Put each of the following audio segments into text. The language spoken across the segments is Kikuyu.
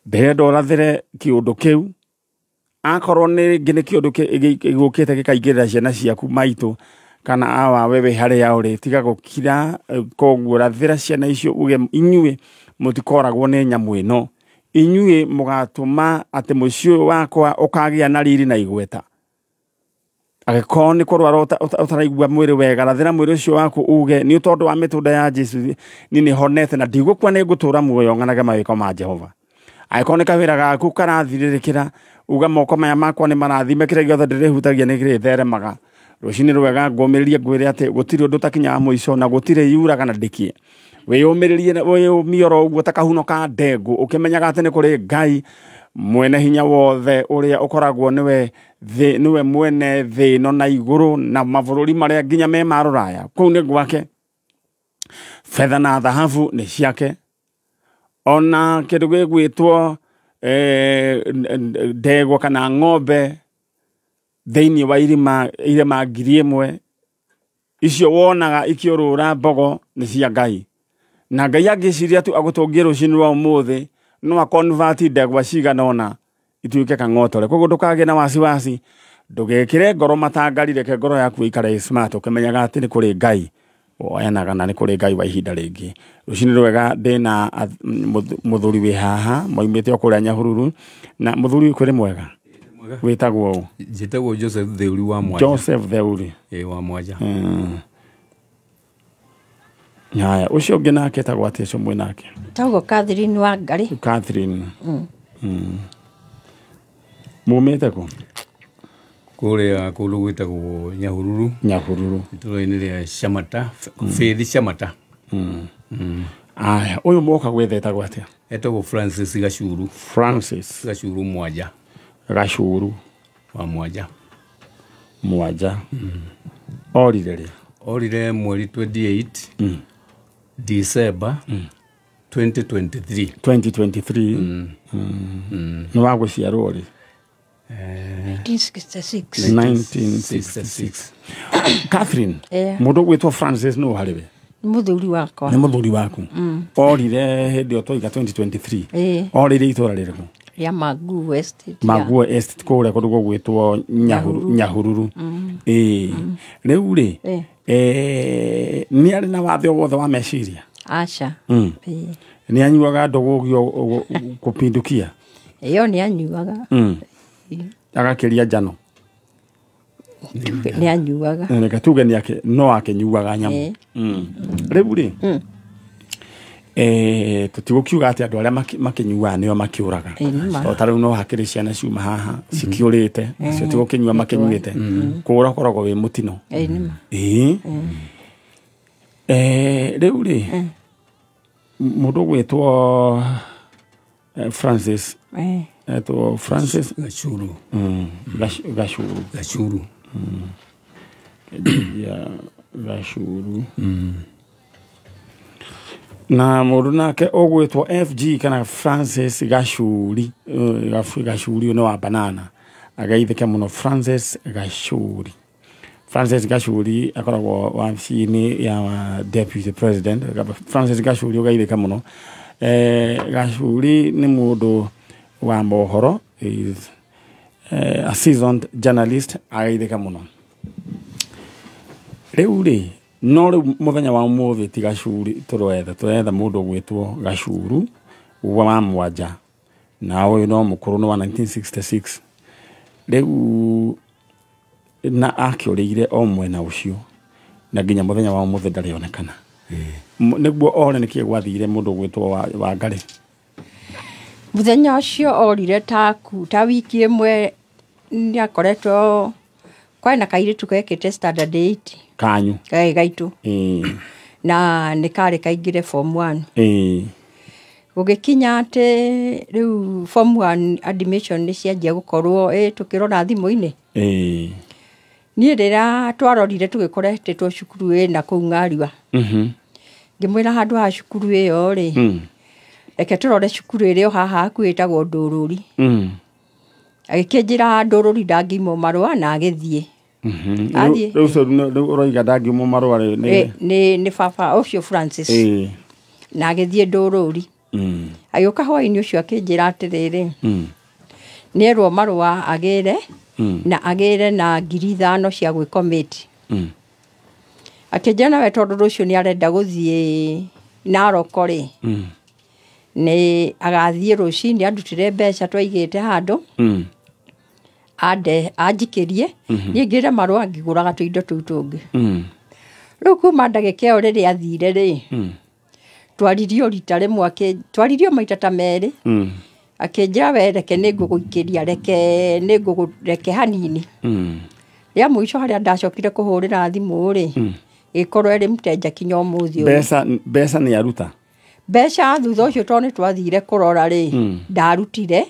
Ndĩrenda ũrathĩre kĩũndũ kĩu, akorwo nĩ rĩngĩ nĩ kĩũndũ gĩũkĩte gĩkaingĩrĩra ciana ciaku maitũ kana awa wewe harĩa ũrĩ, tiga gũkira. Koguo rathĩra ciana icio uge inyuĩ mũtikoragwo nĩ nyamũ ĩno, inyuĩ mũgatũma atĩ mũciĩ ũyũ wakwa ũkagĩa na riri na igweta. Angĩkorwo nĩ kũrwara ũtaraigua mwĩrĩ wega, rathĩra mwĩrĩ ũcio waku uge nĩ tondũ wa mĩtũnda ya Jesu niĩ nĩ honete na ndigũkua, nĩ ngũtũra muoyo ng'anage mawĩko ma Jehova. Angĩkorwo nĩ kawĩra gaku karathirĩrĩkĩra, uga moko maya makwa nĩ marathime, kĩrĩa gĩothe ndĩrĩhutagia nĩ kĩrĩtheremaga. Rũcinĩ rwega, ngũmĩrĩrie ngwĩre atĩ gũtirĩ ũndũ ũtakinyaga mũico na gũtirĩ yuraga na ndĩkie. Wĩyũmĩrĩrie, wĩyũmie oro ũguo ta kahuno ka ndengũ, ũkĩmenyaga atĩ nĩ kũrĩ Ngai mwene hinya wothe ũrĩa ũkoragwo nĩwe thĩ, nĩwe mwene thĩ ĩno na igũrũ na mabũrũri marĩa nginya me ma rũraya, kũu nĩ gwake. Betha na thahabu nĩ ciake, ona kĩndũ gĩgwĩtwo ndegwa kana ng'ombe thĩinĩ wa irima irĩma 1000 icio wonaga ikĩũrũra mbogo nĩ cia Ngai. Na Ngai angĩciria tu agũtũngie rũcinĩ rwa ũmũthĩ, no aconvert ndegwa cigana ũna ituĩke kang'otore. Koguo ndũkagĩe na wasiwasi, ndũgekĩre ngoro matangari, reke ngoro yaku ĩikare ĩ smart ũkĩmenyaga atĩ nĩ kũrĩ Ngai woyanaga na nĩ kũrĩ Ngai wa ihinda rĩngĩ. Rũcinĩ rwega, ndĩna mũthuri wĩ haha moimĩte o kũrĩa Nyahururu. Na mũthuri kwĩrĩ mwega, wĩtagwo ũ? Njĩtagwo Joseph Theuri wa Mwanja. Joseph Theuri. Ĩ, wa Mwanja. Haya, ũcio ũngĩ nake etagwo atĩa, ũcio mwĩ nake? Tagwo Catherine wa Ngarĩ. Catherine. Mumĩte kũ? Kũrĩa kũndũ gwĩtagwo Nyahururu. Nyahururu. Itũũra-inĩ rĩa Shamata, Faith Shamata. Aya, ũyũ moka gwetha etagwo atĩa? Etagwo Francis Gacuru. Francis Gacuru Mwanja. Gacuru wa Mwanja. Mwanja. Orire rĩ? Orire mweri 28 December 2023. 2023. Nĩ wa gũciarwo rĩ? 1966. 1966. Catherine, Yeah. mũndũ ũgwĩtwo Francis nũ harĩ we? Nĩ mũthuri wakwa. Nĩ mũthuri waku. Orire hĩndĩ ĩyo twaiga 2023? Ĩĩ. Orire itũra rĩrĩkũ? Rĩa Magu Estate. Maguo Estate kũrĩa kũndũ gũgwĩtwo Nyahururu. Ĩĩ, rĩu rĩ, nĩ arĩ na wathe o wothe wa meciria? Aca. Ĩĩ. Nĩ anyuaga ndũgũ kũpindukia? Ĩyo nĩ anyuaga. Agakĩria njano? Nĩ anyuaga. Reke tuge nĩ ake no akĩnyuaga nyamũ. Rĩu rĩ, tũtigũkiuga atĩ andũ arĩa makĩnyuaga nĩo makĩũraga. Ĩ, nĩ ma. Tondũ ta rĩu no hakĩrĩ ciana ciuma haha cikĩũrĩte, acio tigũkĩnyua makĩnyuĩte. Kũũra ũkoragwo wĩ mũtino. Ĩ, nĩ ma. Ĩĩ. Rĩu rĩ, mũndũ ũgwĩtwo Francis, etwo Francis Gacuru. Gacuru. Gacuru. Ya Gacuru. Na mũndũ nake ũgwĩtwo FG kana Francis Gacuri, Gacuri nĩ wa banana, ageithĩke mũno. Francis Gacuri, Francis Gacuri akoragwo wabici-inĩ ya deputy president. Francis Gacuri, ũgeithĩke mũno. Gacuri nĩ mũndũ wa mohoro, is a seasoned journalist, ageithĩke mũno. Rĩu rĩ, no rĩu mũthenya wa ũmũthĩ ti Gacuri tũretha, tũretha mũndũ ũgwĩtwo Gacuru wa Mwanja, na ũyũ no mũkũrũ, nĩ wa 1966 rĩu, na akĩũrĩire o mwena ũcio na nginya mũthenya wa ũmũthĩ ndarĩ onekana. Nĩguo ore nĩkĩ gwathire, mũndũ ũgwĩtwo wa Ngarĩ? Mũthenya ũcio orire taku ta wiki ĩmwe nĩ akoretwo kwarĩ na kairĩtu gekĩte standard 8. Kanyu? Gaĩ gaitũ. Na nĩ karĩ kaingĩre form 1. Gũgĩkinya atĩ rĩu form 1 admission nĩ cianjia gũkorwo tũkĩrora thimũ-inĩ. Niĩ rĩrĩa twarorire tũgĩkora ĩtĩtwo cukuru ĩna kũu Ng'ariwa. Ngĩmwĩra handũ ha cukuru ĩyo rĩ, reke tũrore cukuru ĩrĩa o haha hakuhĩ ĩtagwo Ndũrũri. Agĩkĩnjĩra Ndũrũri ndangĩimwo marũa na agĩthiĩ. Athiĩ. Rĩu ũcio rĩu ũroiga ndangĩumwo marũa rĩ nĩ Nĩ baba ũcio Francis. Na agĩthiĩ Ndũrũri. Agĩũka hwaĩ-inĩ ũcio akĩnjĩra atĩrĩrĩ, nĩerwo marũa agĩre na agĩre na 5,000 cia gwĩkomĩti. Akĩnjĩra nawe tondũ rũciũ nĩ arenda gũthiĩ Narok rĩ, nĩ agathiĩ rũcinĩ andutĩre mbeca twaigĩte handũ ande anjikĩrie niĩ ngĩre marũa ngĩgũraga tũindo tũu tũngĩ. Rĩu kuma ndagĩka ĩyo rĩrĩa athire rĩ, twaririo rita rĩmwe, twaririo maita ta merĩ. Akĩnjĩra we reke nĩngũgũikĩria, reke nĩngũgũreke hanini. Rĩa mũico harĩa ndacokire kũhũrĩra thimũ rĩ, ĩkorwo ĩrĩ mteja kinya ũmũthĩ ũyũ. Mbeca nĩ aruta? Mbeca thutha ũcio tondũ nĩ twathire kũrora rĩ, ndarutire.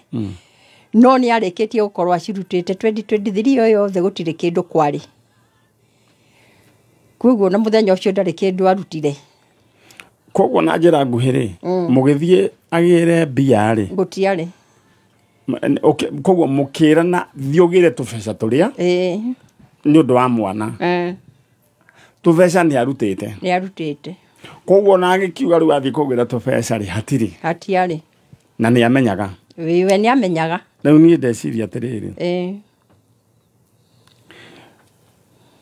No nĩ arĩkĩtie gũkorwo acirutĩte 2023 ĩyo yothe gũtirĩ kĩndũ kwarĩ. Koguo na mũthenya ũcio ndarĩ kĩndũ arutire. Koguo na njĩra nguhĩ rĩ, mũgĩthiĩ agĩre mbia rĩ? Gũtiarĩ. Okay, koguo mũkĩrana thiĩ ũgĩre tũbeca tũrĩa nĩ ũndũ wa mwana. Tũbeca nĩ arutĩte. Nĩ arutĩte. Koguo na agĩkiuga rĩu athiĩ kũgĩra tũbeca rĩ, hatirĩ. Hatiarĩ. Na nĩ amenyaga. We nĩ amenyaga. Rĩu niĩ ndeciria atĩrĩrĩ.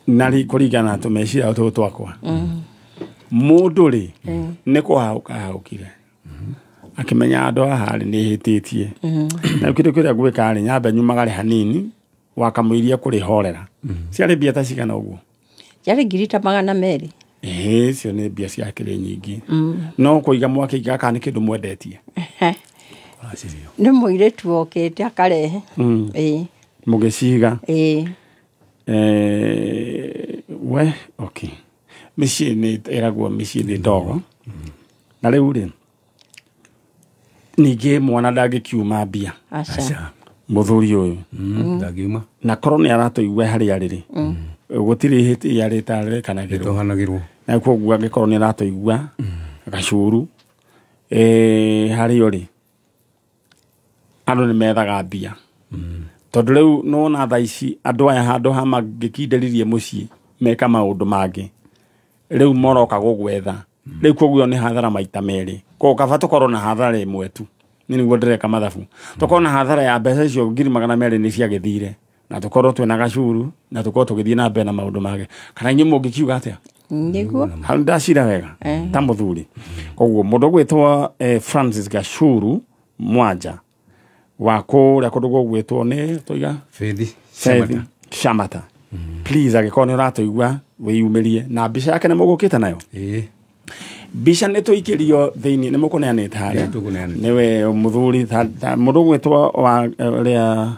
Na rĩ kũringana na tũmeciria tũtũ twakwa. Mũndũ rĩ, nĩ kũhahũka ahahũkire. Akĩmenya andũ haha rĩ nĩ hĩtĩtie. Na rĩu kĩndũ kĩrĩa ngwĩka rĩ, nyambe nyumagare hanini wakamũiria kũrĩhorera. Ciarĩ mbia ta cigana ũguo? Ciarĩ 200,000. Ĩĩ, icio nĩ mbia ciakĩrĩ nyingĩ. No kũiga mwakĩiga kana nĩ kĩndũ mwendetie? Nĩ mũirĩtu okĩte akarehe. Ĩĩ. Mũgĩciga? Ĩĩ. We, okay. Mĩciĩ nĩ ĩragwo mĩciĩ nĩ ndogo. Na rĩu rĩ, ningĩ mwana ndangĩkiuma mbia. Aca. Mũthuri ũyũ. Ndangiuma. Na korwo nĩ aratũigua harĩa arĩ rĩ, gũtirĩ ihĩtia rĩtarĩkanagĩrwo. Rĩtohanagĩrwo. Na koguo angĩkorwo nĩ aratũigua Gacuru, harĩa ũrĩ, andũ nĩ methaga mbia. Tondũ rĩu nĩwona thaa ici andũ aya handũ ha mangĩkindĩrĩrie mũciĩ meka maũndũ mangĩ, rĩu moroka gũgwetha. Rĩu koguo nĩ hathara maita merĩ. Koguo kaba tũkorwo na hathara ĩmwe tu. Niĩ nĩguo ndĩreka mathabu. Tũkorwo na hathara ya mbeca icio 200,000 nĩ ciagĩthire, na tũkorwo twĩna Gacuru, na tũkorwo tũgĩthiĩ na mbere na maũndũ mangĩ. Kana inyuĩ mũngĩkiuga atĩa? Nĩguo. Hau ndacira wega ta mũthuri. Koguo mũndũ ũgwĩtwo Francis Gacuru Mwanja wa kũrĩa kũndũ gũgwĩtwo nĩ tũiga Fethi Shamata. Please angĩkorwo nĩ ũratũigua wĩyumĩrie na mbica yake nĩ mũgũkĩte nayo. Ĩĩ. Mbica nĩ tũikĩrio thĩinĩ nĩ mũkũneanĩte harĩa. Nĩ Nĩwe mũthuri mũndũ ũgwĩtwo wa ũrĩa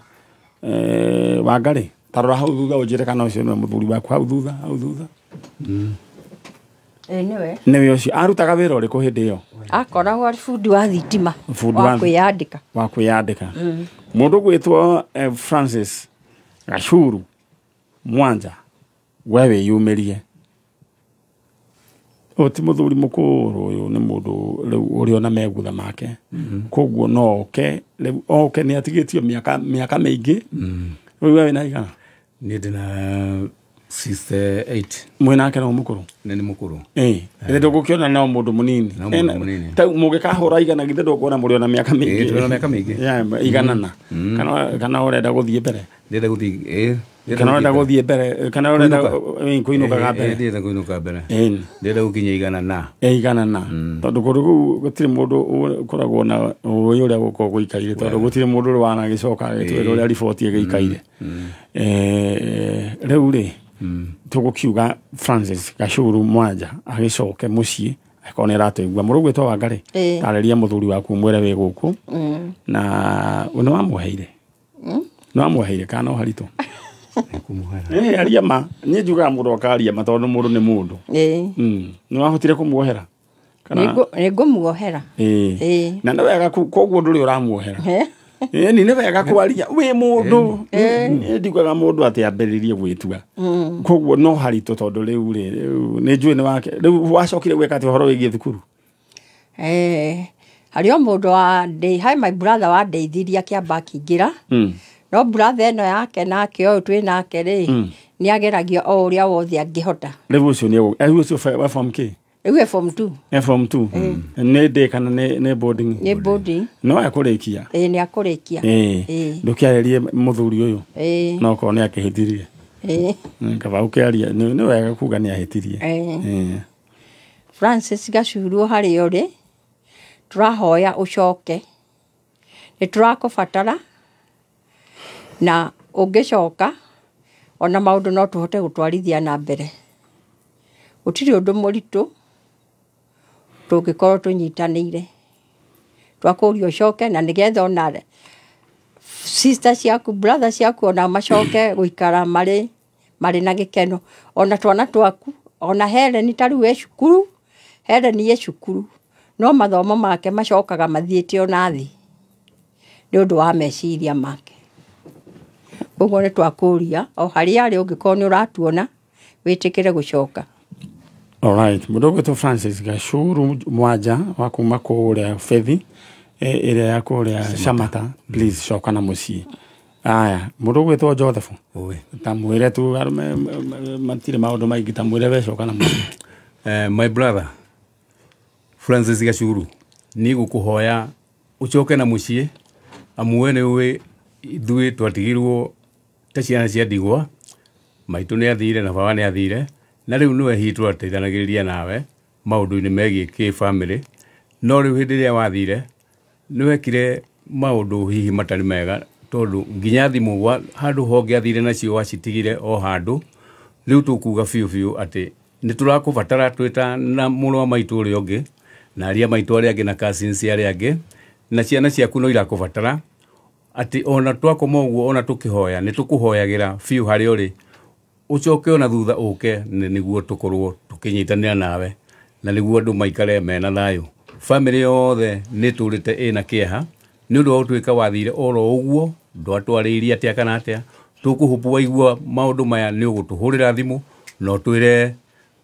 Wangarĩ. Ta rora hau thutha ũnjĩre kana ũcio nĩwe mũthuri waku hau thutha, hau thutha. Ĩĩ nĩwe. Nĩwe ũcio. Arutaga wĩra ũrĩkũ hĩndĩ ĩyo? Akoragwo arĩ bundi wa thitima. Bundi wa kwĩyandĩka. Wa kwĩyandĩka. Mũndũ ũgwĩtwo Francis Gacuru Mwanja, we wĩyumĩrie. Ũyũ ti mũthuri mũkũrũ, ũyũ nĩ mũndũ rĩu ũrĩ ona megutha make. Koguo no oke, rĩu oke nĩ atigĩtio mĩaka mĩingĩ. Rĩu we wĩna igana? Niĩ ndĩna 68. Mwĩnake no mũkũrũ? Nĩ mũkũrũ. Ĩĩ. Githĩ ndũgũkĩona no mũndũ mũnini? No mũndũ mũnini. Ta mũgĩkahũra igana githĩ ndũkuona mũrĩ ona mĩaka mĩingĩ? Ĩĩ, twĩna mĩaka mĩingĩ. Yeah, iganana. Kana ũrenda gũthiĩ mbere? Ndĩrenda gũthiĩ, ĩĩ. Kana ũrenda gũthiĩ mbere, kana ũrenda kũinũkaga mbere? Ndĩrenda kũinũka mbere. Ĩĩ. Ndĩrenda gũkinya igana na. Igana na. Tondũ kũndũ kũu gũtirĩ mũndũ ũkoragwo na ũĩ ũrĩa gũkoragwo gũikaire, tondũ gũtirĩ mũndũ ũrĩ wanagĩcoka agĩtwĩra ũrĩa riboti ĩgĩikaire. Rĩu rĩ, tũgũkiuga Francis Gacuru Mwanja agĩcoke mũciĩ angĩkorwo nĩ aratũigua. Mũndũ ũgwĩtwo Wangarĩ, tarĩria mũthuri waku mwĩre wĩ gũkũ. Na nĩ wamwoheire? Nĩ wamwoheire kana no haritũ? Aria ma. Niĩ njugaga mũndũ akaria ma tondũ mũndũ nĩ mũndũ. Nĩ wahotire kũmuohera? Nĩ ngũmuohera. Na nĩ wega koguo ndũrĩ ũramuohera. Ĩni nĩ wega kwaria wĩ mũndũ. Niĩ ndiugaga mũndũ atĩ ambĩrĩrie gwĩtua. Koguo no haritũ tondũ rĩu rĩ, nĩ njũĩ nĩ wake. Rĩu wacokire gwĩka atĩa ũhoro wĩgiĩ thukuru? Harĩ o mũndũ wa hi my brother wandeithirie akĩamba akĩingĩra. No brother ĩno yake nake ũyũ twĩ nake rĩ, nĩ ageragia o ũrĩa wothe angĩhota. Rĩu ũcio nĩ rĩu ũcio wa form K? Rĩu e form 2. E form 2. Nĩ ndĩ kana nĩ boarding? Nĩ boarding. No ekũrĩkia? Ĩĩ, nĩ akũrĩkia. Ĩĩ. Ndũkĩarĩrie mũthuri ũyũ. Ĩĩ. No korwo nĩ akĩhĩtirie. Ĩĩ. Kaba ũkĩaria nĩ wega kuga nĩ ahĩtirie. Ĩĩ. Francis Gacuru harĩa ũrĩ, tũrahoya ũcoke. Nĩ tũrakũbatara na ũngĩcoka ona maũndũ no tũhote gũtwarithia na mbere. Gũtirĩ ũndũ mũritũ tũngĩkorwo tũnyitanĩire. Twakũria ũcoke na nĩgetha ona sister ciaku, brother ciaku ona macoke gũikara marĩ na gĩkeno. Ona twana twaku, ona Helen ta rĩu e cukuru, Helen e cukuru, no mathomo make macokaga mathiĩte ona thĩ nĩ ũndũ wa meciria make. Koguo nĩ twakũria o harĩa arĩ, ũngĩkorwo nĩ ũratuona wĩtĩkĩre gũcoka. All right. Mũndũ ũgwĩtwo Francis Gacuru Mwanja wa kuma kũrĩa Fethi ĩrĩa ya kũrĩa Shamata, please coka na mũciĩ. Aya, mũndũ ũgwĩtwo Joseph. Ta mwĩre tu arũme matirĩ maũndũ maingĩ, ta mwĩre we coka na mũciĩ. My brother Francis Gacuru, niĩ gũkũhoya ũcoke na mũciĩ, amu we nĩ ũĩ ithuĩ twatigirwo ta ciana cia ndigwa, maitũ nĩ athire na baba nĩ athire, na rĩu nĩwe hihi tũrateithanagĩrĩria nawe maũndũ-inĩ megiĩ kĩ-family, no rĩu hĩndĩ ĩrĩa wathire nĩ wekire maũndũ hihi matarĩ mega, tondũ nginya thimũ handũ honge athire nacio wacitigire o handũ. Rĩu tũkuga biũ biũ atĩ nĩ tũrakũbatara twĩ na mũrũ wa maitũ ũrĩa ũngĩ na aria maitũ arĩa angĩ na cousins arĩa angĩ na ciana ciaku no irakũbatara, atĩ ona twakoma ũguo ona tũkĩhoya nĩ tũkũhoyagĩra biũ harĩa ũrĩ, ũcoke ona thutha ũke nĩguo tũkorwo tũkĩnyitanĩra nawe na nĩguo andũ maikare mena thayũ. Family yothe nĩ tũrĩte ĩna kĩeha nĩ ũndũ wa gũtuĩka wathire oro ũguo, ndwatwarĩirie atĩa kana atĩa. Tũkũhũpu waigua maũndũ maya nĩ ũgũtũhũrĩra thimũ na ũtwĩre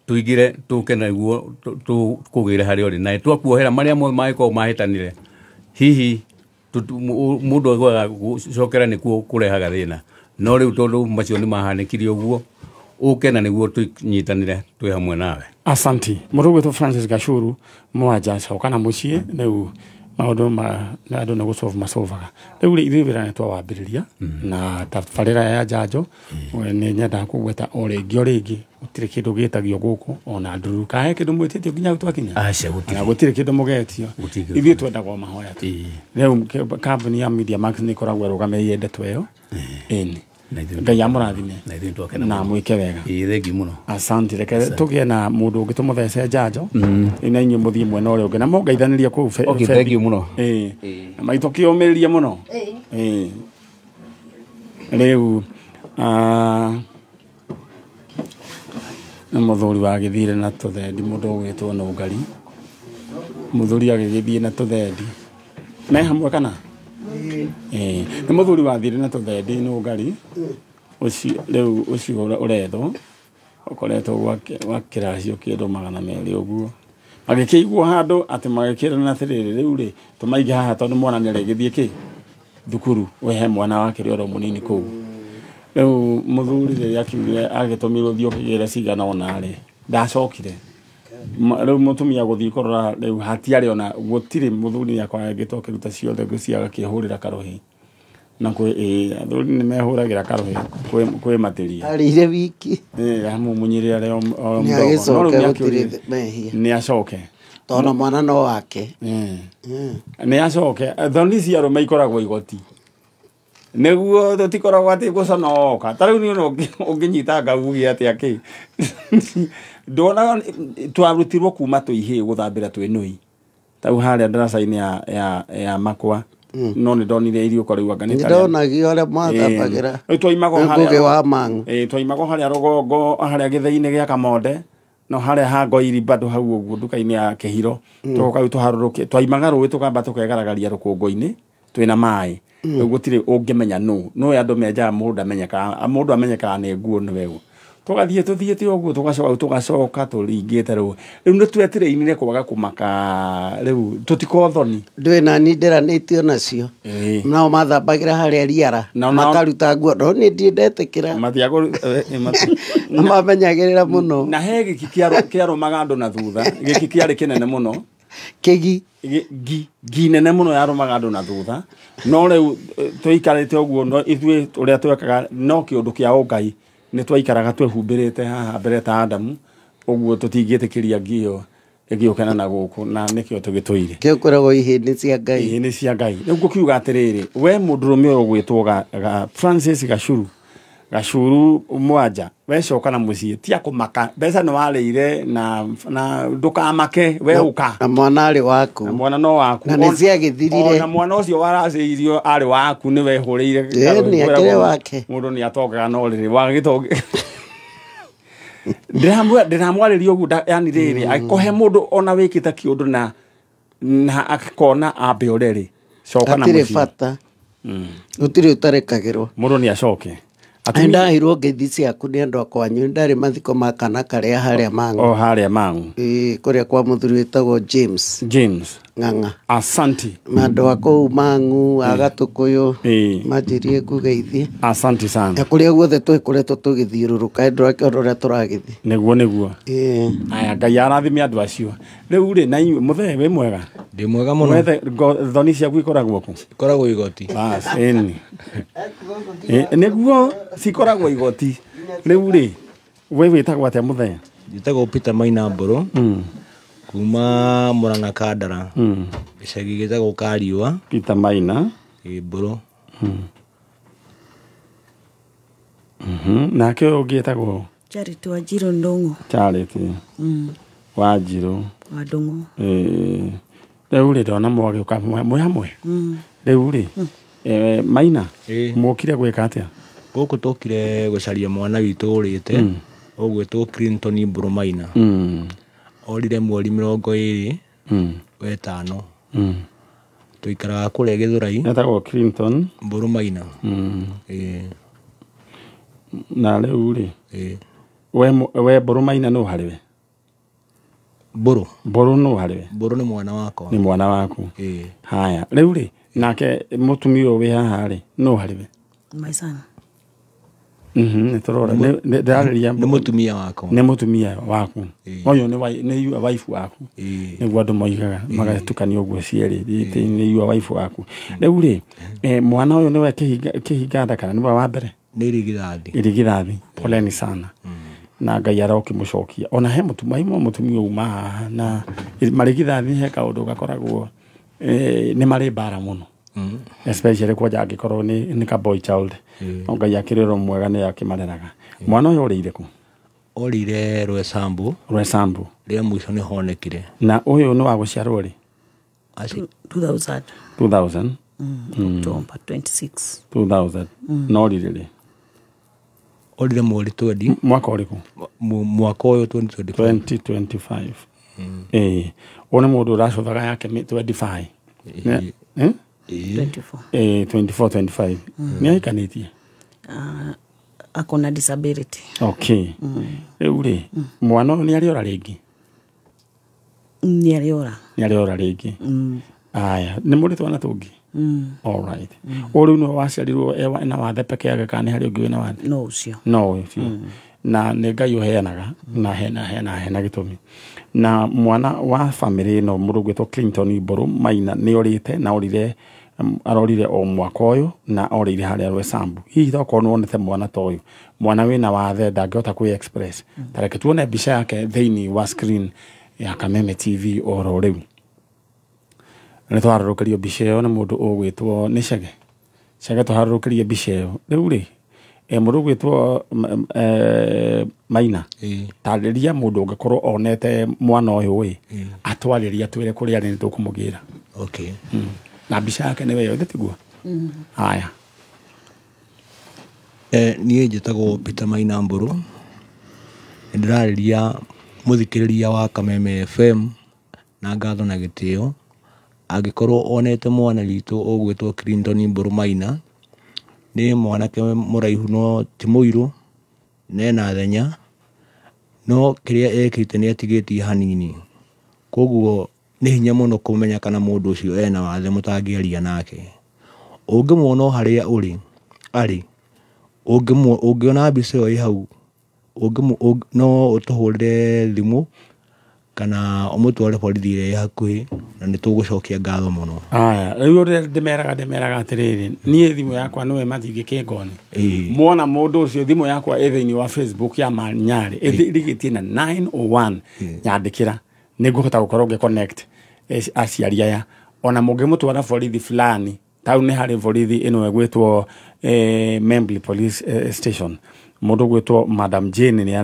tũingĩre tũke nĩguo tũkũgĩre harĩa ũrĩ, na twakuohera marĩa mothe mangĩkorwo mahĩtanire. Hihi mũndũ agwaga gũcokera nĩkuo kũrehaga thĩna, no rĩu tondũ macio nĩ mahanĩkire ũguo, ũke na nĩguo tũnyitanĩre twĩ hamwe nawe. Asanti. Mũndũ ũgwĩtwo Francis Gacuru Mwanja, coka na mũciĩ. Rĩu maũndũ ma andũ nĩ gũsolve masolvaga. Rĩu rĩ, ithuĩ wĩra nĩ twawambĩrĩria na tabarĩra ya njanjo nĩ nyendaga kũgweta o rĩngĩ gũtirĩ kĩndũ gĩtagio gũkũ ona nduru kahe kĩndũ mwĩtĩtio nginya twakinya. Aca, gũtirĩ. Na gũtirĩ kĩndũ mũgetio. Ithuĩ twendaga o mahoya tu. Rĩu kambuni ya Media Max nĩ ĩkoragwo ĩrũgamĩrĩire ndeto ĩyo. Ĩni. Ngai amũrathime na mwĩke wega. Ĩĩ, thengiũ mũno. Asante. Reke tũgĩe na mũndũ ũngĩ tũmũthece njanjo na inyuĩ mũthiĩ mwena ũrĩa ũngĩ na mũngeithanĩrie kũu. Okay, thengiũ mũno. Ĩĩ. Na maitũ kĩũmĩrĩrie mũno. Ĩĩ. Rĩu nĩ mũthuri wagĩthire na tũthendi, mũndũ ũgwĩtwo Nũngari. Mũthuri agĩgĩthiĩ na tũthendi. Me hamwe kana? Ĩĩ. Nĩ mũthuri wathire na tũthendi Nũngari. Ũcio rĩu ũcio ũrethwo ũkoretwo gwa kĩracio kĩndũ 200 ũguo. Magĩkĩiguo handũ atĩ magĩkĩrana atĩrĩrĩ, rĩu rĩ tũmaige haha tondũ mwana nĩ arĩgĩthiĩ kĩ thukuru, we he mwana wake ũrĩa mũnini kũu. Rĩu mũthuri rĩrĩa akiugire agĩtũmirwo thiĩ ũkĩgĩre cigana ũna rĩ, ndacokire. Rĩu mũtumia gũthiĩ kũrora rĩu hatiarĩ ona gũtirĩ mũthuri nĩakoragwo akĩruta ciothe ngũci agakĩhũrĩra karũhĩ. Na kwĩ athuri nĩ mehũragĩra karũhĩ kwĩ matĩria. Arĩire wiki. Ĩĩ, amumunyire arĩ o Nĩ mdogo. No rĩu agĩcoke nĩ gũtirĩ akĩũrire. mehia. Nĩ acoke. Tondũ mwana no wake. Nĩ acoke. Thoni cia arũme ikoragwo igoti. Nĩguo tũtikoragwo atĩ gũconoka. Ta rĩu niĩ ona ũngĩnyita ngauge atĩa kĩ. Ndonaga twarutirwo kuma twĩ ihĩĩ gũthambĩra twĩ nũi. Tau harĩa ndaraca-inĩ ya makwa. No nĩ ndonire iriũko rĩu anga nĩ Nĩ tarĩa. ndonagio ũrĩa mwathambagĩra. Rĩu twaimagwo Ngũgĩ harĩa wa Mang'u. Ĩĩ, twaimagwo harĩa rũgongo harĩa gĩthĩi-inĩ gĩa Kamonde. No harĩa ha Ngoiri bado hau ũguo nduka-inĩ ya Kĩhiro. Tũgoka rĩu tũharũrũke. Twaimaga rũĩ tũkamba tũkegaragaria rũkũngũ-inĩ twĩna maĩ. Rĩu gũtirĩ ũngĩmenya nũ. No andũ menjaga mũndũ amenyekaga. Mũndũ amenyekaga nĩ nguo nĩwe ũ. Tũgathiĩ tũthiĩte ũguo tũgacoka tũgacoka tũringĩte rũĩ. Rĩu nĩ twetĩrĩinire kwaga kũmaka rĩu tũtikothoni. Ndũĩ nani ndĩranĩtio nacio. Nao mathambagĩra harĩa riara. Makaruta nguo no niĩ ndirĩ ndetĩkĩra. Mamenyagĩrĩra mũno. Na he gĩki kĩarũmaga andũ na thutha. Gĩki kĩarĩ kĩnene mũno. Kĩgi. Ngi nene mũno yarũmaga andũ na thutha. No rĩu tũikarĩte ũguo no ithuĩ ũrĩa twekaga no kĩũndũ kĩa ũngai nĩ twaikaraga twehumbĩrĩte haha mbere ta Adamu ũguo tũtingĩtĩkĩria ngi ĩyo ĩgĩũkana na gũkũ na nĩkĩo tũgĩtũire. Kĩo kwĩragwo ihĩndĩ cia Ngai. Ihĩndĩ cia Ngai. Rĩu ngũkiuga atĩrĩrĩ, we mũndũrũme ũyũ ũgwĩtwo Francis Gacuru, Gacuru Mwanja, we coka na mũciĩ tia kũmaka mbeca nĩ warĩire na ndũkamake we ũka. Na mwana arĩ waku. Na mwana no waku. Na nĩ ciagĩthirire. Ona mwana ũcio waracĩirio arĩ waku nĩ wehũrĩire. Nĩ akĩrĩ wake. Mũndũ nĩ atongaga no rĩrĩ wagĩtonga. Ndĩramwarĩria ũguo yani rĩrĩ angĩkorwo he mũndũ ona wĩkĩte kĩũndũ na akona ambe ũrerĩ coka na mũciĩ. Hatirĩ bata. Gũtirĩ ũtarekagĩrwo. Mũndũ nĩ acoke. Ndahirwo ngeithi ciaku nĩ andũ a kwanyu ndarĩ mathiko ma kana karĩa harĩa Mang'u. O harĩa Mang'u. Ĩĩ kũrĩa kwa mũthuri wĩtagwo James. James Ng'ang'a. Asanti. Na andũ a kũu Mang'u a Gatũkũyũ manjĩrie ngũgeithie. Asanti sana. Na kũrĩa guothe twĩkoretwo tũgĩthiũrũrũka ndũrakĩona ũrĩa tũragĩthiĩ. Nĩguo nĩguo. Ĩĩ. Aya Ngai arathime andũ acio. Rĩu rĩ na inyuĩ mũthee wĩ mwega? Ndĩ mwega mũno. Mwethe thoni ciaku ikoragwo kũ? Ikoragwo igoti. Bas, ĩni. Nĩguo cikoragwo igoti. Rĩu rĩ we wĩtagwo atĩa mũthee? Njĩtagwo Peter Maina Mbũrũ. Kuma Murang'a Kandara. Gĩcagi gĩtagwo Kariũa. Peter Maina. Mbũrũ. Nake ũyũ ũngĩ etagwo? Charity Wanjirũ Ndũng'ũ. Charity. Wanjirũ. Wa Ndũng'ũ. Rĩu rĩ ndona mwagĩũka mwĩ hamwe. Rĩu rĩ Maina mwokire gwĩka atĩa? Gũkũ tũkire gũcaria mwana witũ ũrĩte ũgwĩtwo Clinton Mbũrũ Maina. Orire mweri 25 wetano. Tũikaraga kũrĩa Gĩthũrai. Etagwo Clinton Mbũrũ Maina. Na rĩu rĩ we Mbũrũ Maina nũ harĩ we? Mbũrũ. Mbũrũ nũ harĩ we? Mbũrũ nĩ mwana wakwa. Nĩ mwana waku. Haya rĩu rĩ nake mũtumia ũyũ wĩ haha rĩ nũ harĩ we? My son. Nĩ tũrora ndĩrarĩria nĩ mũtumia wakwa. Nĩ mũtumia waku. Ũyũ nĩ wife waku. Nĩguo andũ moigaga magatukania ũguo cierĩ nĩ your wife waku. Rĩu rĩ mwana ũyũ nĩwe kĩhinga kana nĩwe wa mbere? Nĩ irigithathi. Irigithathi. Poleni sana. Na Ngai arokĩmũcokia. Ona he mũtumia uma haha na marigithathi he kaũndũ gakoragwo nĩ marĩ mbara mũno. Especially kwanja angĩkorwo nĩ ka boy child. No Ngai akĩrĩ oro mwega nĩ akĩmareraga. Mwana ũyũ orĩire kũ? Orĩire Rwesambu. Rwesambu. Rĩa mũico nĩ honekire. Na ũyũ nĩ wa gũciarwo rĩ? 2000. 2000. October 26. 2000. No orire rĩ? Orire mweri 20. Mwaka ũrĩkũ? Mwaka ũyũ 2025. 2025. Ũyũ nĩ mũndũ ũracũthaga yake 25. 24. 24 25. Nĩ ahikanĩtie? Akona disability. Okay. Rĩu rĩ mwana ũyũ nĩ arĩora rĩngĩ? Nĩ arĩora. Nĩ arĩora rĩngĩ. Aya, nĩ mũrĩ twana tũngĩ? All right. Ũyũ rĩu nĩwe waciarirwo na wathe peke yake kana nĩ harĩ ũngĩ wĩna wathe? No ũcio. No ũcio. Na nĩ Ngai ũheanaga na hena gĩtũmi. Na mwana wa famĩlĩ ĩno mũndũ ũgwĩtwo Clinton Mbũrũ Maina nĩ orĩte na orire arorire o mwaka ũyũ na orĩire harĩa Rwesambu. Hihi tokorwo nĩwonete mwana ta ũyũ, mwana wĩna wathe ndangĩhota kwĩ express. Ta reke tuone mbica yake thĩinĩ wa screen ya Kameme TV oro rĩu. Nĩ twarorũkĩrio mbica ĩyo nĩ mũndũ ũgwĩtwo nĩ Chege. Chege tũharũrũkĩrie mbica ĩyo. Rĩu rĩ mũndũ ũgwĩtwo Maina tarĩria mũndũ ũngĩkorwo onete mwana ũyũ ĩ atwarĩria twĩre kũrĩa arĩ nĩ tũkũmũgĩra. Okay. Na mbica yake nĩwe ĩyo tiguo? Haya. Niĩ njĩtagwo Peter Maina Mbũrũ. Nĩndĩrarĩria mũthikĩrĩria wa Kameme FM na ngatho na gĩtĩo. Angĩkorwo onete mwana witũ ũgwĩtwo Clinton Mbũrũ Maina, nĩ mwanake mũraihu no ti mũirũ, nena thenya, No kĩrĩa ekĩte nĩ atigĩtie hanini. Koguo nĩ hinya mũno kũmenya kana mũndũ ũcio ena wathe mũtangĩaria nake. Ũngĩmuona o harĩa ũrĩ arĩ, ũngĩona mbica ĩyo ĩ hau, no ũtũhũrĩre thimũ kana ũmũtware borithi ĩrĩa ĩ hakuhĩ na nĩ tũgũcokia ngatho mũno. Aya, rĩu ũrĩa ndĩmeraga atĩrĩrĩ, niĩ thimũ yakwa nĩwe matingĩkĩngoni. Mwona mũndũ ũcio thimũ yakwa ĩ thĩinĩ wa Facebook ya Manyarĩ, ĩrigĩtie na 901 nyandĩkĩra, nĩngũhota gũkorwo ngĩ connect aciari aya. Ona mũngĩmũtwara borithi fulani, tau nĩ harĩ borithi ĩno ĩgwĩtwo Membly Police Station. Mũndũ ũgwĩtwo Madam Jane nĩ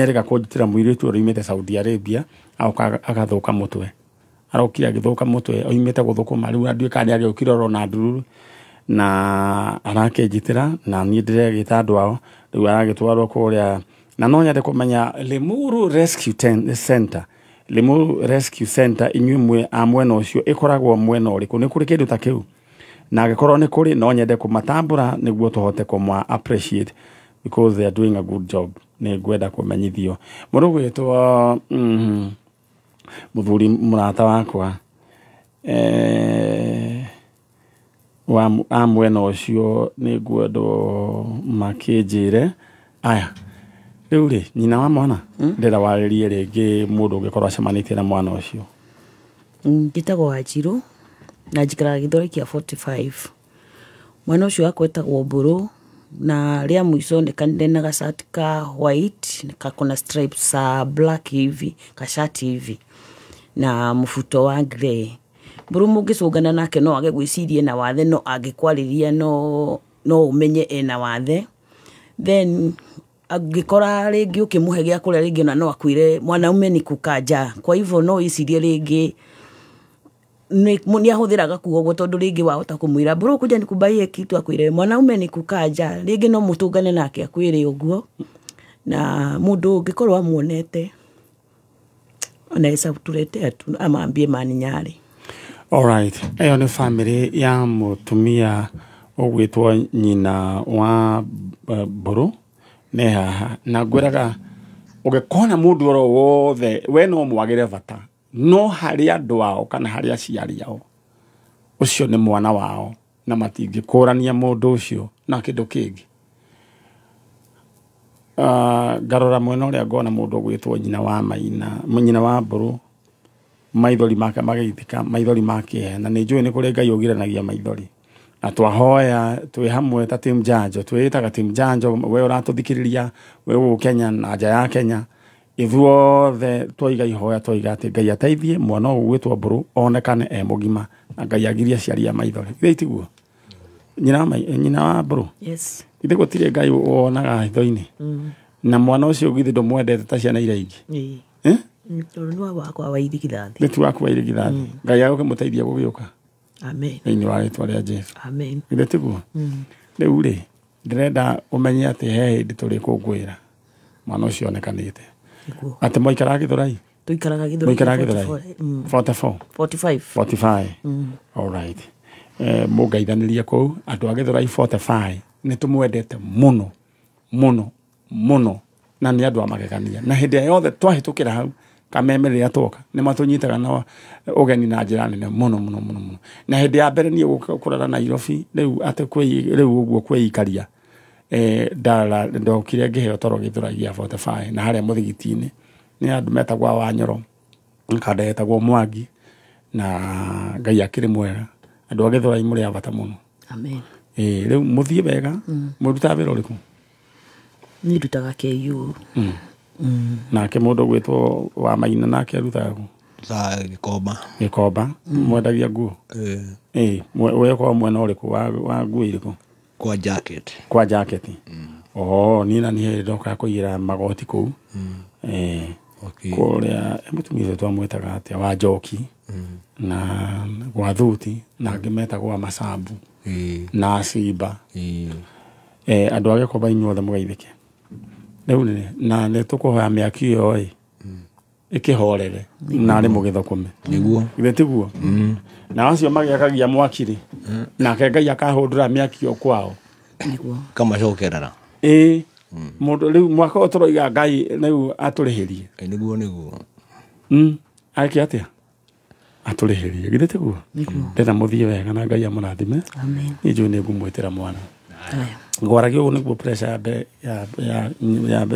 arega kũnjĩtĩra mũirĩtu ũrĩa oimĩte Saudi Arabia agoka agathũka mũtwe. Arokire agĩthũka mũtwe oimĩte gũthũkũma rĩu ndiũĩ kana nĩ agĩũkire oro na ndururu na arakĩnjĩtĩra na niĩ ndĩregĩta andũ ao rĩu aragĩtwarwo kũrĩa. Na no nyende kũmenya Limuru Rescue Center, Limuru Rescue Center inyuĩ mwe a mwena ũcio ĩkoragwo mwena ũrĩkũ? Nĩ kũrĩ kĩndũ ta kĩu? Na angĩkorwo nĩ kũrĩ, no nyende kũmatambũra nĩguo tũhote kũma appreciate because they are doing a good job. Nĩ ngwenda kũmenyithio. Mũndũ ũgwĩtwo mũthuri mũrata wakwa wa mwena ũcio nĩ ngwendwo makĩnjĩre. Aya, rĩu rĩ, nyina wa mwana ndĩra warĩrie rĩngĩ mũndũ ũngĩkorwo acemanĩtie na mwana ũcio. Njĩtagwo Wanjirũ na njikaraga Gĩthũrai kĩa 45. Mwana ũcio wakwa etagwo Mbũrũ na rĩa mũico onekanire na gacati ka white kako na stripes za black hivi, kashati hivi na mũbuto wa grey. Mbũrũ mũngĩcũngana nake no age gwĩciria ena wathe, no angĩkwarĩria no ũmenye ena wathe. Then angĩkora rĩngĩ ũkĩmũhe gĩa kũrĩa rĩngĩ ona no akwĩre mwanaume ni kukaa njaa. Kwa hivyo no wĩcirie rĩngĩ nĩ ahũthĩraga kuga ũguo tondũ rĩngĩ wahota kũmwĩra Mbũrũ kuja nikubaie kitu akwĩre mwanaume ni kukaa njaa. Rĩngĩ no mũtũngane nake akwĩre ũguo. Na mũndũ ũngĩkorwo amuonete anaweza kutuletea tu ama ambie Mani Nyarĩ. Alright, ĩyo nĩ family ya mũtumia ũgwĩtwo nyina wa Mbũrũ nĩ haha. Na ngwĩraga ũngĩkona mũndũ oro wothe we no mwagĩre bata, no harĩ andũ ao kana harĩ aciari ao, ũcio nĩ mwana wao na matingĩkũrania mũndũ ũcio na kĩndũ kĩngĩ. Ngarora mwena ũrĩa ngona mũndũ ũgwĩtwo nyina wa Maina, nyina wa Mbũrũ, maithori make magĩitĩka, maithori ma kĩeha, na nĩ njũĩ nĩ kũrĩ Ngai ũgiranagia maithori. Na twahoya twĩ hamwe ta team Njanjo, twĩĩtaga team Njanjo, we ũratũthikĩrĩria we gũkũ Kenya na nja ya Kenya, ithuothe twaiga ihoya twaiga atĩ Ngai ateithie mwana ũyũ ũgwĩtwo Mbũrũ onekane e mũgima na Ngai agirie aciari a maithori. Githĩ tiguo? Nyina wa Mbũrũ? Yes. Githĩ gũtirĩ Ngai wonaga hitho-inĩ? Na mwana ũcio githĩ ndũmwendete ta ciana iria ingĩ? Tondũ nĩ wakwa wa irigithathi. Nĩ tu waku wa irigithathi. Ngai agũkĩmũteithia gũgĩũka. Amen. Thĩinĩ wa rĩtwa rĩa Jesũ. Amen. Githĩ tiguo? Rĩu rĩ, ndĩrenda ũmenye atĩ he hĩndĩ tũrĩkũngũĩra mwana ũcio onekanĩte. Atĩ mwaikaraga Gĩthũrai? Tũikaraga Gĩthũrai. Mũikaraga Gĩthũrai? 44? 45. 45. All right. Mũngeithanĩrie kũu andũ a Gĩthũrai 45 nĩ tũmwendete mũno mũno mũno na nĩ andũ a magegania. Na hĩndĩ yothe twahĩtũkĩra hau Kameme rĩrĩa twoka nĩ matũnyitaga na ũgeni na njĩra nene mũno mũno mũno mũno. Na hĩndĩ ya mbere niĩ gũka kũrara Nairobi rĩu atĩ rĩu ũguo kwĩikaria, ndokire ngĩheo toro Gĩthũrai gĩa 45 na harĩa mũthigiti-inĩ nĩ andũ metagwo Wanyoro, kanda etagwo Mwangi, na Ngai akĩrĩ mwega. Andũ a Gĩthũrai mũrĩ a bata mũno. Amen. Rĩu mũthiĩ wega. Mũrutaga wĩra ũrĩkũ? Niĩ ndutaga KU. Nake mũndũ ũgwĩtwo wa Maina nake arutaga kũ? Ndutaga Gĩkomba. Gĩkomba. Mwendagia nguo? We ũkoragwo mwena ũrĩkũ wa nguo irĩkũ? Kwa jacket. Kwa jacket. Oh, niĩ na niĩ ndokaga kũiyĩra magoti kũu. Kũrĩa mũtumia ũcio twamwĩtaga atĩa, wa Njoki na gwa Thuti na angĩ metagwo Masambu na Simba. Andũ a Gĩkomba inyuothe mũgeithĩke. Rĩu na nĩ tũkũhoya mĩaki ĩyo ĩ ĩkĩhorere na arĩ mũgĩthũkũme. Nĩguo. Githĩ tiguo? Na acio magĩakagia mwaki rĩ, nake Ngai akahũndũra mĩaki ĩyo kwao. Nĩguo. Kamacokerera. Ĩĩ, mũndũ rĩu mwaka ũyũ tũroiga Ngai rĩu atũrĩhĩrie. Nĩguo nĩguo. Ake atĩa? Atũrĩhĩrie. Githĩ tiguo? Ndĩrenda mũthiĩ wega na Ngai amũrathime. Amen. Niĩ njũĩ nĩ ngũmwĩtĩra mwana. Ngwaragia ũguo nĩguo pressure yambe ya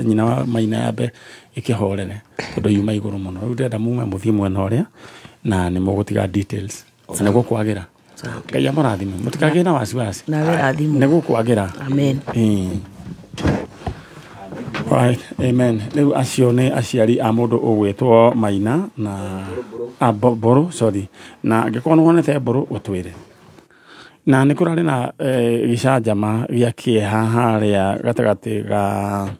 nyina wa Maina yambe ĩkĩhorere tondũ yuma igũrũ mũno. Rĩu ndĩrenda mume mũthiĩ mwena ũrĩa na nĩ mũgũtiga details. Na nĩ gũkwagĩra. Ngai amũrathime. Mũtikagĩe na wasiwasi. Nawe rathimwo. Nĩ gũkwagĩra. Amen. Right, amen. Rĩu acio nĩ aciari a mũndũ ũgwĩtwo Maina na Mbũrũ, sorry. Na angĩkorwo nĩ wonete Mbũrũ ũtwĩre. Na nĩ kũrarĩ na gĩcanjama gĩa kĩeha harĩa gatagatĩ ga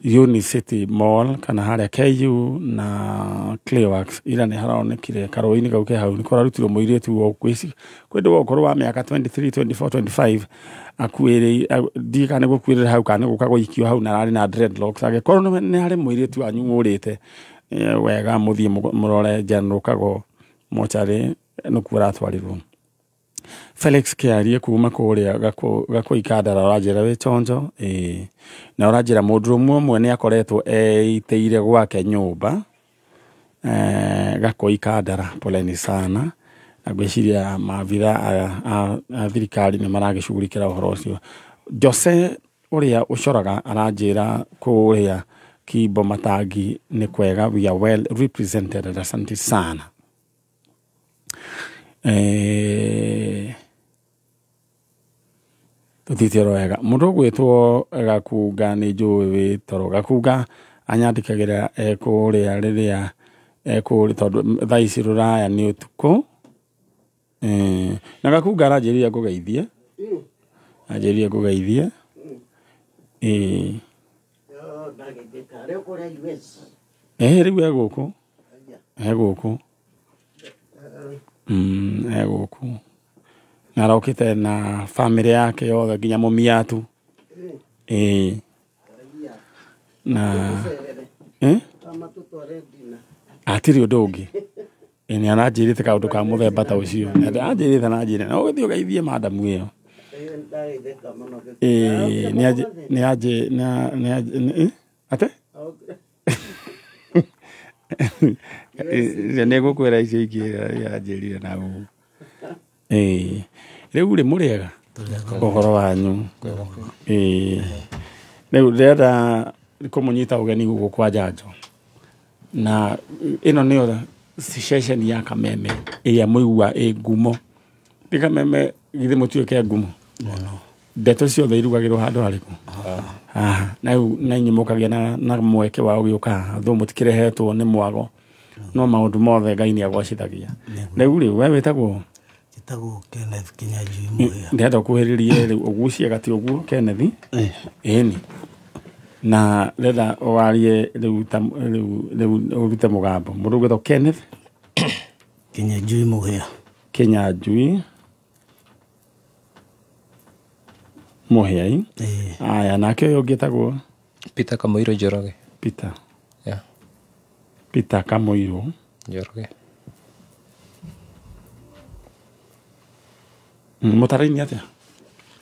Unicity Mall kana harĩa KU na Clayworks ira nĩ haronekire karũĩ-inĩ kau ke hau nĩ kũrarutirwo mũirĩtu wa kwĩci kwĩ wa ũkũrũ wa mĩaka 23 24 25 akuĩrĩ ndiĩ kana nĩ gũkuĩrĩra hau kana nĩ gũka gũikio hau na ararĩ na dreadlocks. Angĩkorwo nĩ harĩ mũirĩtu wanyu ũrĩte wega mũthiĩ mũrore General Kago mocarĩ nĩkuo aratwarirwo. Felix Kĩarie kuma kũrĩa Gakũi Kandara ũranjĩra wĩ chonjo ĩĩ, na ũranjĩra mũndũrũme ũmwe nĩ akoretwo eitĩire gwake nyũmba Gakũi Kandara, poleni sana. Na ngwĩciria maabitha a thirikari nĩ maragĩcugurikĩra ũhoro ũcio. Jose ũrĩa ũcoraga aranjĩra kũrĩa Kimbo Matangi nĩ kwega, we are well represented, asante sana. Tũthiĩte oro wega. Mũndũ ũgwĩtwo Gakunga nĩ njũĩ wĩ toro. Gakunga anyandĩkagĩra kũrĩa rĩrĩa kũrĩa tondũ thaa ici rũraya nĩ ũtukũ. Na Gakunga aranjĩrire ngũgeithie. Anjĩrire ngũgeithie. Rĩu e gũkũ. E gũkũ. E gũkũ. Na arokĩte na family yake yothe nginya mũmiatu. Na atirĩ ũndũ ũngĩ. Nĩ aranjĩrĩte kaũndũ ka mũthemba ta ũcio. Anjĩrĩte na anjĩre no ũthiĩ ũgeithie madamu ĩyo. Nĩ ate? Nĩ ngũkwĩra icio ingĩ anjĩrire na ũguo. Rĩu rĩ mũrĩega ũhoro wanyu. Rĩu ndĩrenda kũmũnyita ũgeni gũkũ kwa Njanjo. Na ĩno nĩyo ceceni ya Kameme ĩrĩa mũigua ĩ ngumo. Ti Kameme githĩ mũtiũĩ ke ngumo? Ndeto ciothe irugagĩrwo handũ harĩkũ? Haha. Na rĩu na inyuĩ mũkagĩa na mweke wa gũgĩũka haha though mũtikĩrehetwo nĩ mwago no maũndũ mothe Ngai nĩ agwacithagia. Rĩu rĩ we wĩtagwo? Njĩtagwo Kenneth Kinyanjui Mũhĩa. Ndĩrenda ũkuhĩrĩrie rĩu ũgucie gatĩ ũguo Kenneth. Ĩni. Na ndĩrenda warie rĩu rĩu ũrute mũgambo. Mũndũ ũgwĩtwo Kenneth Kinyanjui Mũhĩa. Kinyanjui Mũhĩa. Aya, nake ũyũ ũngĩ etagwo Peter Kamũirũ Njoroge. Peter. Yeah. Peter Kamũirũ Njoroge. Mũtaraini atĩa?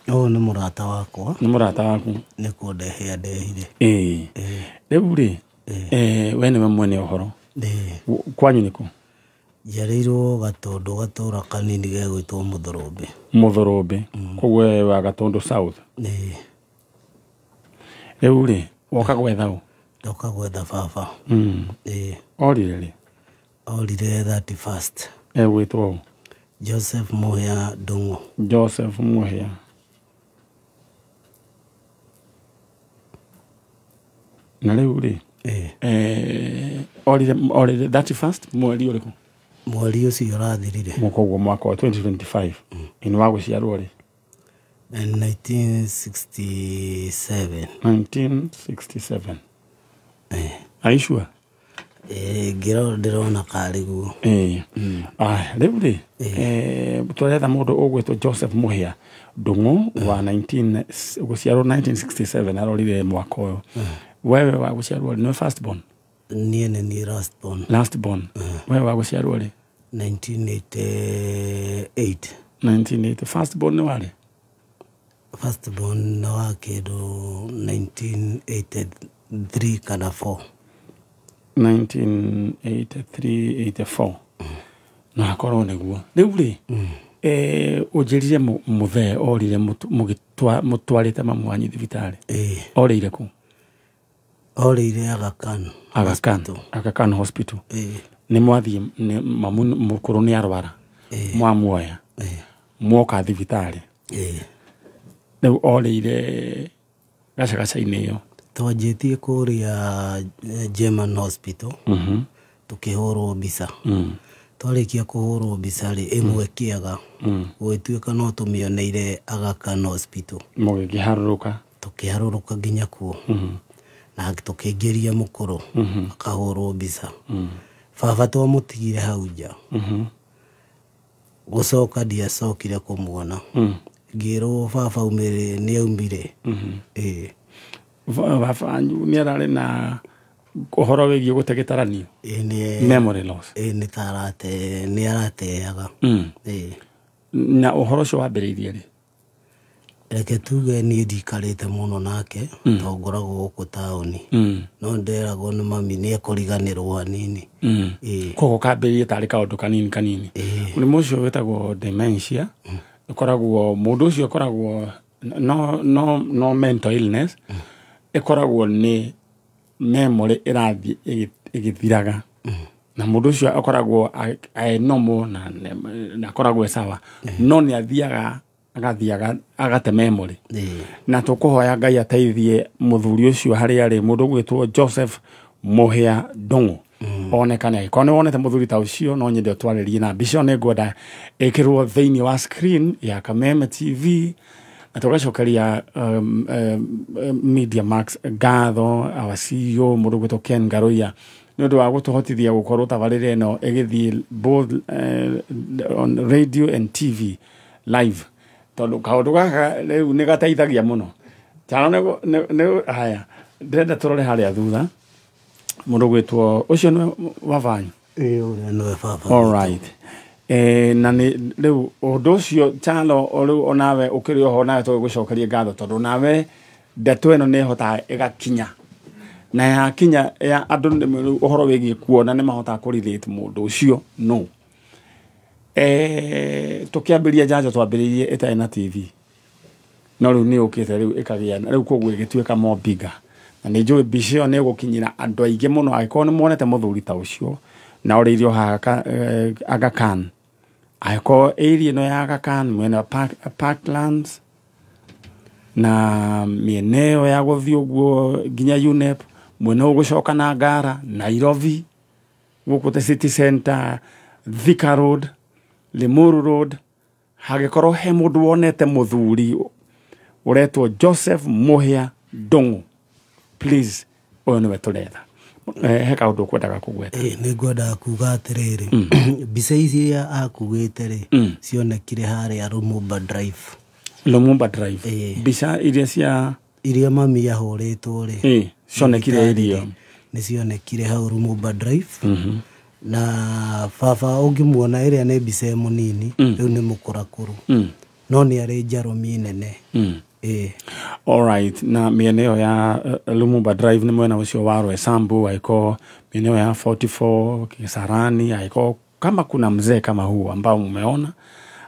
Ũyũ nĩ mũrata wakwa. Nĩ mũrata waku? Nĩ kũndehe andehire. Rĩu rĩ, we nĩwe mwene ũhoro. Kwanyu nĩkũ? Njiarĩirwo Gatũndũ, gatũra kanini gegwĩtwo Mũthũrũmbĩ. Mũthũrũmbĩ. Koguo we wa Gatũndũ South. Rĩu rĩ, woka gwetha ũ? Ndoka gwetha baba. Orire rĩ? Orire 31st. Egwĩtwo ũ? Joseph Mũhĩa Ndung'u. Joseph Mũhĩa. Na rĩu rĩ, orire 31st mweri ũrĩkũ? Mweri ũcio ũrathirire. Koguo mwaka wa 2025. Nĩ wa gũciarwo rĩ? 1967. 1967. Are you sure? Ngĩrora ndĩrona karĩ guo. Rĩu rĩ, tũretha mũndũ ũgwĩtwo Joseph Mũhĩa Ndung'u wa 19 gũciarwo 1967 arorire mwaka ũyũ. Wewe wa gũciarwo rĩ, nĩwe first born? Niĩ nĩ niĩ last born. Last born. Wewe wa gũciarwo rĩ? 1988. 1980. First born nĩ warĩ? First born wa kĩndũ 1983 kana 4. 1983 84 no akorwo nĩguo. Rĩu rĩ, ũnjĩrire mũthee orire mũtwarĩte mamu wanyu thibitarĩ. Orĩire kũ? Orĩire Aga Khan. Aga Khan Hospital. Nĩ mwathiĩ, mamu mũkũrũ nĩ arwara, mwamuoya mwoka thibitarĩ. Rĩu orĩire gacagaca-inĩ ĩyo. Twanjĩtie kũrĩa German Hospital, tũkĩhũrwo mbica. Twarĩkia kũhũrwo mbica rĩ, ĩmwe kĩaga, gũgĩtuĩka no tũmĩoneire Aga Khan Hospital. Mũgĩkĩharũrũka. Tũkĩharũrũka nginya kuo. Na tũkĩingĩria mũkũrũ, akahũrwo mbica. Baba twamũtigire hau nja. Gũcoka ndiacokire kũmuona. Ngĩrwo baba nĩ aumire. Baba wanyu nĩ ararĩ na ũhoro wĩgiĩ gũte gĩtaranio? Memory loss. Nĩ ta nĩ arateaga. Na ũhoro ũcio wambĩrĩirie rĩ? Reke tuge niĩ ndikarĩte mũno nake, tondũ ngoragwo gũkũ taũni. No nderagwo nĩ mami nĩ ekũriganĩrwo hanini. Koguo kambĩrĩirie tarĩ kaũndũ kanini kanini. Mũrimũ ũcio wĩtagwo dementia. Ĩkoragwo mũndũ ũcio ĩkoragwo no mental illness. Ĩkoragwo nĩ memory ĩrathiĩ ĩgĩthiraga. Na mũndũ ũcio akoragwo normal na akoragwo sawa. No nĩ athiaga agathiaga agate memory. Na tũkũhoya Ngai ateithie mũthuri ũcio harĩa arĩ, mũndũ ũgwĩtwo Joseph Mũhĩa Ndung'u. Onekane. Angĩkorwo nĩ wonete mũthuri ta ũcio, no nyende ũtwarĩrie na mbica ĩyo nĩ ngwenda ĩkĩrwo thĩinĩ wa screen ya Kameme TV. Na tũgacokeria Media Max ngatho, our CEO mũndũ ũgwĩtwo Ken Ngaruiya, nĩ ũndũ wa gũtũhotithia gũkorwo tabarĩra ĩno ĩgĩthiĩ both on radio and TV live. Tondũ kaũndũ gaka rĩu nĩ gateithagia mũno. Chano nĩ haya, ndĩrenda tũrore harĩa thutha. Mũndũ ũgwĩtwo ũcio nĩwe baba wanyu? Ũrĩa nĩwe baba. All right. Na nĩ rĩu ũndũ ũcio Chalo, rĩu onawe ũkĩrĩ oho, nawe tũgĩgũcokeria ngatho tondũ nawe ndeto ĩno nĩ ĩhotaga ĩgakinya. Na yakinya ya andũ rĩu ũhoro wĩgiĩ kuona nĩ mahotaga kũ relate mũndũ ũcio no. Tũkĩambĩrĩria njanjo twambĩrĩirie ĩtarĩ na TV. No rĩu nĩ yũkĩte rĩu ĩkagĩa, rĩu koguo ĩgĩtuĩka more bigger. Na nĩ njũĩ mbica ĩyo nĩ ĩgũkinyĩra andũ aingĩ mũno angĩkorwo nĩ muonete mũthuri ta ũcio na ũrĩirio haha Aga Khan. Angĩkorwo area ĩno ya Aga Khan, mwena Parklands na mĩena ĩyo ya gũthiĩ ũguo nginya UNEP, mwena ũgũcoka na Ngara, Nairobi, gũkũ the city center, Thika Road, Limuru Road, hangĩkorwo he mũndũ wonete mũthuri ũretwo Joseph Mũhĩa Ndung'u, please, ũyũ nĩwe tũretha. He kaũndũ ũkwendaga kũgweta? Nĩ ngwendaga kuga atĩrĩrĩ, mbica ici akugĩte rĩ, cionekire harĩa Lumumba Drive. Lumumba Drive. Mbica iria cia iria mami ahũrĩtwo rĩ, cionekire irio nĩ cionekire hau Lumumba Drive. Na baba ũngĩmuona ĩrĩa nĩ mbica ĩ mũnini, rĩu nĩ mũkũrakũrũ. No nĩ arĩ njarũmi nene. All right. Na mĩena ĩyo ya Lumumba Drive nĩ mwena ũcio wa Roysambu, angĩkorwo mĩena ĩyo ya 44 Kisarani, angĩkorwo kama kuna mzee kama huu ambao mmeona,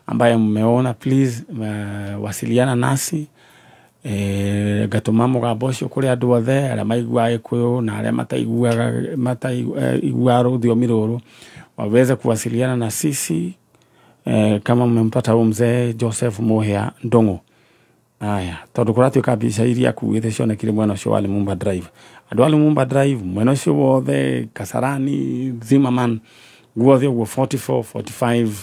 ambaye mmeona, please wasiliana nasi. Gatũma mũgambo ũcio kũrĩ andũ othe arĩa maiguaga Gĩkũyũ na arĩa mataiguaga rũthiomi rũrũ waweze kuwasiliana na sisi, kama mmempata huyu mzee Joseph Mũhĩa Ndung'u. Aya, tondũ kũratuĩka mbica iria akuĩte cionekire mwena ũcio wa Lumumba Drive. Andũ a Lumumba Drive, mwena ũcio wothe, Kasarani, Zimmerman, guothe ũguo 44,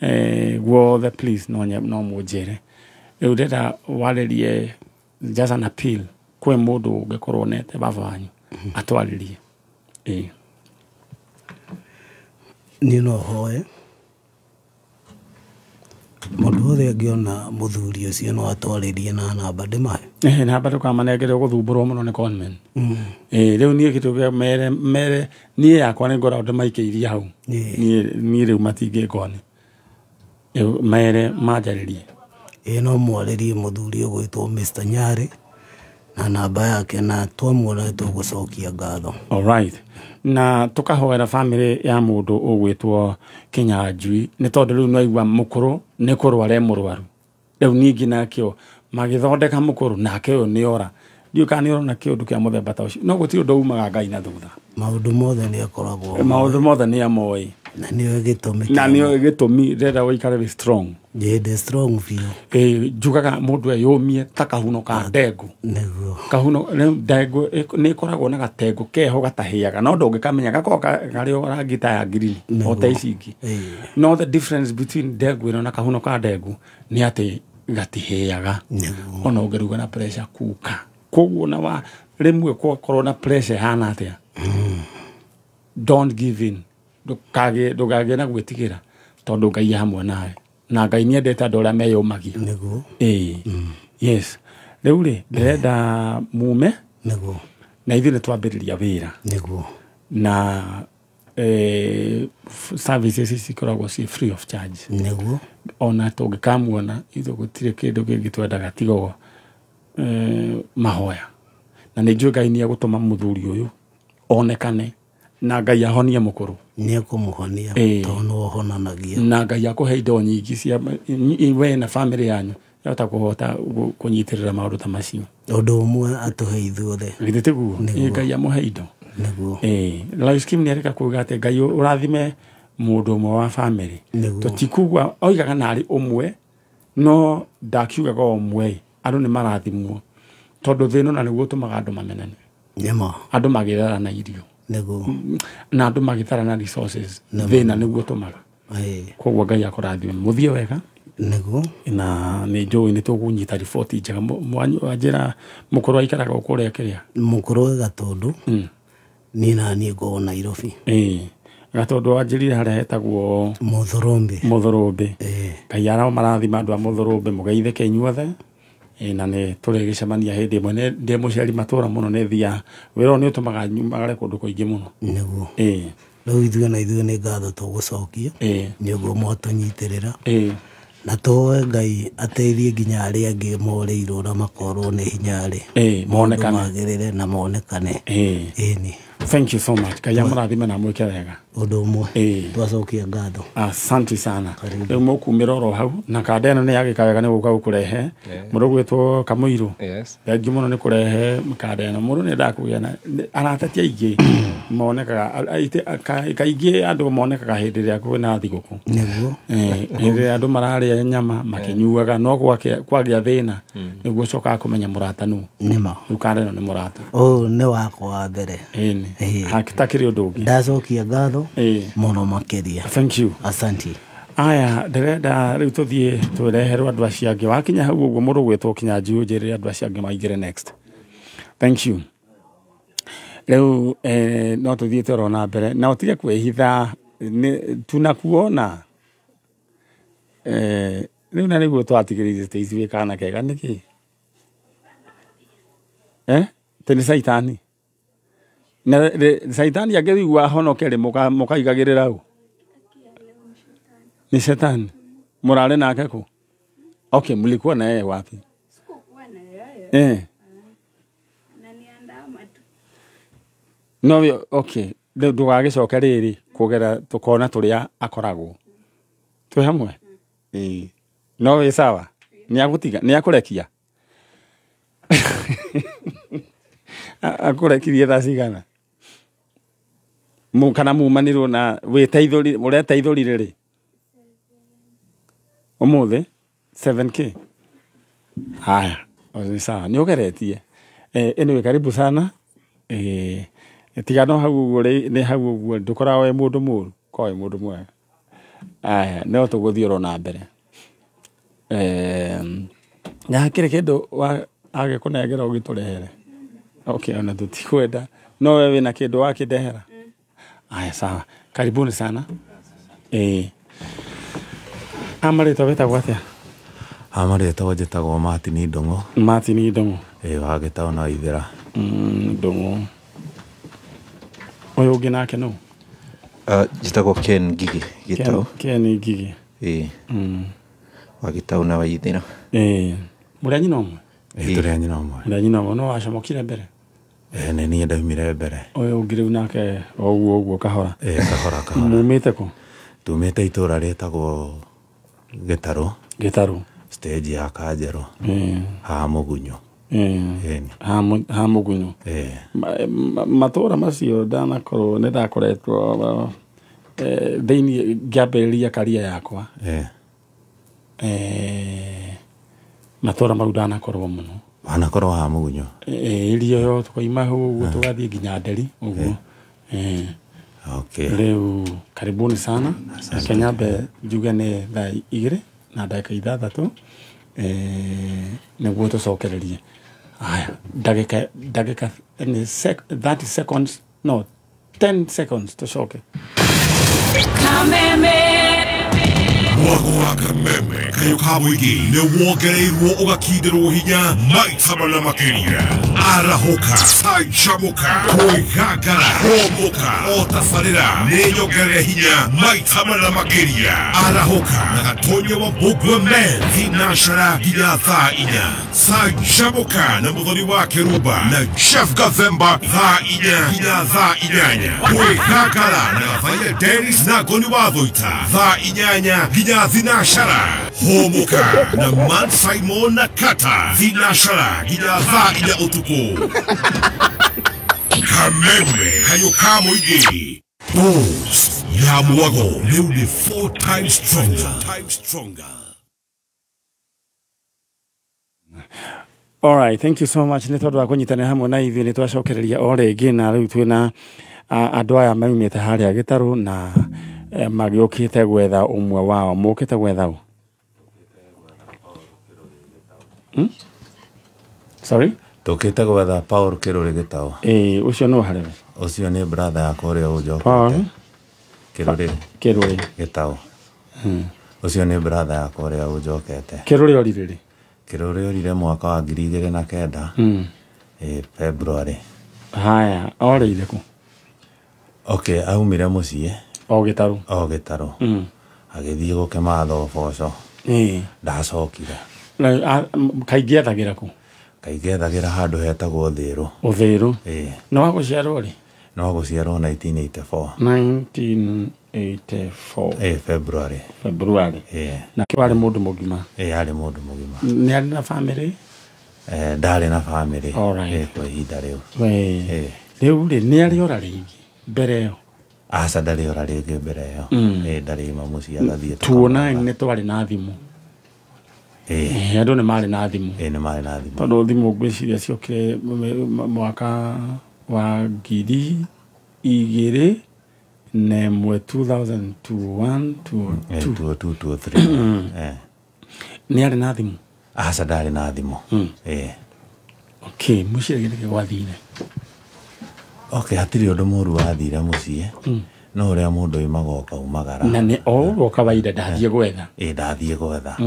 45, guothe, please, no mũnjĩre. Rĩu ndĩrenda warĩrie just an appeal kwĩ mũndũ ũngĩkorwo onete baba wanyu atwarĩrie. Niĩ no hoe mũndũ wothe angĩona mũthuri ũcio no atwarĩrie na namba ndĩmahe. Namba ndũkamanengere ũgũthumbũrwo mũno nĩ conman. Rĩu niĩ kĩndũ kĩa mere niĩ yakwa nĩ ngoragwo ndĩmaikĩirie hau. Niĩ rĩu matingĩngoni. Mere manjarĩrie. Ĩĩ no mwarĩrie mũthuri ũgwĩtwo Mr. Nyarĩ na namba yake, na twamuona nĩ tũgũcokia ngatho. Alright. Na tukahoera family ya mũndũ ũgwĩtwo Kinyanjui nĩ tondũ rĩu nĩwaigua mũkũrũ nĩ kũrwara e mũrwaru. Rĩu ningĩ nakĩo magĩthondeka mũkũrũ nake ũyũ nĩ ora. Ndiũĩ kana nĩ ũrona kĩũndũ kĩa mũthemba ta ũcio. No gũtirĩ ũndũ umaga Ngai na thutha. Maũndũ mothe nĩ akoragwo Maũndũ mothe nĩ amoĩ. Na nĩoĩ gĩtũmi Na nĩoĩ gĩtũmi ndĩrenda ũikare wĩ strong. Ndĩ strong biũ. Ĩĩ njugaga mũndũ eyũmie ta kahuno ka ndengũ. Nĩguo. Kahuno ndengũ nĩ ĩkoragwo na gatengũ keho gatahĩaga no ndũngĩkamenya gakoragwo karĩ o rangi ta ya green o ta ici ingĩ. No the difference between ndengũ ĩno na kahuno ka ndengũ nĩ atĩ gatihĩaga. Ona ũngĩruga na pressure cooker. Koguo na wa rĩmwe gwakorwo na pressure ĩhana atĩa. Don't give in. Ndũkagĩe na gwĩtigĩra tondũ Ngai e hamwe nawe. Na Ngai nĩendete andũ arĩa meyũmagia. Nĩguo. Ĩĩ. Yes. Rĩu rĩ ndĩrenda mume. Nĩguo. Na ithuĩ nĩtwambĩrĩria wĩra. Nĩguo. Na services cikoragwo ciĩ free of charge. Nĩguo. Ona tũngĩkamuona ithuĩ gũtirĩ kĩndũ kĩngĩ twendaga tiga o mahoya. Na nĩ njũĩ Ngai nĩegũtũma mũthuri ũyũ onekane na Ngai ahonie mũkũrũ. Nĩekũmũhonia tondũ nĩwe ũhonanagia. Na Ngai akũhe indo nyingĩ cia we na family yanyu yahota kũhota kũnyitĩrĩra maũndũ ta macio. Ũndũ ũmwe atũhe ithuothe. Githĩ tiguo? Ngai amũhe indo. Nĩguo. Life scheme nĩareka kuga atĩ Ngai ũrathime mũndũ ũmwe wa family. Tũtikuga oigaga narĩ ũmwe no ndakiugaga ũmwe andũ nĩ marathimwo tondũ thĩna ona nĩguo ũtũmaga andũ mamenane. Nĩma. Andũ magĩtharana irio. Nĩguo. Na andũ magĩtharana resources. Thĩna nĩguo ũtũmaga. Koguo Ngai akũrathime. Mũthiĩ wega. Nĩguo. Na nĩ njũĩ nĩ tũkũnyita riboti njega. Wanjĩra mũkũrũ aikaraga kũrĩa kĩrĩa? Mũkũrũ e Gatũndũ. Niĩ na niĩ ngoragwo Nairobi. Gatũndũ wanjĩrire harĩa hetagwo Mũthũrũmbĩ. Mũthũrũmbĩ. Ngai aromarathima andũ a Mũthũrũmbĩ mũgeithĩke inyuothe. Na nĩ tũrĩgĩcemania hĩndĩ ĩmwe. Ndĩ mũciari matũra mũno nĩ thiaga. Wĩra ũyũ nĩ ũtũmaga nyumagare kũndũ kũingĩ mũno. Nĩguo. Rĩu ithuĩ na ithuĩ nĩ ngatho tũgũcokia. Nĩ ũguo mwatũnyitĩrĩra. Na tũhoe Ngai ateithie nginya arĩa angĩ morĩirwo na makorwo nĩ hinya rĩ. Monekane. Magĩrĩre na monekane. Ĩni. Thank you so much. Ngai amũrathime na amwĩke wega. Ũndũ ũmwe. Twacokia ngatho. Asante sana. Rĩu mũkumĩra oro hau na kanda ĩno nĩ yagĩka wega nĩ gũka gũkũrehe. Mũndũ ũgwĩtwo Kamũirũ. Thengiũ mũno nĩ kũrehe kanda ĩno. Mũndũ nĩ endaga kũgĩa na arata ti aingĩ monekaga kaingĩ andũ monekaga hĩndĩ ĩrĩa kwĩna thigũkũ. Nĩguo. Hĩndĩ ĩrĩa andũ mararĩa nyama makĩnyuaga no kwagĩa thĩna nĩguo ũcokaga kũmenya mũrata nũ. Nĩma. Rĩu kanda ĩno nĩ mũrata. Ũyũ nĩ wakwa wa mbere. Ĩni. Hatakĩrĩ ũndũ ũngĩ. Ndacokia ngatho mũno makĩria. Thank you. Asante. Aya ndĩrenda rĩu tũthiĩ twĩreherwo andũ acio angĩ. Wakinya hau ũguo mũndũ ũgwĩtwo Kinyanjui ũnjĩrĩre andũ acio angĩ maingĩre next. Thank you. Rĩu no tũthiĩte oro na mbere na ũtige kwĩhitha tunakuona. Rĩu na nĩguo twatigĩrĩire Stacy wĩ kana kega nĩkĩ? Tĩ nĩ caitani. Na caitani angĩigua ahonoke rĩ mũkaigagĩrĩra ũ? Ni shetani. Mũrarĩ nake kũ? Okay, mlikuwa na yeye wapi? Sikukuwa na yeye. Ananiandama tu. No, okay. Rĩu ndũgagĩcoke rĩrĩ kũgera tũkona tũrĩa akoragwo. Twĩ hamwe? No wĩ sawa? Nĩagũtiga? Nĩakũrekia? Akũrekirie thaa cigana? Kana mumanirwo na wĩteithũrire mũreteithũrire rĩ? Ũmũthĩ 7K. Haya, ni sawa. Nĩ ũgeretie. Anyway, karibu sana. Tiga no hau ũguo nĩ hau ũguo ndũkoragwo wĩ mũndũ mũũru, korwo wĩ mũndũ mwega. Aya, no tũgũthiĩ oro na mbere. Na hakĩrĩ kĩndũ agĩkũnengera ũgĩtũrehere? Okay, ona tũtikwenda. No we wĩna kĩndũ wakĩndehera? Aya, sawa. Karibuni sana. Amarĩtwa wĩtagwo atĩa? Amarĩtwa njĩtagwo Martin Ndung'u. Martin Ndung'u. Wa Gĩtaũ na Ithĩra. Ndung'u. Ũyũ ũngĩ nake nũ? Njĩtagwo Ken Ngigi Gĩtaũ. Ken Ngigi. Wa Gĩtaũ na Waithĩra. Mũrĩ a nyina ũmwe? Tũrĩ a nyina ũmwe. Mũrĩ a nyina ũmwe, no wacamũkire mbere? Nĩ niĩ ndaumire mbere. Ũyũ ũngĩ rĩu nake o ũguo ũguo kahora. Kahora kahora. Mumĩte kũ? Tumĩte itũra rĩtagwo Gĩtarũ. Gĩtarũ. Stage ya Kanjerũ. Haha Mũgunyũ. Ha Mũgunyũ. Matũra macio ndanakorwo nĩ ndakoretwo thĩinĩ ngĩambĩrĩria karia yakwa. Matũra mau ndanakorwo mũno. Wanakorwo haha Mũgunyũ? Irio yo tukoima hau ũguo tũgathiĩ nginya Nderi ũguo. Okay. Rĩu karibuni sana. Reke nyambe njuge nĩ thaa 2 na ndagĩka 6 nĩguo tũcokererie. Aya, ndagĩka nĩ 30 seconds, no 10 seconds tũcoke. Kameme. Mwago wa Kameme kayo ka mũingĩ nĩ wongereirwo ũgakindĩrwo hinya maita mana makĩria. Arahũka, canjamũka, kwĩgangara, hũmũka, o tabarĩra nĩ nyongerere hinya maita mana makĩria. Arahũka na Gatonya wa Mbũgua Men thinashara nginya thaa 4. Canjamũka na Mũthoni wa Kĩrumba na Jeff Gathemba thaa 4 nginya thaa 8. Kwĩgangara na Gathaiya Dennis na Ngoni wa Thũita thaa 8 nginya thinashara. Hũmũka na Man Simon na Kata thinashara nginya thaa 4 ũtukũ. Kameme kayo ka mũingĩ. Boss ya Mwago rĩu nĩ 4 times stronger. All right, thank you so much. Nĩ tondũ wa kũnyitanĩra hamwe na ithuĩ nĩ twacokereria o rĩngĩ na rĩu twĩna andũ aya maumĩte harĩa Gĩtarũ na magĩũkĩte gwetha ũmwe wao. Mũkĩte gwetha ũ? Sorry? Tũkĩte gwetha Paul Kĩrũrĩ Gĩtaũ. Ũcio nũ harĩ we? Ũcio nĩ brother yakwa ũrĩa ũnjokete. Paul Kĩrũrĩ Kĩrũrĩ Gĩtaũ. Ũcio nĩ brother yakwa ũrĩa ũnjokete. Kĩrũrĩ orire rĩ? Kĩrũrĩ orire mwaka wa 2009. February. Haya, orĩire kũ? Okay, aumire mũciĩ. O Gĩtarũ. O Gĩtarũ. Agĩthiĩ gũkĩmatha ũboco. Ndacokire. Kaingĩ ethagĩra kũ? Kaingĩ ethagĩra handũ hetagwo Ũthĩrũ. Ũthĩrũ? Nĩ wa gũciarwo rĩ? Nĩ wa gũciarwo 1984. 1984. February. February. Na warĩ mũndũ mũgima? Arĩ mũndũ mũgima. Nĩ arĩ na bamĩrĩ? Ndarĩ na bamĩrĩ. Alright. Kwa ihinda rĩu. Rĩu rĩ, nĩ arĩ ora rĩngĩ mbere ĩyo? Aca, ndarĩ ora rĩngĩ mbere ĩyo. Ndarĩ ima mũciĩ agathiĩ. Tuona nĩ twarĩ na thimũ. Andũ nĩ marĩ na thimũ. Nĩ marĩ na thimũ. Tondũ thimũ ngwĩciria ciokire mwaka wa 2001, 2001, 2002. 2002, 2003. Nĩ arĩ na thimũ? Aca, ndarĩ na thimũ. Okay, mũciĩ nĩkĩ gwathire? Okay, hatirĩ ũndũ mũru wathire mũciĩ. No ũrĩa mũndũ oimaga ũkaumagara. Na nĩ o ũguo kawaida ndathiĩ gwetha. Ndathiĩ gwetha.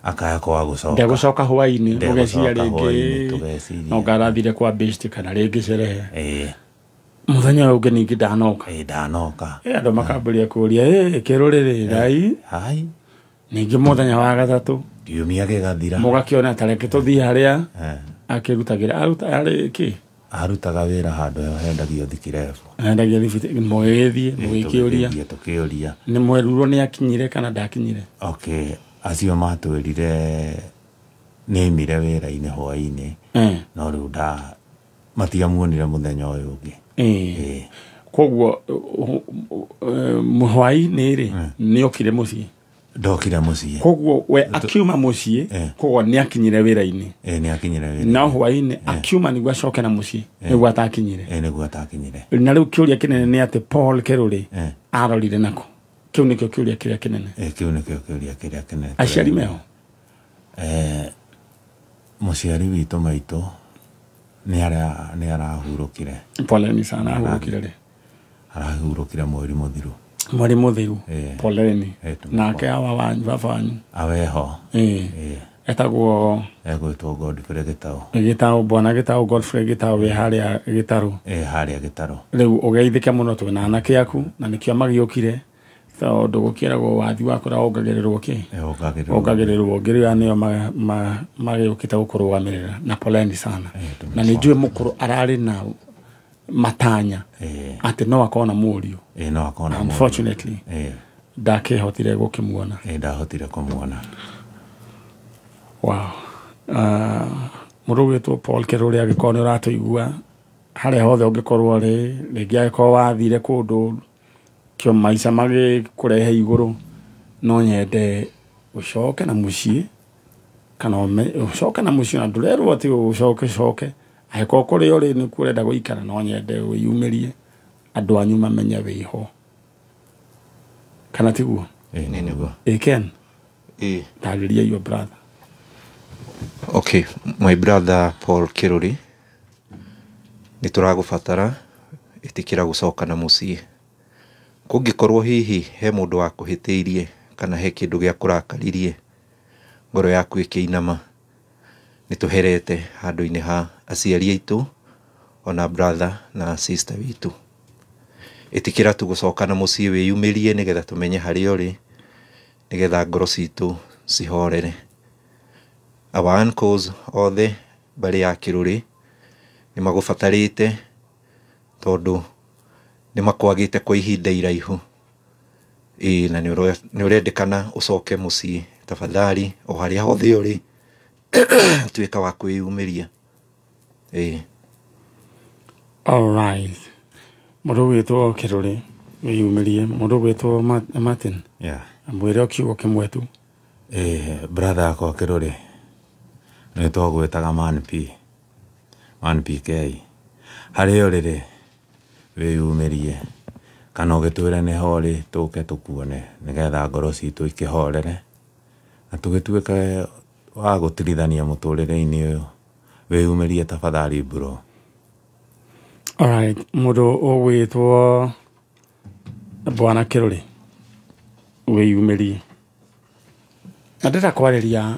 Akaya kwaga gũcoka. Ndegũcoka hwaĩ-inĩ, ũgeciria rĩngĩ. Tũgeciria. No ngarathire kwa best kana rĩngĩ sherehe. Mũthenya ũyũ ũngĩ ningĩ ndanoka. Ndanoka. Andũ makambĩrĩria kũũria, Kĩrũrĩ rĩ, rai. Hai. Ningĩ mũthenya wa gatatũ. Kiumia gĩgathira. Mũgakĩona ta reke tũthiĩ harĩa akĩrutagĩra. Arĩ kĩ? Arutaga wĩra handũ hendagio thikirebu. Hendagio thibitarĩ, mũgĩgĩthiĩ, mũgĩkĩũria. Tũkĩũria. Nĩ mwerirwo nĩ akinyire kana ndakinyire? Okay, acio matwĩrire nĩ aimire wĩra-inĩ hwaĩ-inĩ. No rĩu matiamuonire mũthenya ũyũ ũngĩ. Koguo hwaĩ-inĩ rĩ, nĩ okire mũciĩ? Ndokire mũciĩ. Koguo we akiuma mũciĩ, koguo nĩ akinyire wĩra-inĩ. Nĩ akinyire wĩra-inĩ. No hwaĩ-inĩ akiuma nĩguo acoke na mũciĩ, nĩguo atakinyire. Nĩguo atakinyire. Na rĩu kĩũria kĩnene nĩ atĩ Paul Kĩrũrĩ arorire nakũ? Kĩu nĩkĩo kĩũria kĩrĩa kĩnene. Kĩu nĩkĩo kĩũria kĩrĩa kĩnene. Aciari meho? Mũciari witũ maitũ nĩ arahurũkire. Poleni sana, ahurũkire rĩ? Arahurũkire mweri mũthiru. Mweri mũthiru. Poleni. Nake awa wanyu, baba wanyu? Aweho. Etagwo Egwĩtwo Godfrey Gĩtaũ. Gĩtaũ, bwana Gĩtaũ, Godfrey Gĩtaũ wĩ harĩa Gĩtarũ. Harĩa Gĩtarũ. Rĩu ũgeithĩke mũno twĩna anake aku na nĩkĩo magĩũkire Tondũ gũkĩragwo wathi wakũra wongagĩrĩrwo kĩ? Wongagĩrĩrwo ngĩrĩo nĩo magĩũkĩte gũkũrũgamĩrĩra na poleni sana. Na nĩ njũĩ mũkũrũ ararĩ na matanya atĩ no akorwo na mũriũ. No akorwo na mũriũ. Unfortunately ndakĩhotire gũkĩmuona. Ndahotire kũmuona. Wow. Mũndũ ũgwĩtwo Paul Kiruri angĩkorwo nĩ ũratũigua harĩa hothe ũngĩkorwo rĩ, rĩngĩ angĩkorwo wathire kũndũ kĩo maica magĩkũrehe igũrũ, no nyende ũcoke na mũciĩ kana ũcoke na mũciĩ na ndũrerwo atĩ ũcoke coke angĩkorwo kũrĩa ũrĩ nĩkuo ũrenda gũikara, no nyende wĩyumĩrie andũ anyu mamenye wĩho, kana tiguo? Nĩ nĩguo. Ken, tarĩria your brother. Okay, my brother Paul Kiruri, nĩ tũragũbatara ĩtĩkĩra gũcoka na mũciĩ. Kũngĩkorwo hihi he mũndũ wakũhĩtĩirie kana he kĩndũ gĩa kũrakaririe ngoro yaku ĩkĩinama, nĩ tũherete handũ-inĩ ha aciari aitũ ona brother na sister witũ. Ĩtĩkĩra tu gũcoka na mũciĩ wĩyumĩrie nĩgetha tũmenye harĩa ũrĩ, nĩgetha ngoro citũ cihorere. Our uncles othe mbarĩ ya Kiruri nĩ magũbatarĩte tondũ nĩ makwagĩte kwa ihinda iraihu. Na nĩ ũrendekana ũcoke mũciĩ tafadhali, o harĩa hothe ũrĩ tuĩka wa kwĩyumĩria. All right. Mũndũ ũgwĩtwo Kiruri wĩyumĩrie, mũndũ ũgwĩtwo Martin. Mwĩre o kiugo kĩmwe tu. Brother yakwa Kiruri nĩ twagwĩtaga Man P, Man PK, harĩa ũrĩ rĩ wĩyumĩrie kana ũgĩtwĩre nĩho ũrĩ tũke tũkuone nĩgetha ngoro citũ ikĩhorere na tũgĩtuĩke wa gũtirithania mũtũrĩre-inĩ ũyũ. Wĩyumĩrie tafadhali bro. All right, mũndũ ũgwĩtwo Bwana Kiruri wĩyumĩrie, na ndĩrenda kwarĩria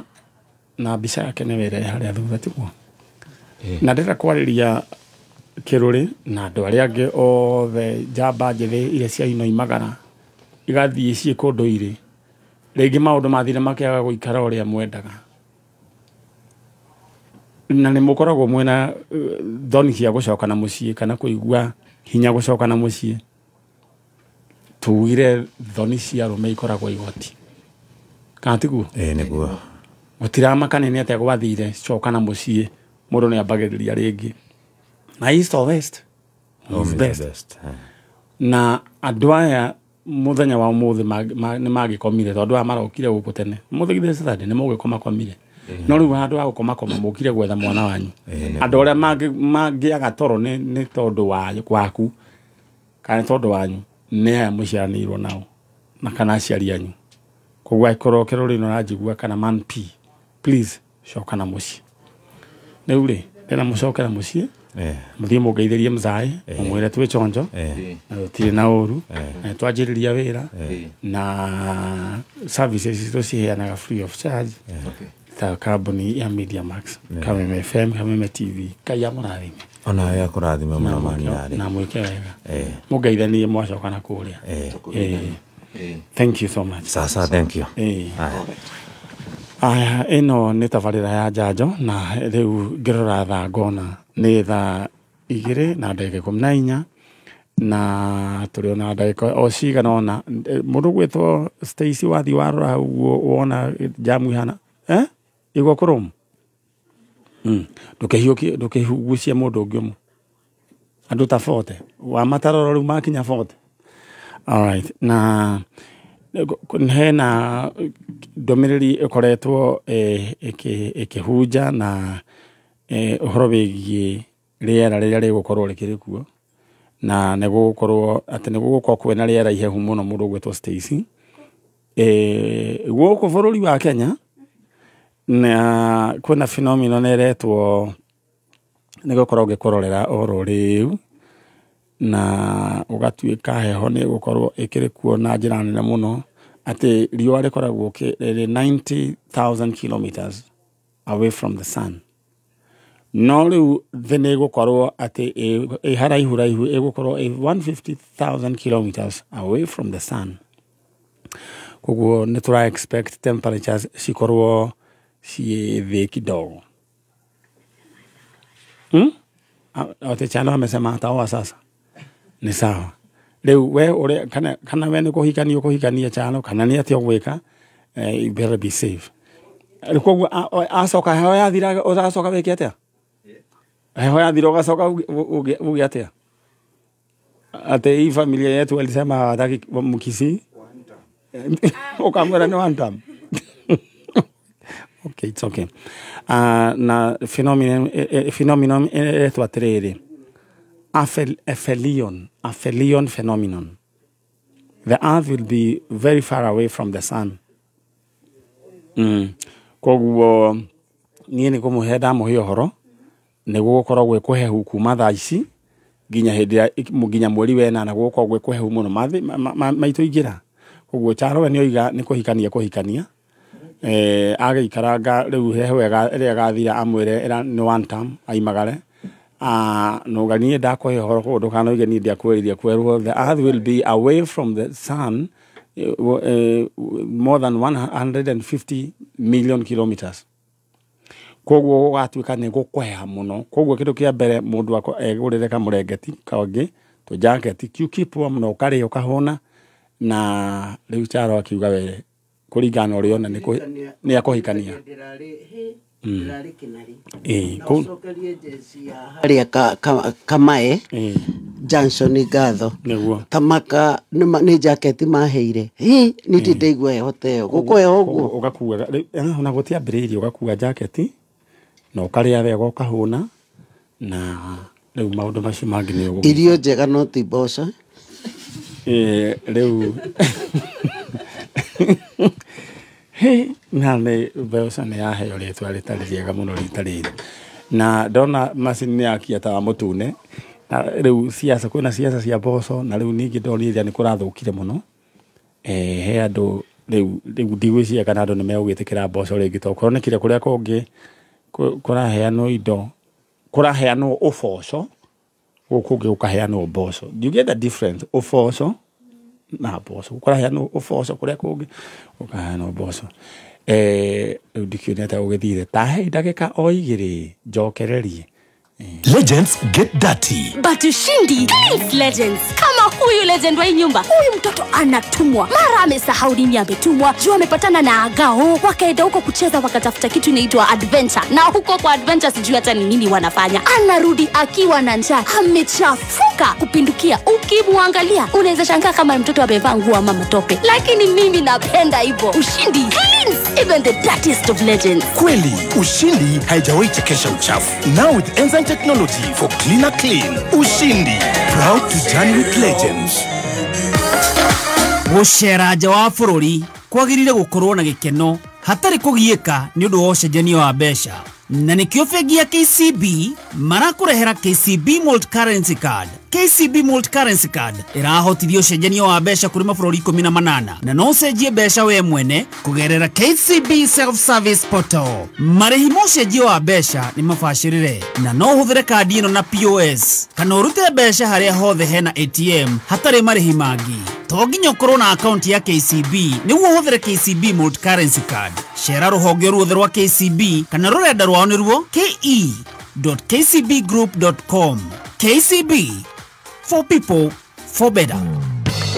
na mbica yake nĩ wĩra harĩa thutha tiguo, na ndĩrenda kwarĩria Kiruri na andũ arĩa angĩ othe njamba njĩthĩ iria cia inoimagara igathiĩ ciĩ kũndũ irĩ, rĩngĩ maũndũ mathire makĩaga gũikara ũrĩa mwendaga, na nĩ mũkoragwo mwĩna thoni cia gũcoka na mũciĩ kana kũigua hinya gũcoka na mũciĩ. Tugire thoni cia arũme ikoragwo igoti, kana tiguo? Nĩguo. Gũtiramaka nĩ atĩa gwathire, coka na mũciĩ mũndũ nĩ ambagĩrĩria rĩngĩ. Na east or west, home is best. Na andũ aya mũthenya wa ũmũthĩ nĩ magĩkomire tondũ aya marokire gũkũ tene. Ũmũthĩ githĩ Saturday nĩ mũgĩkomakomire, no rĩu handũ ha gũkomakoma mũkire gwetha mwana wanyu. Andũ arĩa mangĩaga toro nĩ tondũ waku kana nĩ tondũ wanyu nĩ aya mũciaranĩirwo nao na kana aciari anyu. Koguo angĩkorwo Kiruri nĩ ũranjigua kana Man P, please coka na mũciĩ. Rĩu rĩ ndĩna mũcoke na mũciĩ, mũthiĩ mũngeithĩrie mzaĩ, mũmwĩre twĩ chonjo na tũtirĩ na ũru, na twanjĩrĩria wĩra na services citũ ciheanaga free of charge ta kambuni ya Media Max, Kameme FM, Kameme TV. Ngai amũrathime. Onawe akũrathime mũno Mani. Na mwĩke wega. Mũngeithanie mwacoka na kũrĩa. Thank you so much. Sasa thank you. Aya, ĩno nĩ tabarĩra ya njanjo na rĩu ngĩrora thaa ngona nĩ thaa 2:14 na tũrĩ ona ndagĩka o cigana ũna. Mũndũ ũgwĩtwo Stacy wathiĩ warora hau ũguo wona jamu ihana igwa kũrũmu, ndũkĩhugucie mũndũ ũngĩ ũmwe, andũ ta 40 wa mataroro rĩu makinya 40. All right, na hena ndũmĩrĩri ĩkoretwo ĩkĩhunja na ũhoro wĩgiĩ rĩera rĩrĩa rĩgũkorwo rĩkĩrĩ kuo, na nĩ gũgũkorwo atĩ nĩ gũgũkorwo kwĩna rĩera ihehu mũno. Mũndũ ũgwĩtwo Stacy gũkũ bũrũri wa Kenya na kwĩna phenomenon ĩretwo nĩ gũkorwo ngĩkũrorera oro rĩu, na ũgatuĩka heho nĩ gũkorwo ĩkĩrĩ kuo na njĩra nene mũno atĩ riũa rĩkoragwo rĩrĩ 90,000 kilometers away from the sun. No rĩu thĩ nĩ ĩgũkorwo atĩ ĩ haraihu raihu, ĩgũkorwo ĩ 150,000 kilometers away from the sun. Koguo nĩ tũra expect temperatures cikorwo ciĩ thĩ kidogo. Ote Chalo amesema ataoa sasa. Ni sawa. Rĩu we ũrĩa kana we nĩ kũhikania ũkũhikania Chalo kana nĩ atĩa ũgwĩka, you better be safe. Rĩu koguo acoka heho yathira ũgacoka wĩke atĩa? Heho yathira ũgacoka uge atĩa? Ate hii familia yetu walisema hawataki Mkisii. Ukamwĩra nĩ one term. Okay, it's okay. Na phenomenon ĩretwo atĩrĩrĩ, aphelion phenomenon. The earth will be very far away from the sun. Koguo niĩ nĩ kũmũhe ndamũhe ũhoro nĩ gũgũkorwo gwĩ kũhehu kuma thaa ici nginya hĩndĩ nginya mweri wa ĩnana gũgũkorwo gwĩ kũhehu mũno maitũ ingĩra. Koguo Chalo we nĩoiga nĩ kũhikania agĩikaranga rĩu heho ĩrĩa ĩgathira amwĩre nĩ one term aimagare. No niĩ ndakũhe ũhoro koguo ndũkanoige niĩ ndiakwĩrire kwerwo. The earth will be away from the sun more than 150 million kilometers. Koguo gũgatuĩka nĩ gũkũheha mũno. Koguo kĩndũ kĩa mbere mũndũ egũrĩre kamũrengeti kangĩ tũjaketi you keep warm na ũkarĩa ũkahũna. Na rĩu Chalo akiuga were kũringana na ũrĩa ona nĩ akũhikania. Harĩa Kamae Johnson ngatho tamaka nĩ jaketi maheire. Nĩ ndirĩ ndaigua heho ta ĩyo gũkũheho ũguo ũgakua ona gũtiambĩrĩirie ũgakua jaketi na ũkarĩa wega ũkahũna na rĩu maũndũ macio mangĩ nĩ ũguo. Irio njega no ti mboco. Rĩu na nĩ mboco nĩ yaheo rĩtwa rĩtarĩ rĩega mũno rita rĩrĩ. Na ndona macini nĩ yakia tawa mũtune na rĩu siasa kwĩna siasa cia mboco na rĩu ningĩ ndonire nĩ kũrathũkire mũno. He andũ rĩu ndigwĩciria kana andũ nĩ megũgĩtĩkĩra mboco rĩngĩ tondũ kũronekire kũrĩa kũngĩ kũraheanwo indo kũraheanwo ũboco gũkũ kũngĩ gũkaheanwo mboco. Do you get the difference? Ũboco na mboco. Kũraheanwo ũboco kũrĩa kũngĩ gũkaheanwo mboco. Rĩu ndikĩũria atĩa gũgĩthire ta he ndagĩka o igĩrĩ njokererie. Legends get dirty. But Ushindi cleans legends. Kama huyu legend wa nyumba. Huyu mtoto anatumwa. Mara amesahau nini ametumwa. Juu amepatana na agao. Wakaenda huko kucheza wakatafuta kitu inaitwa adventure. Na huko kwa adventure sijui hata ni nini wanafanya. Anarudi akiwa na njaa. Amechafuka kupindukia. Ukimwangalia unaweza shangaa kama mtoto amevaa nguo ama matope. Lakini mimi napenda hivyo. Ushindi cleans even the dirtiest of legends. Kweli, Ushindi haijawahi chekesha uchafu. Now with enzyme technology for cleaner clean. Ushindi, proud to journey with legends. Gũcera nja wa bũrũri kwagĩrĩire gũkorwo na gĩkeno hatarĩ kũgiĩka nĩ ũndũ wa ũcenjania wa mbeca. Na nĩkĩo bengi ya KCB marakũrehera KCB Multi Currency Card. KCB Multi Currency Card ĩrahotithia ũcenjania wa mbeca kũrĩ mabũrũri 18 na no ũcenjie mbeca we mwene kũgerera KCB Self Service Portal. Marĩhi ma ũcenjia wa mbeca nĩ mabacĩrĩre na no ũhũthĩre kandi ĩno na POS kana ũrute mbeca harĩa hothe hena ATM hatarĩ marĩhi mangĩ. To nginya ũkorwo na akaunti ya KCB nĩguo ũhũthĩre KCB Multi Currency Card. Cera rũhonge ruothe rwa KCB kana rũrenda rwao nĩruo ke.kcbgroup.com. KCB, for people, for better.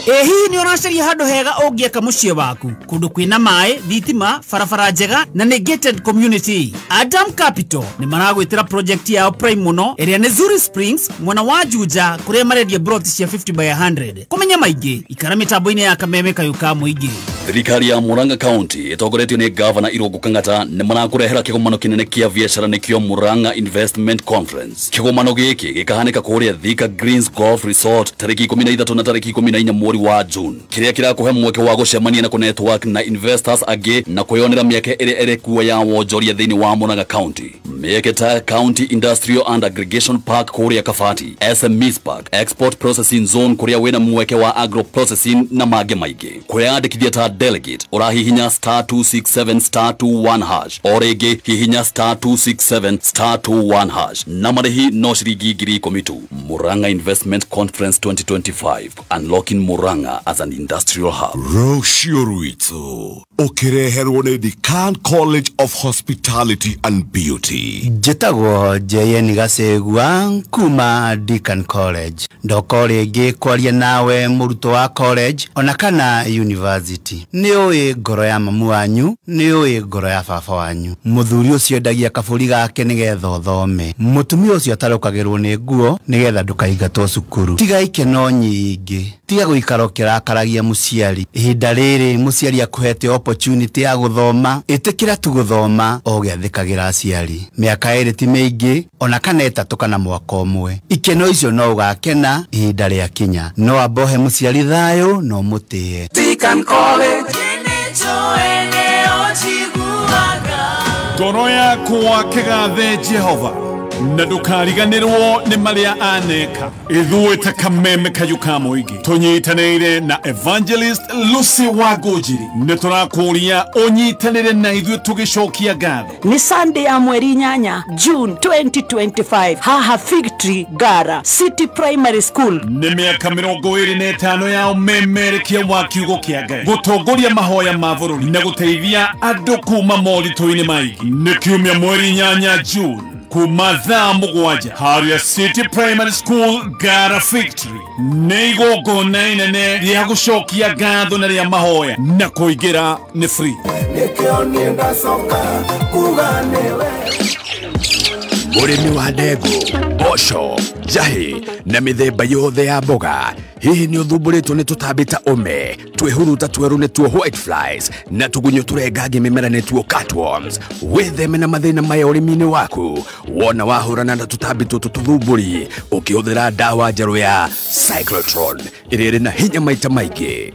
Hihi nĩ ũracaria handũ hega ũngĩaka mũciĩ waku kũndũ kwĩna maĩ, thitima, barabara njega na nĩ gated community. Adam Capital nĩ maragwĩtĩra project yao prime mũno ĩrĩa nĩ Zuri Springs mwena wa Juja kũrĩa marendia broti cia 50 by 100. Kũmenya maingĩ ikara mĩtambo-inĩ ya Kameme Kayũ ka Mũingĩ. Thirikari ya Murang'a County ĩtongoretio nĩ Gavana Irũngũ Kang'ata nĩ marakũrehera kĩgomano kĩnene kĩa biacara nĩkĩo Murang'a Investment Conference. Kĩgomano gĩkĩ gĩkahanĩka kũrĩa Thika Greens Golf Resort tarĩki 13 na tarĩki 14 mweri wa June. Kĩrĩa kĩrakũhe mweke wa gũcemania na kũnetwork na investors angĩ na kwĩyonera mĩeke ĩrĩa ĩrĩ kuo ya wonjoria thĩinĩ wa Murang'a County. Mĩeke ta County Industrial and Aggregation Park kũrĩa Kabati, SMEs Park, Export Processing Zone kũrĩa wĩna mweke wa agro processing na mangĩ maingĩ. Kwĩyandĩkithia ta delegate ũrahihinya *267 *21# o rĩngĩ hihinya *267 *21# na marĩhi no ciringi 10,000 tu. Murang'a Investment Conference 2025, unlocking Murang'a as an industrial hub. Rũciũ rwitũ ũkĩreherwo nĩ Decan College of Hospitality and Beauty. Njĩtagwo Jayeni Gacegua kuma Decan College. Ndoka rĩngĩ kwaria nawe mũrutwo wa college ona kana university. Nĩ ũĩ ngoro ya mamu wanyu, nĩ ũĩ ngoro ya baba wanyu. Mũthuri ũcio endagia kabũri gake nĩgetha ũthome. Mũtumia ũcio atarũkagĩrwo nĩ nguo nĩgetha ndũkaingatwo cukuru. Tiga ikeno nyingĩ, tiga gũikara ũkĩrakaragia mũciari. Ihinda rĩrĩ mũciari akũhete opportunity ya gũthoma, ĩtĩkĩra tu gũthoma o ũgĩathĩkagĩra aciari. Mĩaka 2 ti mĩingĩ ona kana 3 kana mwaka ũmwe. Ikeno icio no ũgakena ihinda rĩa kinya. No ambohe mũciari thayũ no mũtĩe. Decan College. Ngoro yakwa kĩgathe Jehova na ndũkariganĩrwo nĩ marĩa aneka. Ithuĩ ta kameme kayũ ka mũingĩ tũnyitanĩire na Evangelist Lucy Wangũnjiri nĩ tũrakũria ũnyitanĩre na ithuĩ tũgĩcokia ngatho. Nĩ Sunday ya mweri 8 June 2025 haha Fig Tree Ngara City Primary School. Nĩ mĩaka 25 ya ũmemerekia wa kiugo kĩa Ngai, gũtongoria mahoya ma bũrũri na gũteithia andũ kuma moritũ-inĩ maingĩ. Nĩ kiumia mweri 8 June kuma thaa 7 harĩa City Primary School Ngara Fig Tree. Nĩ igongona inene rĩa gũcokia ngatho na rĩa mahoya na kũingĩra nĩ free. Mũrĩmi wa ndengũ, mboco, njahĩ na mĩthemba yothe ya mboga, hihi nĩ ũthumbũrĩtwo nĩ tũtambi ta ũme, twĩhuruta twerũ nĩtuo white flies na tũgunyũ tũrengangi mĩmera nĩtuo cutworms? Wĩtheme na mathĩna maya ũrĩmi-inĩ waku wona wahũrana na tũtambi tũtũ tũthumbũri ũkĩhũthĩra ndawa njerũ ya Cyclotron ĩrĩa ĩrĩ na hinya maita maingĩ.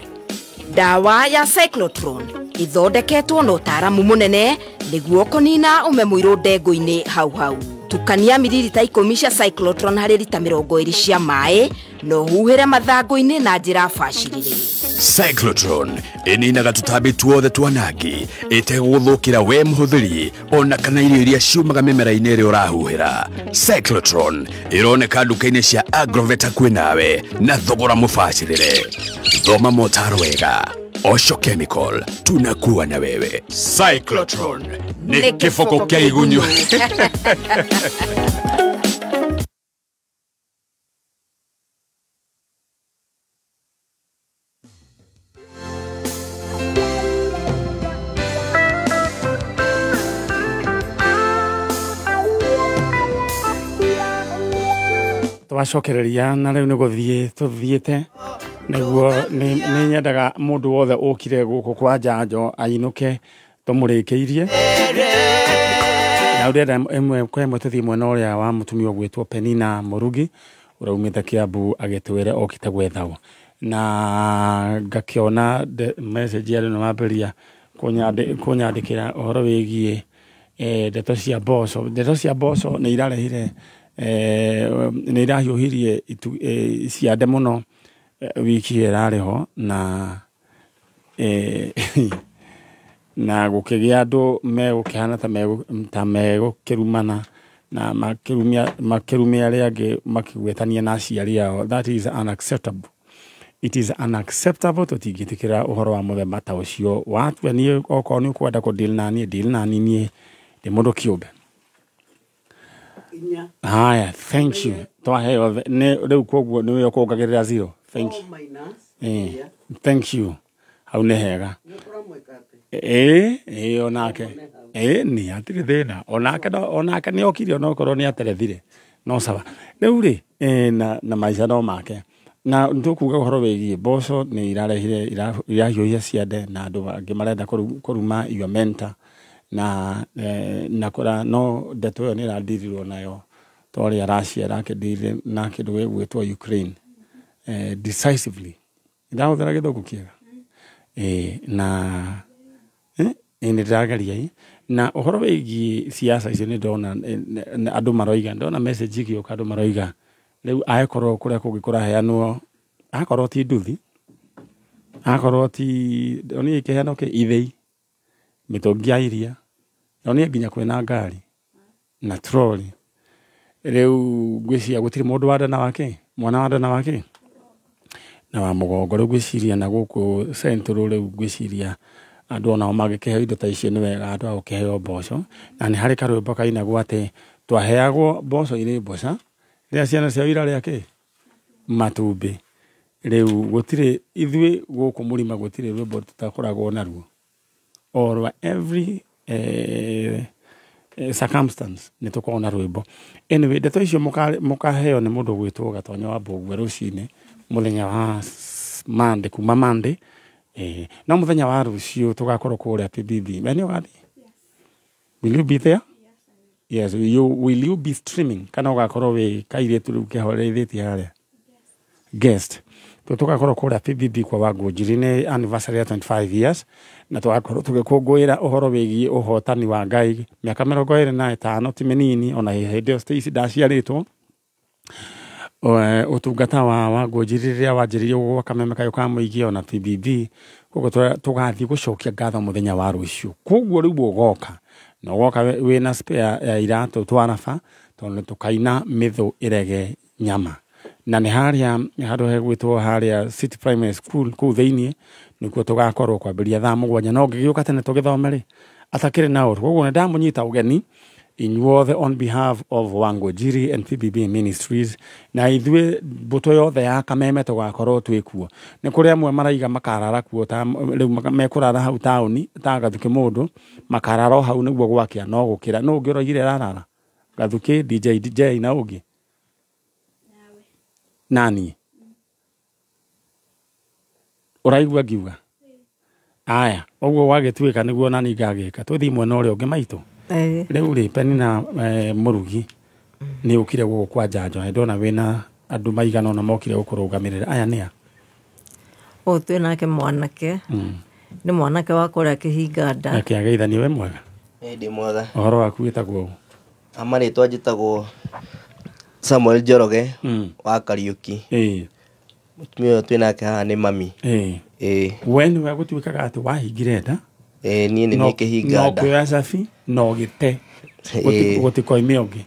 Ndawa ya Cyclotron ithondeketwo na ũtaaramu mũnene nĩguo kũnina ũme mũirũ ndengũ-inĩ hau hau. Tukania mililita 10 cia Cyclotron harĩ rita 20 cia maĩ na ũhuhĩre mathangũ-inĩ na njĩra bacĩrĩre. Cyclotron ĩninaga tũtambi tuothe twanangi ĩtegũgũthũkĩra we mũhũthĩri ona kana irio iria ciumaga mĩmera-inĩ ĩrĩa ũrahuhĩra. Cyclotron ĩroneka nduka-inĩ cia Agrovet hakuhĩ nawe na thogora mũbacĩrĩre. Thoma motaro wega. Osho Chemical, tunakuwa na wewe. Cyclotron ni kĩboko kĩa igunyu. Twacokereria na rĩu nĩ gũthiĩ tũthiĩte nĩguo nĩ nyendaga mũndũ wothe ũkire gũkũ kwa njanjo ainũke tũmũrĩkĩirie. Na ũrenda ĩmwe kwa ĩmwe tũthiĩ mwena ũrĩa wa mũtumia ũgwĩtwo Penina Mũrugi ũrĩa umĩte Kiambu agĩtwĩre okĩte gwethawo. Na ngakĩona message ya andũ nĩmambĩrĩria kũnyandĩkĩra ũhoro wĩgiĩ ndeto cia mboco. Ndeto cia mboco nĩ irarehire nĩ irahiũhirie ciande mũno wiki ĩrarĩ ho na na gũkĩgĩa andũ megũkĩhana ta megũkĩrumana na makĩrumia arĩa angĩ makĩgwetania na aciari ao. That is unacceptable. It is unacceptable. Tũtingĩtĩkĩra ũhoro wa mũthemba ta ũcio. Watua niĩ okorwo nĩ ũkwenda kũ deal na niĩ, deal na niĩ, ndĩ mũndũ kĩũmbe. Haya, thank you. Twaheo nĩ rĩu koguo nĩwe ũkuongagĩrĩra zero. Thank you. Thank you. Hau nĩ hega. Onake. Nĩ hatirĩ thĩna. Onake nĩ okire onokorwo nĩ aterethire. No sawa. Rĩu rĩ, na maica no make. Na nĩtũkuga ũhoro wĩgiĩ mboco nĩ irarehire irahiũhia ciande na andũ angĩ marenda kũruma your mentor na kũra no ndeto ĩyo nĩ ĩrandirirwo nayo ta ũrĩa Russia ĩrakĩndirire na kĩndũ gĩgwĩtwo Ukraine decisively. Ndahũthĩra gĩthũngũ kĩega. Na Nĩ ndĩrageria na ũhoro wĩgiĩ siasa icio nĩ ndona andũ maroiga, ndona message igĩũka andũ maroiga rĩu angĩkorwo kũrĩa kũngĩ kũraheanwo akorwo ti nduthi, akorwo ti ndonire ikĩheanwo kĩ ithĩi, mĩtũngi ya iria, ndonire nginya kwĩna ngari na troli. Rĩu ngwĩciria gũtirĩ mũndũ wa nda na wake, mwana wa nda na wake na wa mũgongo. Rĩu ngwĩciria na gũkũ Central rĩu ngwĩciria andũ onao mangĩkĩheo indo ta icio nĩ wega andũ a gũkĩheo mboco. Na nĩ harĩ karwĩmbo kainagwo atĩ twaheagwo mboco irĩ mboca rĩrĩa ciana ciao irarĩa kĩ matumbĩ. Rĩu gũtirĩ ithuĩ gũkũ mũrima gũtirĩ rwĩmbo tũtakoragwo naruo or every circumstance nĩ tũkoragwo na rwĩmbo. Anyway, ndeto icio mũkaheo nĩ mũndũ ũgwĩtwo Gatonya wa Mbũgua rũcinĩ mũthenya wa Monday, kuma Monday. No mũthenya wa rũciũ tũgakorwo kũrĩa PBB. We nĩ ũgathiĩ? Will you be there? Yes. Will you be streaming? Kana ũgakorwo wĩ kairĩtu rĩu kĩhoreithĩtie harĩa? Guest. Tũgakorwo kũrĩa PBB kwa Wangũnjiri nĩ anniversary ya 25 years na tũgakorwo tũgĩkũngũĩra ũhoro wĩgiĩ ũhotani wa Ngai mĩaka 25 ti mĩnini ona hĩndĩ ĩyo Stacy ndaciarĩtwo. Ũtungata wa Wangũnjiri rĩrĩa wanjĩrĩirie gwa Kameme Kayũ ka Mũingĩ ona PBB, koguo tũgathiĩ gũcokia ngatho mũthenya wa rũciũ. Koguo rĩu ũgoka na ũgoka wĩna spare ya iratũ twaraba tondũ tũkaina mĩthũ ĩrege nyama. Na nĩ harĩa handũ hegwĩtwo harĩa City Primary School kũu thĩiniĩ nĩkuo tũgakorwo kwambĩrĩria thaa 7 no ngĩgĩũka tene tũgĩthome rĩ atakĩrĩ na ũru. Koguo nĩ ndamũnyita ũgeni inyuothe on behalf of Wangũnjiri and PBB Ministries na ithuĩ mbũtũ yothe ya Kameme tũgakorwo twĩ kuo. Nĩ kũrĩ amwe maraiga makarara kuo ta rĩu mekũrara hau taũni ta Gathukĩ mũndũ makarara o hau nĩguo gwakĩa no gũkĩra. Nũ ũngĩ ũroigire ararara? Gathukĩ, DJ na ũngĩ nani ũraigua ngiuga aya ũguo wagĩtuĩka nĩguo nani ngagĩka tũthiĩ mwena ũrĩa ũngĩ maitũ. Rĩu rĩ Penina mũrugi nĩ ũkire gũkũ kwa njanjo na ndona wĩna andũ maigana ũna mokire gũkũrũgamĩrĩra. Aya nĩa? Ũyũ twĩ nake mwanake nĩ mwanake wa kũrĩa Kĩhinga nda. Reke ageithanie. We mwega? Ndĩ mwega. Ũhoro waku wĩtagwo ũ? Marĩtwa njĩtagwo Samuel Njoroge wa Kariũki. Mũtumia ũyũ twĩ nake haha nĩ mami. We nĩwe gũtuĩkaga atĩ wahingire nda? Niĩ nĩ niĩ kĩhinga nda. No kĩoya cabi no gĩte gũtikoime ũngĩ.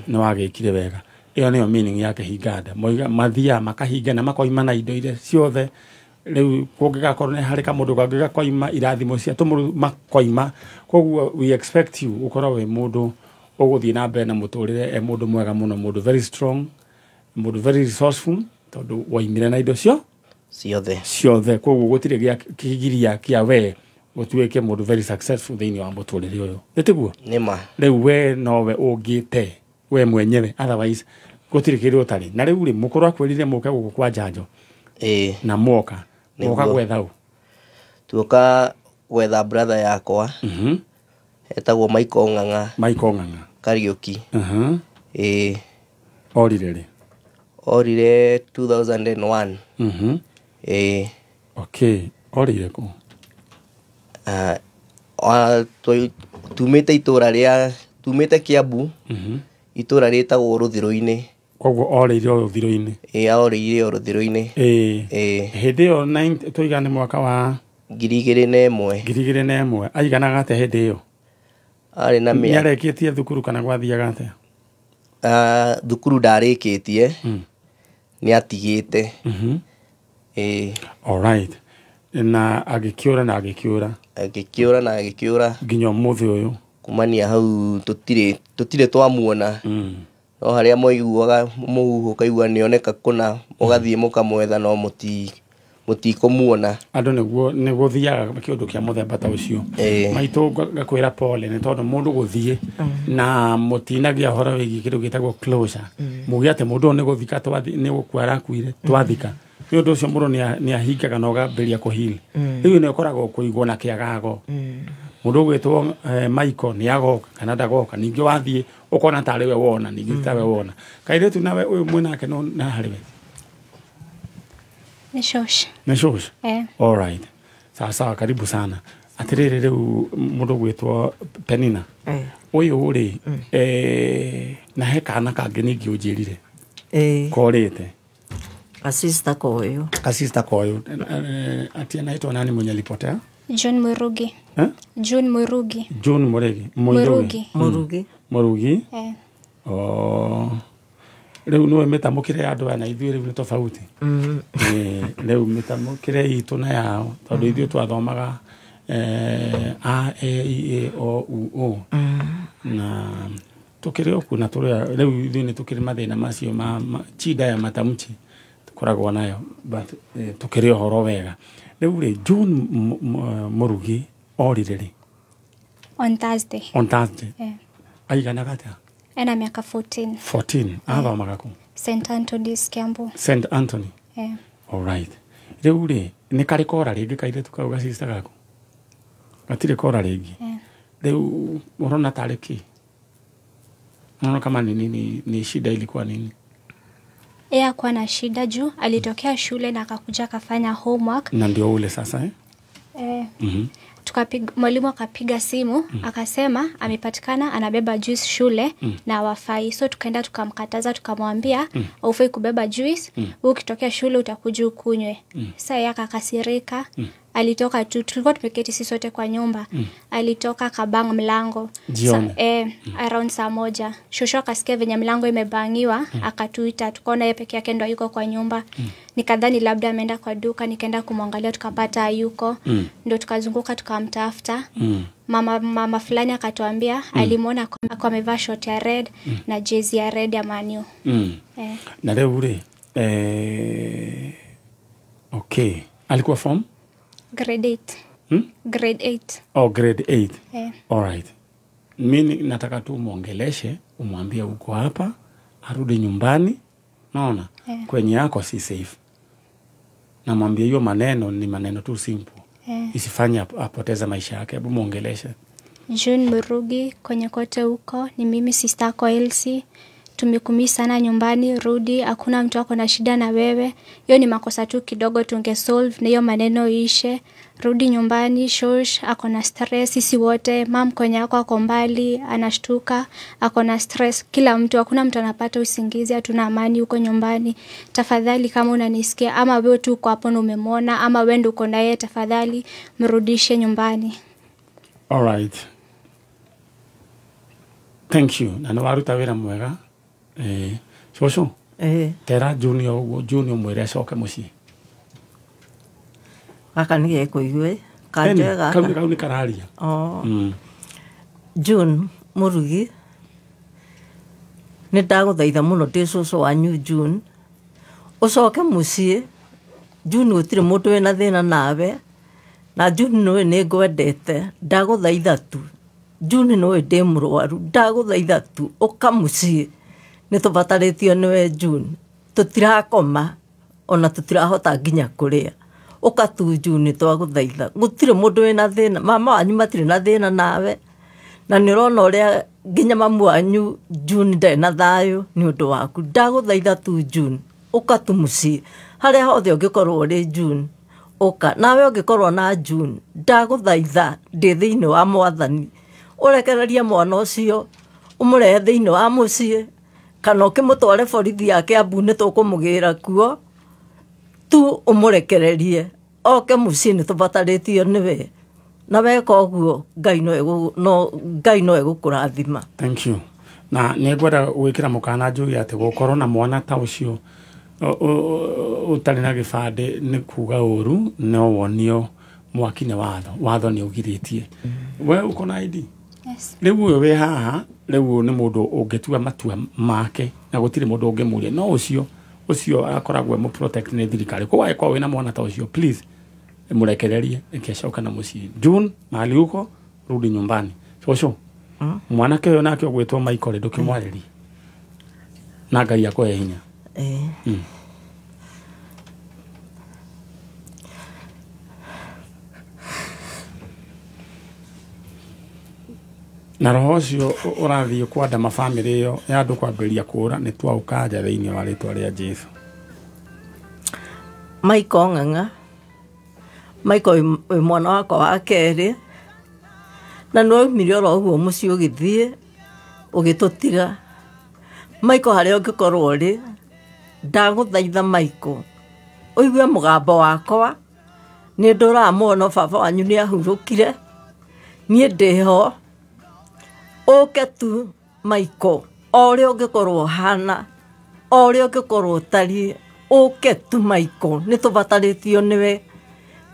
Nĩ wagĩkire wega. Ĩyo nĩyo meaning ya kĩhinga nda. Moiga mathiaga makahinga na makoima na indo iria ciothe. Rĩu kũngĩgakorwo nĩ harĩ kamũndũ kangĩ gakoima irathimo cia tũmũrũ makoima. Koguo we expect you ũkorwo wĩ mũndũ ũgũthiĩ na mbere na mũtũrĩre, e mũndũ mwega mũno, mũndũ very strong, mũndũ very resourceful tondũ waimire na indo cio ciothe. Koguo gũtirĩ gĩa kĩgiria kĩa we ũtuĩke mũndũ very successful thĩinĩ wa mũtũrĩre ũyũ. Nĩ tiguo? Nĩma. Rĩu we nowe ũngĩte we mwenyewe, otherwise gũtirĩ kĩndũ ũtarĩ. Na rĩu rĩ mũkũrũ akwĩrire mũke gũkũ kwa njanjo. Na mwoka mwoka gwetha ũ? Tuoka gwetha brother yakwa. Etagwo Michael Ng'ang'a. Michael Ng'ang'a Kariũki. Orire rĩ? Orire 2001. Okay, orire kũ? Tumĩte itũra rĩa tumĩte Kiambu itũra rĩtagwo Rũthirũ-inĩ. Koguo orĩire o Rũthirũ-inĩ? Orĩire o Rũthirũ-inĩ. Hĩndĩ ĩyo tũigane mwaka wa 2001. 2001. Aiganaga atĩa hĩndĩ ĩyo? Arĩ na mĩaka. Nĩarĩkĩtie thukuru kana gwathiaga atĩa? Thukuru ndarĩkĩtie nĩ atigĩte. All right. Na agĩkĩũra na agĩkĩũra. Agĩkĩũra na agĩkĩũra nginya ũmũthĩ ũyũ. Kumania hau tũtirĩ twamuona. No harĩa moiguaga mũhuhu ũkaigua nĩoneka kũna mũgathiĩ mũkamwetha no mũtikũmuona. Andũ nĩguo nĩ gũthiaga kĩũndũ kĩa mũthemba ta ũcio. Maitũ ngakwĩra pole nĩ tondũ mũndũ gũthiĩ na mũtinagia ũhoro wĩgiĩ kĩndũ gĩtagwo closure. Muge atĩ mũndũ ũyũ nĩ gũthika nĩ gũkua arakuire twathika. Nĩ ũndũ ũcio mũndũ nĩ ahingaga na ũgambĩrĩria kũheal. Rĩu nĩ ũkoragwo kũigwo na kĩagago. Mũndũ ũgwĩtwo Michael nĩ agoka kana ndagoka, ningĩ wathiĩ ũkona tarĩ we wona, ningĩ tawe wona. Kairĩtu nawe ũyũ mwĩnake no na harĩ we? Nĩ shosh. Nĩ shosh? All right. Sawa sawa, karibu sana. Atiriri riu mundu gwitwo Penina. Uyu ri na he kana kangi ningi unjirire. Korite. Asista koyo. Asista koyo. Ati anaitwa nani mwenye alipotea? John Murugi. Eh? John Murugi. John Murugi. Murugi. Murugi. Murugi. Eh. Oh. Rĩu nĩwe mĩtamũkĩre ya andũ aya na ithuĩ rĩu nĩ tofauti. Rĩu mĩtamũkĩre itũ na yao tondũ ithuĩ twathomaga A E I A O U O na tukĩrĩ o na tũrĩa rĩu ithuĩ nĩ tukĩrĩ mathĩna macio ma chida ya matamchi tukoragwo nayo but tukĩrĩ ũhoro wega. Rĩu rĩ John Murugi orire rĩ? On Thursday. On Thursday. Yeah. Aiganaga atĩa? Ena miaka 14. 14. Athomaga kũ? St. Anthony's Kiambu. St. Anthony. Yeah. All right. Rĩu rĩ nĩ karĩ kora rĩngĩ kairĩtu kau gacista gaku? Gatirĩ kora rĩngĩ. Yeah. Rĩu ũrona tarĩ kĩ? Unaona kama ni nini, ni shida ilikuwa nini? Yeye hakuwa na shida juu alitokea shule na akakuja akafanya homework. Na ndio ule sasa eh? Tukapiga, mwalimu akapiga simu akasema amepatikana anabeba juice shule na hawafai. So tukaenda tukamkataza tukamwambia haufai kubeba juice, wewe ukitokea shule utakuja ukunywe. Sasa yeye akakasirika. Alitoka tu, tulikuwa tumeketi sisi sote kwa nyumba. Alitoka akabang mlango. Around saa 1. Shosho akasikia venye mlango imebangiwa, akatuita. Tukaona yeye peke yake ndo yuko kwa nyumba. Nikadhani labda ameenda kwa duka, nikaenda kumwangalia tukapata hayuko. Ndo tukazunguka tukamtafuta. Mama fulani akatuambia alimuona kwa amevaa short ya red na jezi ya red ya Man U. Na leo ule okay, alikuwa form Grade 8. Grade 8. Oh, grade 8. Yeah. All right. Mimi nataka tu muongeleshe, umwambie uko hapa, arudi nyumbani. Naona? Yeah. Kwenye yako si safe. Na mwambie hiyo maneno ni maneno tu simple. Yeah. Isifanye apoteza maisha yake. Hebu muongeleshe. June Murugi, kwenye kote huko, ni mimi sister yako Elsie. Tumekumii sana nyumbani, rudi, hakuna mtu ako na shida na wewe. Hiyo ni makosa tu kidogo tungesolve na hiyo maneno iishe. Rudi nyumbani, shosh, ako na stress, sisi wote, mam kwenye yako ako mbali, anashtuka, ako na stress. Kila mtu, hakuna mtu anapata usingizi, hatuna amani huko nyumbani. Tafadhali kama unanisikia, ama wewe tu uko hapo na umemwona, ama wewe ndio uko na yeye, tafadhali mrudishe nyumbani. All right. Thank you. Na nĩwaruta wĩra mwega. Shosho. Tera Junior uguo, Junior mwĩre acoke mũciĩ. Gaka nĩ gekũigue kanje gaka. Kau nĩ kararia. Oh. June Murugi, nĩ ndagũthaitha mũno ndĩ cũcũ wanyu June, ũcoke mũciĩ. June gũtirĩ mũndũ wĩna thĩna nawe, na June nĩũĩ nĩ ngwendete, ndagũthaitha tu. June nĩũĩ ndĩ mũrwaru, ndagũthaitha tu ũka mũciĩ. Nĩ tũbatarĩtio nĩwe June, tũtirakoma ona tũtirahota nginya kũrĩa. Ũka tu June twagũthaitha, gũtirĩ mũndũ wĩna thĩna, mama wanyu matirĩ na thĩna nawe, na nĩ ũrona ũrĩa nginya mamu wanyu June ndarĩ na thayũ nĩ ũndũ waku. Ndagũthaitha tu June, ũka tu mũciĩ, harĩa hothe ũngĩkorwo ũrĩ June, ũka. Nawe ũngĩkorwo na June, ndagũthaitha ndĩ thĩinĩ wa Mwathani, ũrekererie mwana ũcio ũmũrehe thĩinĩ wa mũciĩ, kana ũkĩmũtware borithi ya Kiambu nĩ tũkũmũgĩra kuo tu, ũmũrekererie oke mũciĩ, nĩ tũbatarĩtio nĩwe. Na weka ũguo Ngai no egũkũrathima. Thank you. Na nĩ ngwenda gwĩkĩra mũkana njuge atĩ gũkorwo na mwana ta ũcio ũtarĩ na gĩbandĩ nĩ kuga ũru, no wonio mwaki nĩ watho. Watho nĩ ũgirĩtie. We uko na ID? Yes. Rĩu ũyũ wĩ haha, rĩu nĩ mũndũ ũngĩtua matua make na gũtirĩ mũndũ ũngĩmũria. No ũcio akoragwo mũ protect nĩ thirikari. Koguo angĩkorwo wĩna mwana ta ũcio, please mũrekererie nĩkĩacoka na mũciĩ. June, mahali uko, rudi nyumbani. Shosho, mwanake ũyũ nake ũgwĩtwo Michael ndũkĩmwarĩrie. Na Ngai akũhe hinya. Na roho ũcio ũrathiĩ kwandama bamĩrĩ ĩyo ya andũ kwambĩrĩria kũũra nĩ twaũkanja thĩinĩ wa rĩtwa rĩa Jesũ. Michael Ng'ang'a, Michael wĩ mwana wakwa wa kerĩ, Na nĩ waumire oro ũguo mũciĩ ũgĩthiĩ ũgĩtũtiga. Michael harĩa ũngĩkorwo ũrĩ, ndagũthaitha Michael ũigue mũgambo wakwa. Nĩ ndũraga mũno baba wanyu nĩ ahurũkire, niĩ ndĩho. Ũke tu Michael, o ũrĩa ũngĩkorwo ũhana, o ũrĩa ũngĩkorwo ũtariĩ, ũke tu Michael, nĩ tũbatarĩtio nĩwe.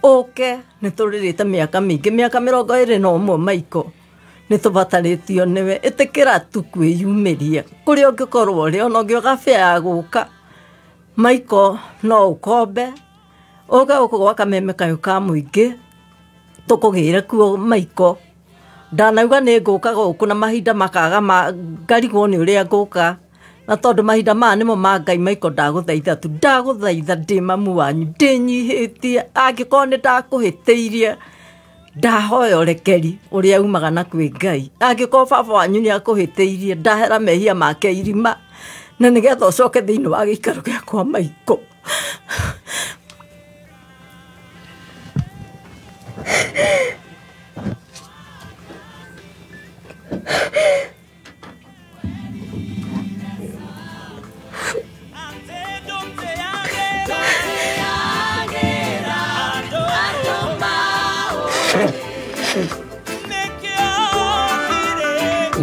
Ũke, nĩ tũrĩrĩte mĩaka mĩingĩ, mĩaka 21 Michael, nĩ tũbatarĩtio nĩwe. Ĩtĩkĩra tu kwĩyumĩria kũrĩa ũngĩkorwo ũrĩ, ona ũngĩoga bĩa ya gũka Michael no ũkombe, ũke gũkũ gwa Kameme kayũ ka mũingĩ, tũkũgĩre kuo Michael. Ndanauga nĩ ngũka gũkũ na mahinda makaga ngarigwo nĩ ũrĩa ngũka, na tondũ mahinda maya nĩmo ma Ngai Michael, ndagũthaitha tu, ndagũthaitha ndĩ mamu wanyu, ndĩnyihĩtie. Angĩkorwo nĩ ndakũhĩtĩirie, ndahoya ũrekeri ũrĩa umaga na kwĩ Ngai. Angĩkorwo baba wanyu nĩ akũhĩtĩirie, ndahera mehia make irima, na nĩgetha ũcoke thĩinĩ wa gĩikaro gĩakwa Michael.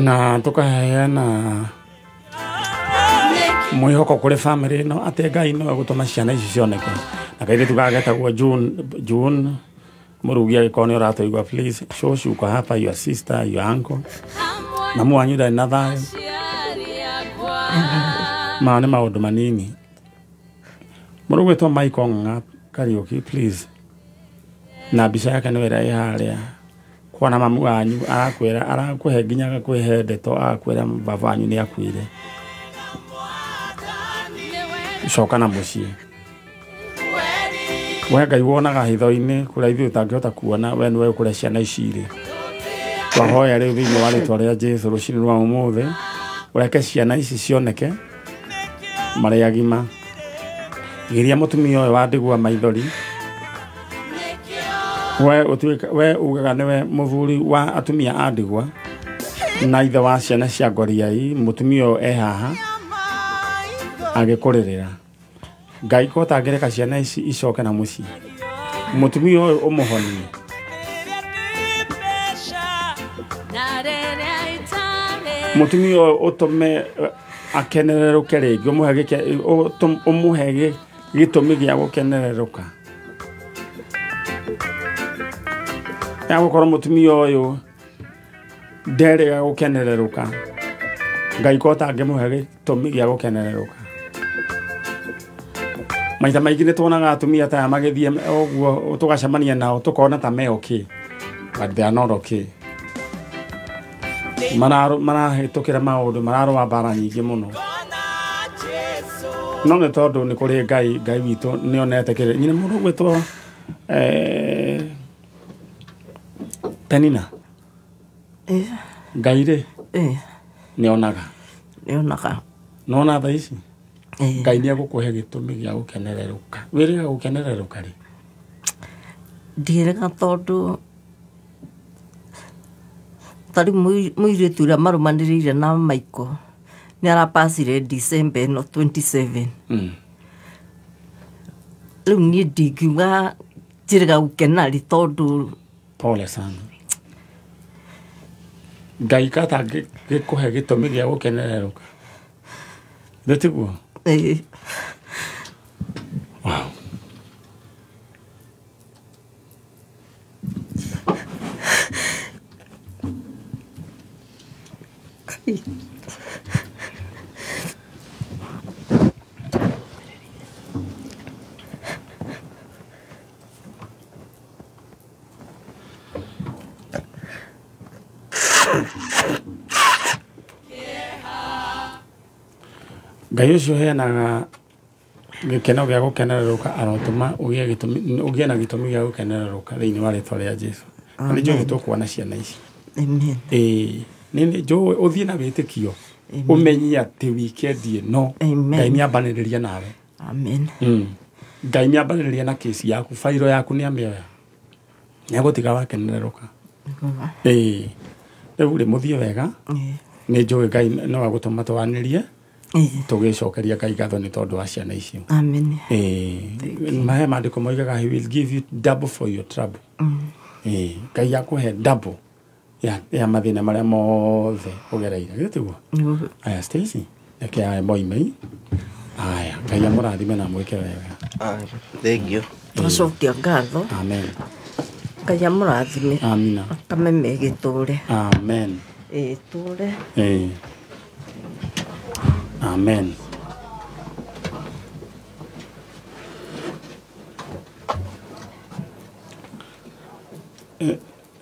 Na tukaheana mwĩhoko kũrĩ family ĩno atĩ Ngai no egũtũma ciana ici cioneke. Na kairĩtu gagetagwo June Mũrugi, angĩkorwo nĩ ũratũigua, please show uko hapa, your sister, your uncle, mamu wanyu ndarĩ na thayũ. Maya nĩ maũndũ manini. Mũrũ gwĩtwo Michael Ng'ang'a Kariũki, please, na mbica yake nĩ ĩrĩa ĩ harĩa. Kwana mamu wanyu arakwĩra, arakũhe nginya agakũhe ndeto, agakwĩra baba wanyu nĩ akuire, coka na mũciĩ. We Ngai wonaga hitho-inĩ kũrĩa ithuĩ ũtangĩhota kuona, we nĩwe ũkũrĩa ciana ici irĩ. Twahoya rĩu thĩinĩ wa rĩtwa rĩa Jesũ rũcinĩ rwa ũmũthĩ, ũreke ciana ici cioneke marĩ agima. Giria mũtumia ũyũ wa ndigwa maithori. We ũtuĩka, we ugaga nĩwe mũthuri wa atumia a ndigwa na ithe wa ciana cia ngoriai. Mũtumia ũyũ e haha agĩkũrĩrĩra. Ngai ko tangĩreka ciana ici icoke na mũciĩ, mũtumia ũyũ ũmũhonie. Mũtumia ũyũ ũtũme akenererũke rĩngĩ, ũmũhe gĩtũmi gĩa gũkenererũka. Ya gũkorwo mũtumia ũyũ nderĩga gũkenererũka, Ngai ko tangĩmũhe gĩtũmi gĩa gũkenererũka. Maita maingĩ nĩ tuonaga atumia ta aya magĩthiĩ ũguo, tũgacemania nao tũkona ta me okay, but they are not okay. Marahĩtũkĩra maũndũ, mararũa mbara nyingĩ mũno. No nĩ tondũ nĩ kũrĩ Ngai, Ngai witũ nĩ onete kĩrĩ. Nyina mũndũ ũgwĩtwo Penina. Ngai rĩ nĩ onaga. Nĩ onaga. Nona thaa ici Ngai nĩ egũkũhe gĩtũmi gĩa gũkenererũka. Wĩrĩga gũkenererũka rĩ? Ndiĩrĩga tondũ tarĩ mũirĩtu ũrĩa marũmanĩrĩire na Michael nĩ arapacire December ĩno 27. Rĩu niĩ ndingiuga njĩrĩga gũkena rĩ tondũ pole sana. Ngai katangĩkũhe gĩtũmi gĩa gũkenererũka. Nĩ tiguo? Wow. Ngai ũcio ũheanaga gĩkeno gĩa gũkenererũka arotũma ũgĩe na gĩtũmi gĩa gũkenererũka thĩinĩ wa rĩtwa rĩa Jesũ. Na nĩ njũĩ tũkuona ciana ici. Amen. Nĩ njũĩ ũthiĩ na wĩtĩkio ũmenye atĩ weekend ĩno Ngai nĩambanĩrĩria nawe. Amen. Ngai nĩambanĩrĩria na kesi yaku, fairo yaku nĩamĩoya. Nĩegũtiga wakenererũka. Rĩu rĩ mũthiĩ wega. Nĩ njũĩ Ngai no agũtũma twanĩrie tũgĩcokeria Ngai ngatho nĩ tondũ wa ciana icio. Amen. Mahe maandĩko moigaga he will give you double for your trouble. Ngai akũhe double ya mathĩna marĩa mothe ũgereire. Githĩ tiguo? Aya Stacy, reke aya moime. Aya, Ngai amũrathime na amwĩke wega. Thank you. Twacokia ngatho. Amen. Ngai amũrathime. Amina. Akameme gĩtũre. Amen. Tũre. Amen.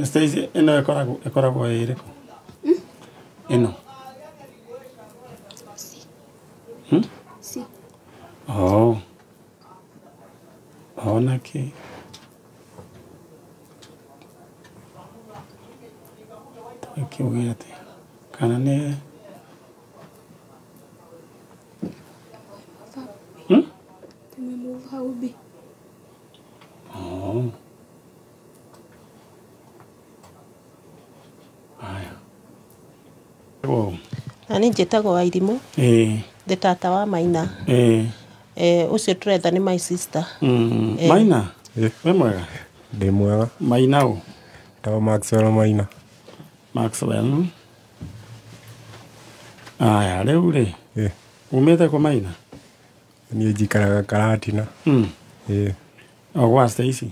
Stacy, ĩno ĩkoragwo ĩrĩkũ? Ĩno. C. Oh. Ona kĩ? Tũkiuge atĩa? Kana nĩ Tumemove hau B. Oh. Aya. Oh. Na niĩ njĩtagwo Wairimũ. Ndĩ tata wa Maina. Ũcio tũretha nĩ my sister. Maina? Wĩ mwega? Ndĩ mwega. Maina ũ? Ndagwo Maxwell Maina. Maxwell. Aya, rĩu rĩ. Umĩte kũ Maina? Niĩ njikaraga Karatina. O gwa Stacy?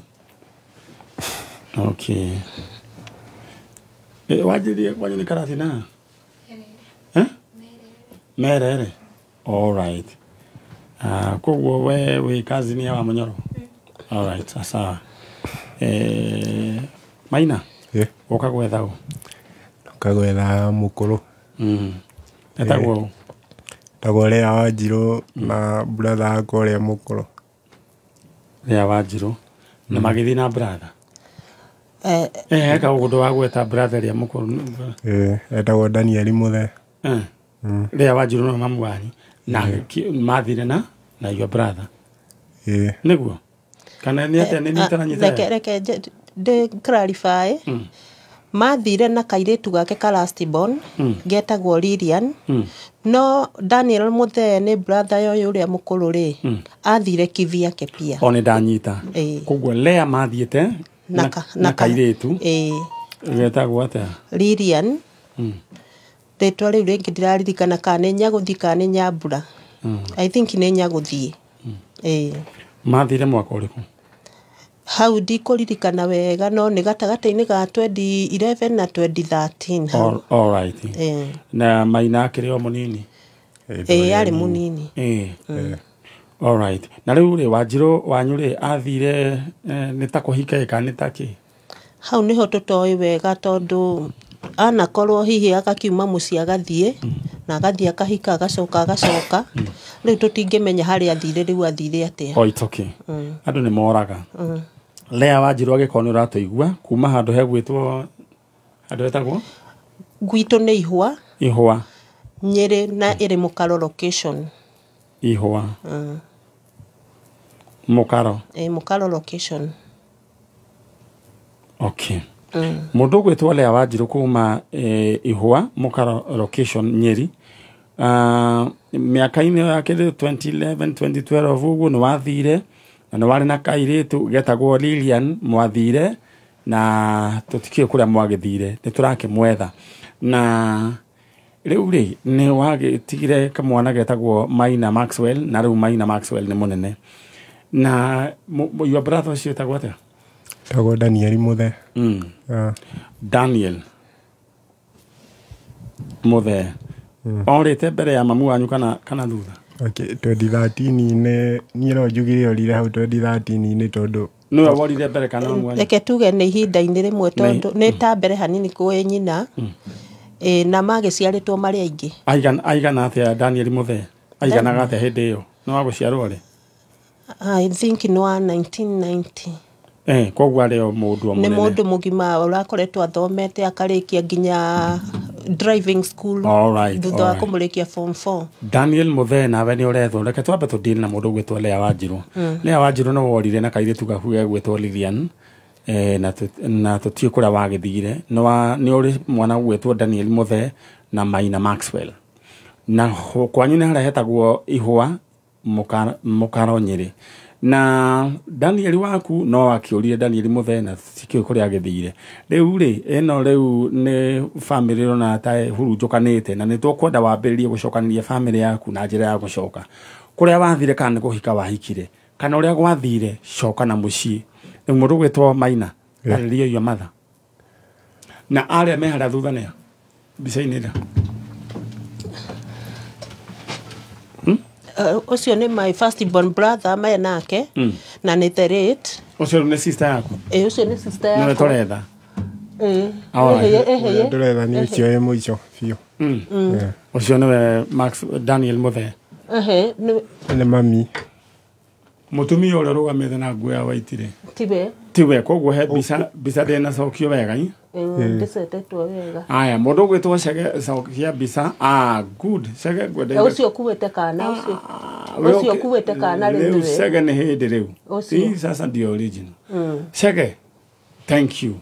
Okay. Wanjirie kwanyu nĩ Karatina? Merere. All right. Koguo we wĩ cousin ya Wamunyoro? All right, sawa. Maina? Ũka gwetha ũ? Ũka gwetha mũkũrũ. Etagwo ũ? Etagwo Lea Wanjirũ na brother wakwa ũrĩa mũkũrũ. Lea Wanjirũ. Na magĩthiĩ na brother? Eka ũguo ndwagweta brother ĩrĩa mũkũrũ. Etagwo Daniel Mũthee. Lea Wanjirũ no mamu wanyu. Na mathire na your brother. Nĩguo? Kana nĩ atĩa nĩ nyitaranyita? Reke ndĩ clarify. Mathire na kairĩtu gake ka last born getagwo Lilian. No Daniel Mũthee nĩ brother ũyũ ũrĩa mũkũrũ rĩ, athire kivyake pia. O nĩ ndanyita. Koguo Lea mathiĩte na kairĩtu getagwo atĩa? Lilian. Rĩtwa rĩu rĩngĩ ndiraririkana kana nĩ Nyagũthiĩ kana nĩ Nyambura. I think nĩ Nyagũthiĩ. Mathire mwaka ũrĩkũ? Hau ndikũririkana wega no nĩ gatagatĩ-inĩ ga 2011 na 2013. All right. Na Maina akĩrĩ o mũnini? Arĩ mũnini. All right. Na rĩu rĩ Wanjirũ wanyu rĩ athire nĩ ta kũhika kana nĩ ta kĩ? Hau nĩho tũtoĩ wega tondũ anakorwo hihi agakiuma mũciĩ agathiĩ na agathiĩ akahika agacoka agacoka. Rĩu tũtingĩmenya harĩa athire rĩu athire atĩa. Oh, it's okay. Andũ nĩ moraga. Lea Wanjirũ agĩkorwo nĩ ũratũigua kuma handũ hegwĩtwo handũ hetagwo? Gwitũ nĩ Ihũa. Ihũa. Nyĩrĩ na ĩrĩ Mũkaro location. Ihũa. Mũkaro. Mũkaro location. Okay. Mũndũ ũgwĩtwo Lea Wanjirũ kuma Ihũa Mũkaro location Nyĩrĩ. Mĩaka-inĩ ya kĩndũ 2011 2012 ũguo nĩ wathire na nĩ warĩ na kairĩtu getagwo Lilian mwathire na tũtikĩũĩ kũrĩa mwagĩthire nĩ tũrakĩmwetha na rĩu rĩ nĩ wagĩtigire kamwana getagwo Maina Maxwell na rĩu Maina Maxwell nĩ mũnene na your brother ũcio etagwo atĩa? Etagwo Daniel Mũthee. Daniel Mũthee. Orĩte mbere ya mamu wanyu kana thutha? Okay, 2013 niĩ no njugire orire hau 2013 tondũ nĩwe worire mbere kana mamu wanyu? Reke tuge nĩ ihinda-inĩ rĩmwe tondũ nĩ ta mbere hanini kwĩ nyina na magĩciarĩtwo marĩ aingĩ. Aigana atĩa Daniel Mũthee? Aiganaga atĩa hĩndĩ ĩyo? Nĩ wa gũciarwo rĩ? I think nĩ wa 1990. Koguo arĩ o mũndũ o mũnene. Nĩ mũndũ mũgima ũrakoretwo athomete akarĩkia nginya driving school. All right. Thutha wa kũmũrĩkia form 4. Daniel Mũthee nawe nĩ ũrethwo. Reke twambe tũdeal na mũndũ ũgwĩtwo Lea Wanjirũ. Lea Wanjirũ nĩ worire na kairĩtu gaku gegwĩtwo Lilian. Na tũtiĩ kũrĩa wagĩthire. Nĩ ũrĩ mwana ũgwĩtwo Daniel Muthee na Maina Maxwell. Na kwanyu nĩ harĩa hetagwo Ihũa Mũkaro Nyĩrĩ. Na Daniel waku no akĩũrire Daniel Muthee na tikĩũĩ kũrĩa agĩthire. Rĩu rĩ ĩno rĩu nĩ family ĩrona ta ĩhurunjũkanĩte na nĩ tũkwenda wambĩrĩrie gũcokanĩria family yaku na njĩra ya gũcoka kũrĩa wathire kana nĩ kũhika wahikire kana ũrĩa gwathire coka na mũciĩ. Rĩu mũndũ ũgwĩtwo Maina arĩria your mother na arĩa me harĩa thutha nĩa mbica-inĩ ĩrĩa. Ũcio nĩ my first born brother me nake na nĩ the late. Ũcio nĩ sister yaku? Ĩĩ ũcio nĩ sister yakwa. Nĩwe tũretha? Ĩĩ. Ndũretha nĩ ũcio wĩ mũico biũ. Ũcio nĩwe Max Daniel Muthee. Nĩ mami. Mũtumia ũrĩa ũrũgamĩte na nguo ya white rĩ? Tiwe. Tiwe, koguo he mbica ndĩnacokio wega i? Ndĩcetetwo wega. Aya, mũndũ ũgwĩtwo Chege cokia mbica. Ah, good. Chege ngwenda. Ũcio ũkuĩte kana ũcio. Ũcio ũkuĩte kana rĩu. Rĩu Chege nĩ hĩndĩ rĩu. Hii sasa ndio original. Chege, thank you.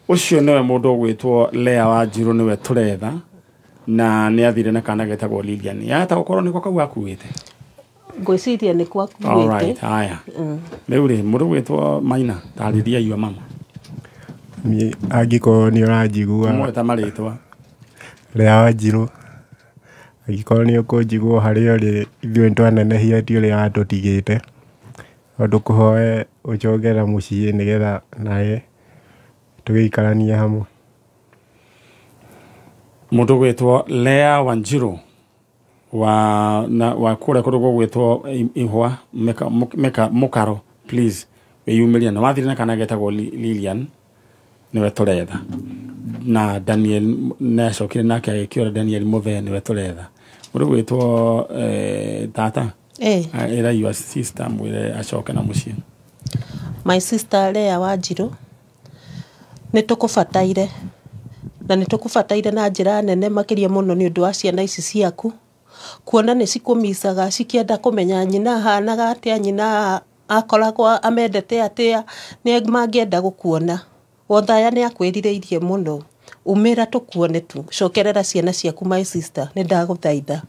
Ũcio nĩwe mũndũ ũgwĩtwo Lea Wanjiru nĩwe tũretha na nĩ athire na kana getagwo Lilian. Yata gũkorwo nĩko kau akuĩte. Ngwĩciria nĩ kwa akuĩte. All right, haya. Rĩu rĩ mũndũ ũgwĩtwo Maina tarĩria your mama. Niĩ angĩkorwo nĩ ũranjigua mweta marĩtwa. Lea Wanjiru angĩkorwo nĩ ũkũnjigua harĩa ũrĩ ithuĩ nĩtwanenehia ti ũrĩa watũtigĩte tondũ kũhoe ũcoke na mũciĩ nĩgetha nawe tũgĩikaranie hamwe. Mũndũ ũgwĩtwo Lea Wanjiru wa kũrĩa kũndũ gũgwĩtwo Ihũa Mũkaro, please wĩyumĩrie na wathire na kana getagwo Lilian nĩwe tũretha na Daniel nĩacokire nake agĩkĩora Daniel Muthee nĩwe tũretha. Mũndũ ũgwĩtwo tata ĩra your sister mwĩre acoke na mũciĩ. My sister Lea Wanjiru nĩ tũkũbataire na nĩ tũkũbataire na njĩra nene makĩria mũno nĩ ũndũ wa ciana ici ciaku kuona nĩ cikũmicaga cikĩenda kũmenya nyina ahanaga atĩa nyina akoragwo amendete atĩa nĩ mangĩenda gũkuona. Wothaya nĩ akwĩrirĩirie mũno umĩra tũkuone tu cokerera ciana ciaku my sister nĩ ndagũthaitha.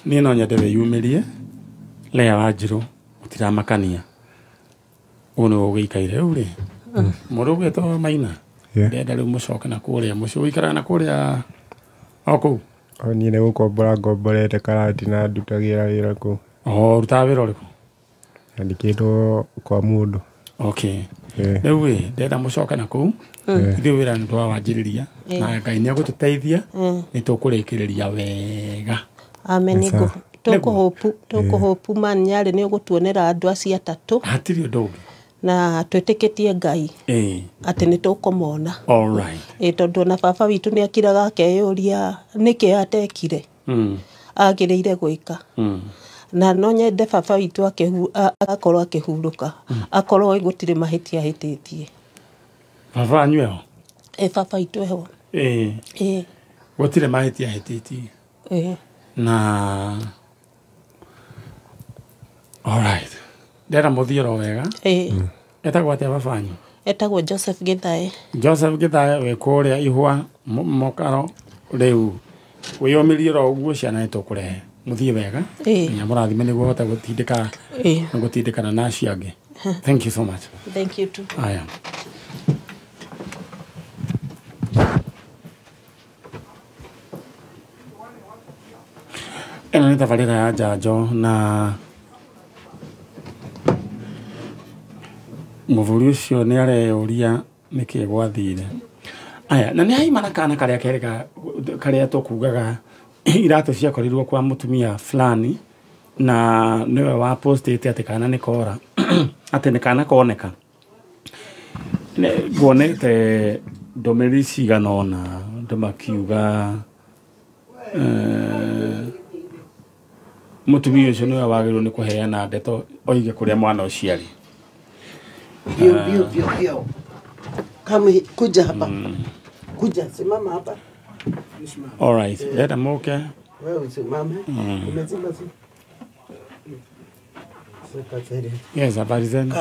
Niĩ no nyende wĩyumĩrie Lea Wanjiru gũtiramakania ũũ nĩwe ũgĩikaire rĩu rĩ mũndũ ũgwĩtwo Maina ndenda rĩu mũcoke na kũrĩa mũciĩ ũikaraga na kũrĩa o kũu. Niĩ nĩ gũkombora ngomborete karati na ndutagĩra wĩra kũu. Ũrutaga wĩra ũrĩkũ? Andĩkĩtwo kwa mũndũ. Okay. Rĩu ĩ ndenda mũcoke na kũu ithuĩ wĩra nĩ twawanjĩrĩria na Ngai nĩ egũtũteithia nĩ tũkũrĩkĩrĩria wega. Amen. Tũkũhũpu man Nyarĩ nĩ ũgũtuonera andũ acio atatũ. Hatirĩ ũndũ ũngĩ. Na twĩtĩkĩtie Ngai atĩ nĩ tũkũmona. All right. Tondũ ona baba witũ nĩ akiraga akeyũria nĩkĩ atekire agĩrĩire gwĩka. Na no nyende baba witũ akorwo akĩhurũka akorwo gũtirĩ mahĩtia ahĩtĩtie. Baba wanyu eho? Baba witũ eho. Gũtirĩ mahĩtia ahĩtĩtie. Na all right. Ndera mũthiĩ oro wega. Etagwo atĩa baba wanyu? Etagwo Joseph Githae. Joseph Githae wĩ kũrĩa Ihũa Mũkaro rĩu wĩyũmĩrie oro ũguo ciana nĩ tũkũrehe mũthiĩ wega nginya mũrathime nĩguo hote gũtindĩka gũtindĩkana na acio angĩ. Thank you so much. Thank you too. Aya. Ĩno nĩ tabarĩra ya njanjo na mũthuri ũcio nĩ areyũria nĩkĩ gwathire. Aya, na nĩ haima na kana karĩa kerĩga karĩa tũkugaga iratũ ciakorirwo kwa mũtumia fulani na nĩwe wa postĩte atĩ kana nĩ kora atĩ nĩ kana koneka. Nguonete ndũmĩrĩri cigana ũna andũ makiuga mũtumia ũcio nĩwe wagĩrĩirwo nĩ kũheana ndeto oige kũrĩa mwana ũcio arĩ. Bio bio bio bio. Kama kuja hapa. Kuja simama hapa. All right. Leta moke. Wewe usimame. Umezima simu. Yes, habari zenu.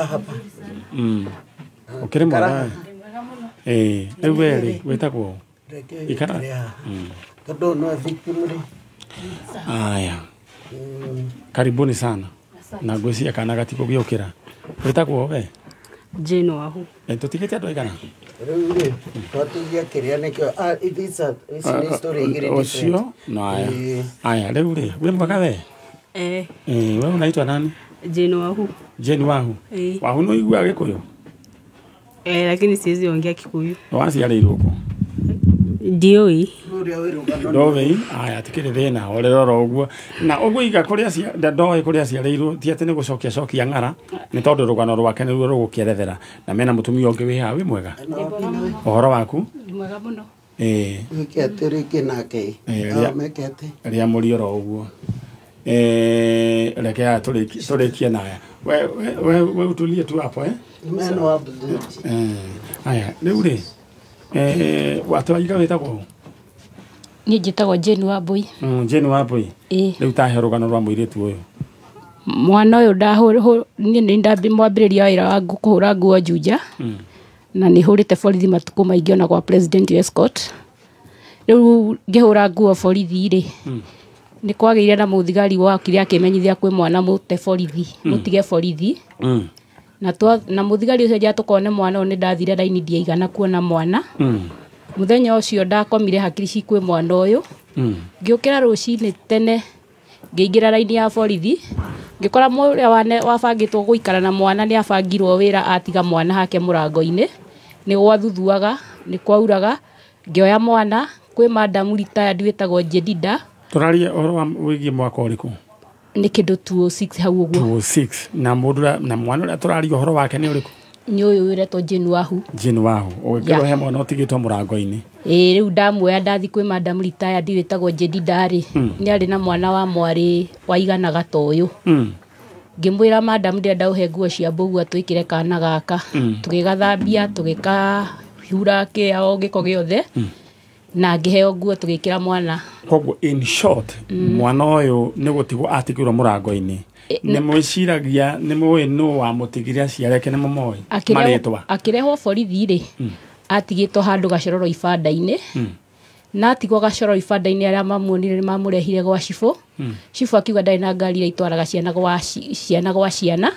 Ukiri mwega. Rĩu we rĩ wĩtagwo ikara. Tondũ no victim rĩ. Aya. Karibuni sana. Na ngwĩciria kana gatigũgĩũkĩra. Wĩtagwo we? Jane Wahu. Tũtigĩte andũ aigana? Rĩu rĩ twatigia kĩrĩa nĩkĩo ici nĩ story igĩrĩ different. Ũcio no aya. Aya rĩu rĩ wĩ mwega we? We unaitwa nani? Jane Wahu. Jane Wahu. Wahu no iguaga Gĩkũyũ? Lakini siwezi ongea Kikuyu. Waciarĩirwo kũ? Ndiũĩ. Ndoĩ. Aya tikĩrĩ thĩna horera oro ũguo. Na ũguo iga kũrĩa ndoĩ kũrĩa aciarĩirwo ti atĩ nĩ gũcokia cokia ng'ara nĩ tondũ rũgano rwake nĩruo rũgũkĩerethera. Na mena mũtumia ũngĩ wĩ haha wĩ mwega? Ũhoro waku? Mwega mũno. Wĩke atĩ rĩngĩ nake. Meke atĩ. Rĩa mũri oro ũguo. Reke haya tũrĩkie naya. We utulie tu hapo Meno Aya rĩu rĩ watwaiga wĩtagwo? Niĩ njĩtagwo Jane Wambui. Jane Wambui. Rĩu tahe rũgano rwa mũirĩtu ũyũ. Mwana ũyũ niĩ nĩ ndamwambĩrĩria wĩra wa kũhũra nguo Juja. Na nĩ hũrĩte borithi matukũ maingĩ ona kwa President Escort. Rĩu ngĩhũra nguo borithi rĩ nĩ kwagĩire na mũthigari wakire akĩmenyithia kwĩ mwana mũte borithi, mũtige borithi. Na mũthigari ũcio nja tũkone mwana ũyũ nĩ ndathire raini ndiaigana kuona mwana. Mũthenya ũcio ndakomire hakiri ci kwĩ mwana ũyũ. Ngĩũkĩra rũcinĩ tene ngĩingĩra raini ya borithi ngĩkora ũrĩa wabangĩtwo gũikara na mwana nĩ abangirwo wĩra atiga mwana hake mũrango-inĩ. Nĩ gwathuthuaga, nĩ kwauraga, ngĩoya mwana kwĩ madam retired wĩtagwo Jedida. Tũraria ũhoro wa wĩgiĩ mwaka ũrĩkũ? Nĩ kĩndũ 206 hau ũguo. 206 na mũndũ na mwana ũrĩa tũraria ũhoro wake nĩ ũrĩkũ? Nĩ ũyũ ũretwo Jane Wahu. Jane Wahu. Ũgĩkĩrwo he mwana ũtigĩtwo mũrango-inĩ. Rĩu ndamuoya ndathi kwĩ madam retired wĩtagwo Jedida rĩ, nĩ arĩ na mwana wa mwarĩ waiganaga ta ũyũ. Ngĩmwĩra madam ndĩrenda ũhe nguo cia mbũgua twĩkĩre kana gaka. Tũgĩgathambia, tũgĩkahura kĩao gĩko gĩothe. Na ngĩheo nguo tũgĩkĩra mwana. Koguo in short mwana ũyũ nĩ gũtigwo atigirwo mũrango-inĩ. Nĩ mwĩciragia nĩ mũĩ nũ wamũtigire aciari ake nĩ mũmoĩ marĩtwa? Akĩrehwo borithi rĩ atigĩtwo handũ gacororo ibanda-inĩ. Na atigwo gacororo ibanda-inĩ arĩa mamuonire nĩ mamũrehire gwa cibũ. Cibũ akiuga ndarĩ na ngari iria itwaraga ciana gwa ciana.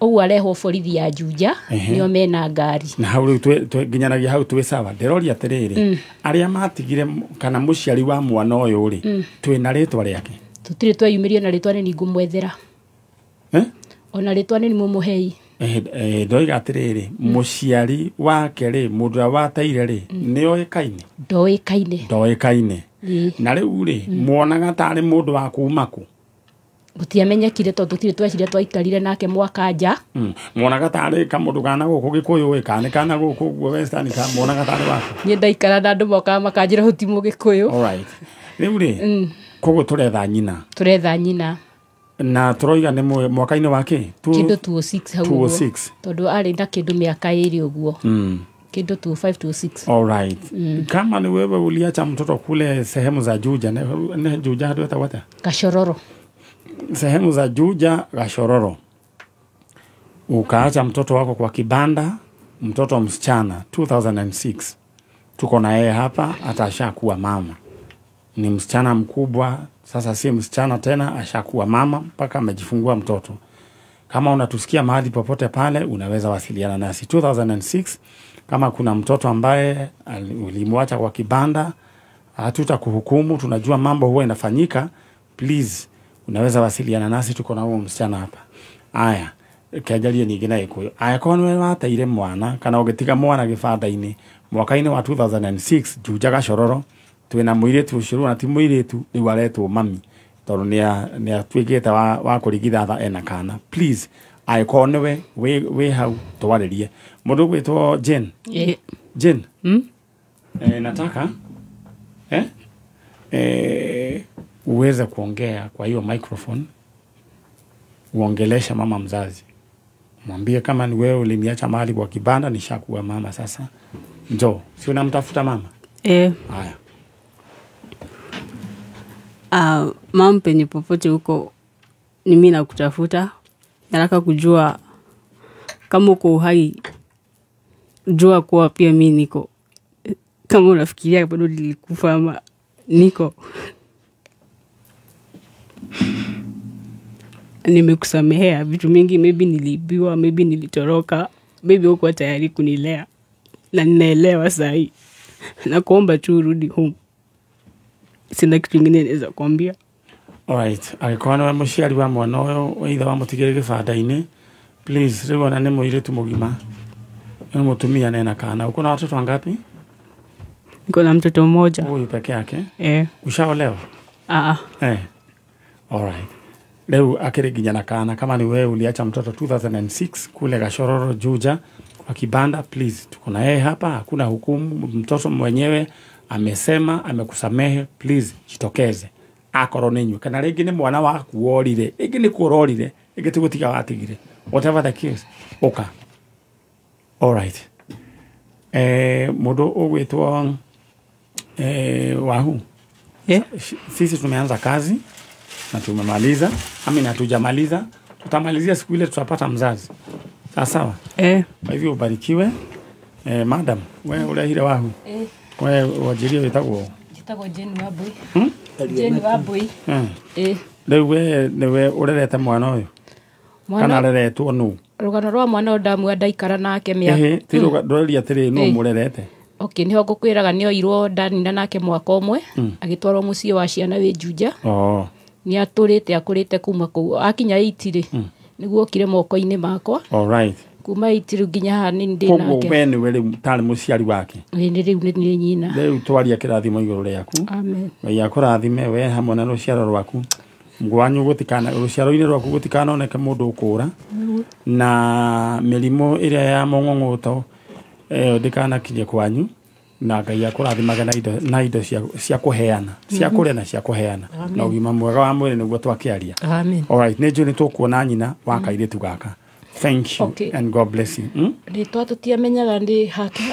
Ũguo arehwo borithi ya Juja nĩo mena ngari. Na hau rĩu nginyanagia hau twĩ sawa. Ndĩroria atĩrĩrĩ arĩa matigire kana mũciari wa mwana ũyũ rĩ twĩna rĩtwa rĩake? Tũtirĩ tweyumĩria na rĩtwa nĩ ngũmwethera. Ona rĩtwa nĩ mũmũhei. Ndoiga atĩrĩrĩ mũciari wake rĩ mũndũ ũrĩa wateire rĩ nĩ oĩkaine? Ndoĩkaine. Ndoĩkaine. Na rĩu rĩ muonaga tarĩ mũndũ wa kuma kũ? Gũtiamenyekire tondũ tũtirĩ tweciria twaikarire nake mwaka nja. Muonaga tarĩ kamũndũ kana gũkũ Gĩkũyũ ĩ kana kana gũkũ ũguo Western ka muonaga tarĩ waku? Niĩ ndaikara na andũ mokaga makanjĩra ũyũ ti Mũgĩkũyũ. Alright. Rĩu rĩ koguo tũretha nyina. Tũretha nyina. Na tũroiga nĩ mwaka-inĩ wa kĩ? Kĩndũ 206 hau ũguo. 206. Tondũ arĩ na kĩndũ mĩaka ĩrĩ ũguo. Kĩndũ 25 26. All right. Kama ni wewe uliacha mtoto kule sehemu za Juja, ne Juja hadu wata? Gachororo. Sehemu za Juja Gachororo. Ukaacha mtoto wako kwa kibanda, mtoto msichana 2006. Tuko na yeye hapa hata ashakuwa mama. Ni msichana mkubwa, sasa si msichana tena, ashakuwa mama mpaka amejifungua mtoto. Kama unatusikia mahali popote pale unaweza wasiliana nasi. 2006 kama kuna mtoto ambaye ulimwacha kwa kibanda, hatutakuhukumu, tunajua mambo huwa inafanyika. Please unaweza wasiliana nasi, tuko na huo msichana hapa. Aya, kajalie ningĩ na Gĩkũyũ. Aya korwo nĩwe wateire mwana kana ũgĩtiga mwana gĩbanda-inĩ mwaka-inĩ wa 2006 Juja Gachororo, twĩna mũirĩtu ũcio na ti mũirĩtu rĩu aretwo mami tondũ nĩ atuĩkĩte wa kũringithatha ena kana. Please angĩkorwo nĩwe wĩ hau twarĩrie. Mũndũ ũgwĩtwo Jane. Jane. Nataka uweze kuongea kwa hiyo microphone, uongelesha mama mzazi. Mwambie kama ni wewe uliniacha mahali kwa kibanda, nishakuwa mama sasa. Njoo, si unamtafuta mama? Haya. Mama penye popote huko ni mimi nakutafuta. Nataka kujua kama uko uhai, jua kuwa pia mi niko. Kama unafikiria bado nilikufa ama niko. Nimekusamehea vitu mingi, maybe niliibiwa, maybe nilitoroka, maybe hukuwa tayari kunilea. Na ninaelewa sahi. Nakuomba tu urudi home. Sina kitu kingine naweza kuambia. Alright, angĩkorwo nĩwe mũciari wa mwana ũyũ either wamũtigĩre gĩbanda-inĩ, please, rĩu ona nĩ mũirĩtu mũgima, nĩ mũtumia na ena kana. Uko na watoto wangapi? Niko na mtoto mmoja. Huyu peke yake? Eh. Ushaolewa? Ah. Eh. Alright. Leo akiri nginya na kana, kama ni wewe uliacha mtoto 2006 kule Gashororo Juja kwa kibanda, please, tuko na yeye hapa, hakuna hukumu, mtoto mwenyewe amesema amekusamehe, please jitokeze. Akorwo nĩ inyuĩ kana rĩngĩ nĩ mwana waku worire, rĩngĩ nĩ kũrorire, rĩngĩ ti gũtiga watigire, whatever the case, ũka. Alright. Mũndũ ũgwĩtwo Wahu. Yeah. Sisi tumeanza kazi na tumemaliza, ami hatujamaliza, tutamalizia siku ile tutapata mzazi. Sawa sawa? Eh. Kwa hivyo ubarikiwe. Madam, wewe urehire Wahu. Eh. Wewe wajirie wĩtagwo? Njĩtagwo Jane Wambui. Jane Wambui. Eh. Rĩu we nĩwe ũrerete mwana ũyũ? Kana areretwo nũ? Rũgano rwa mwana ũyũ ndamua ndaikara nake mĩaka. Ĩhĩ, ti ndũreria atĩrĩ nũ mũrerete? Okay, nĩho ngũkwĩraga nĩoirwo ndanina nake mwaka ũmwe, agĩtwarwo mũciĩ wa ciana wĩ Juja. Oh. Nĩ atũrĩte akũrĩte kuma kũu akinya 8 rĩ, nĩguo okire moko-inĩ makwa. Alright. Kuma 8 rĩu nginya haha nĩ ndĩ nake. Koguo we nĩwe rĩu tarĩ mũciari wake? Ĩĩ rĩu nĩ niĩ nyina. Rĩu twaria kĩrathimo igũrũ rĩaku. Amen. Ngai akũrathime we hamwe na rũciaro rwaku. Ngwanyu gũtikana rũciaro-inĩ rwaku gũtikanoneke mũndũ ũkũra. Na mĩrimũ ĩrĩa ya mũng'ũng'ũto ndĩkanakinye kwanyu. Na Ngai akũrathimage na indo cia kũheana, cia kũrĩa na cia kũheana. Na ũgima mwega wa mwĩrĩ nĩguo twakĩaria. Amen. Alright, nĩ njũĩ nĩ tũkuona nyina wa kairĩtu gaka. Thank you. Okay. And God bless you. Rĩtwa tũtiamenyaga nĩ hake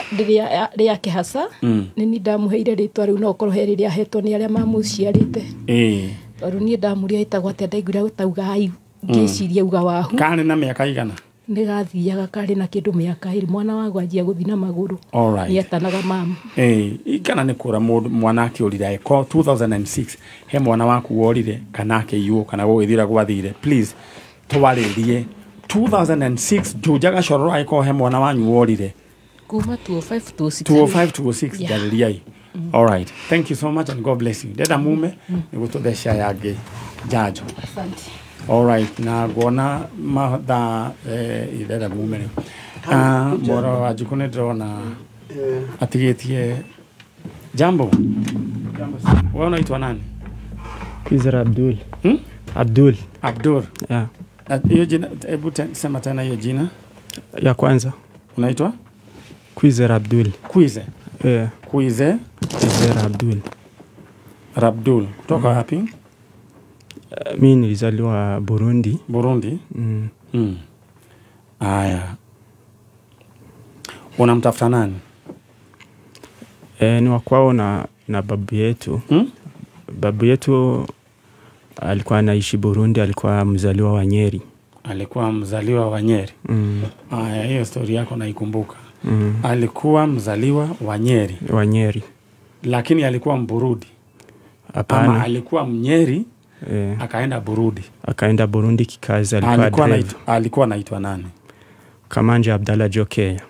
rĩake hasa. Nĩ niĩ ndamũheire rĩtwa rĩu, no ũkorwo he rĩrĩa ahetwo nĩ arĩa mamũciarĩte. Tondũ niĩ ndamũria ĩtagwo atĩa, ndaiguire gũtauga ai, ngĩciria uga Wahu. Karĩ na mĩaka igana? Nĩ gathiaga karĩ na kĩndũ mĩaka ĩrĩ, mwana wakwa anjia gũthiĩ na magũrũ. Alright. Nĩ etanaga mama. Kana nĩ kũra mũndũ mwana akĩũrire eko 2006 he mwana waku worire kana akĩiywo kana gũgĩthira gwathire, please twarĩrie 2006 Juja Gachororo agĩkorwo he mwana wanyu worire kuma 205 206 205 206 njarĩriai. Alright, thank you so much and God bless you. Ndenda mume nĩguo tũtheca yangĩ njanjo. Asante. Alright, na nguona mathaa ndenda mume rĩu. Mworo wa Njukũ nĩ ndĩrona atigĩtie. Jambo. Wewe unaitwa nani? Kwizera Abdul. Abdul. Abdul. Yeah. Hiyo jina, hebu sema tena hiyo jina. Ya kwanza. Unaitwa? Kwizera Abdul. Kwize. Yeah. Kwize. Kwizera Abdul. Abdul. Kutoka wapi? Mimi nilizaliwa Burundi. Burundi? Aya. Unamtafuta nani? Ni wa kwao na babu yetu. Babu yetu alikuwa anaishi Burundi, alikuwa mzaliwa wa Nyeri. Alikuwa mzaliwa wa Nyeri. Aya, hiyo story yako naikumbuka. Alikuwa mzaliwa wa Nyeri. Wa Nyeri. Lakini alikuwa Mburudi. Hapana. Ama alikuwa Mnyeri. Akaenda Burundi. Akaenda Burundi kikazi, alikuwa alikuwa anaitwa nani? Kamanja Abdalla Jokea.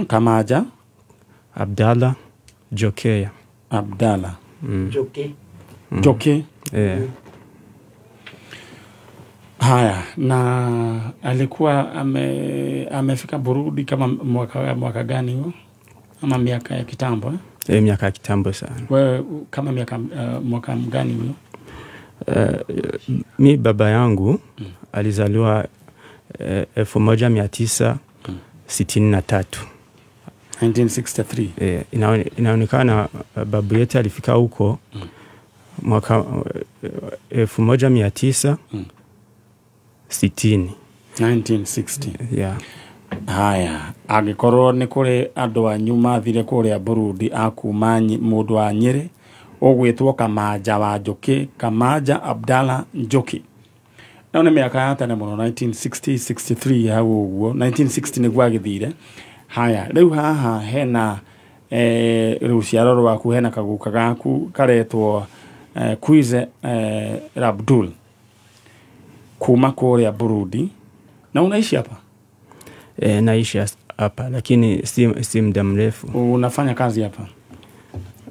Kamaja Abdalla Jokea. Abdalla Joke. Joke. Haya, na alikuwa amefika Burundi kama mwaka gani huo? Ama miaka ya kitambo eh? Miaka ya kitambo sana. Wewe kama miaka mwaka gani huo? Mi baba yangu alizaliwa 1963. 1963. Inaonekana babu yetu alifika huko mwaka 1960. 1960. Yeah. Haya, angĩkorwo nĩ kũrĩ andũ anyu mathire kũrĩa Burundi akuma mũndũ wa Nyĩrĩ ũgwĩtwo Kamanja wa Njũkĩ, Kamanja Abdalla Njũkĩ, No nĩ mĩaka ya tene mũno 1960 63 hau ũguo 1960 nĩguo agĩthire. Haya rĩu haha hena rũciaro rwaku, hena kaguka gaku karetwo Kwize Abdul kuma kũrĩa Burundi. Na unaishi hapa? Naishi hapa lakini si muda mrefu. Unafanya kazi hapa?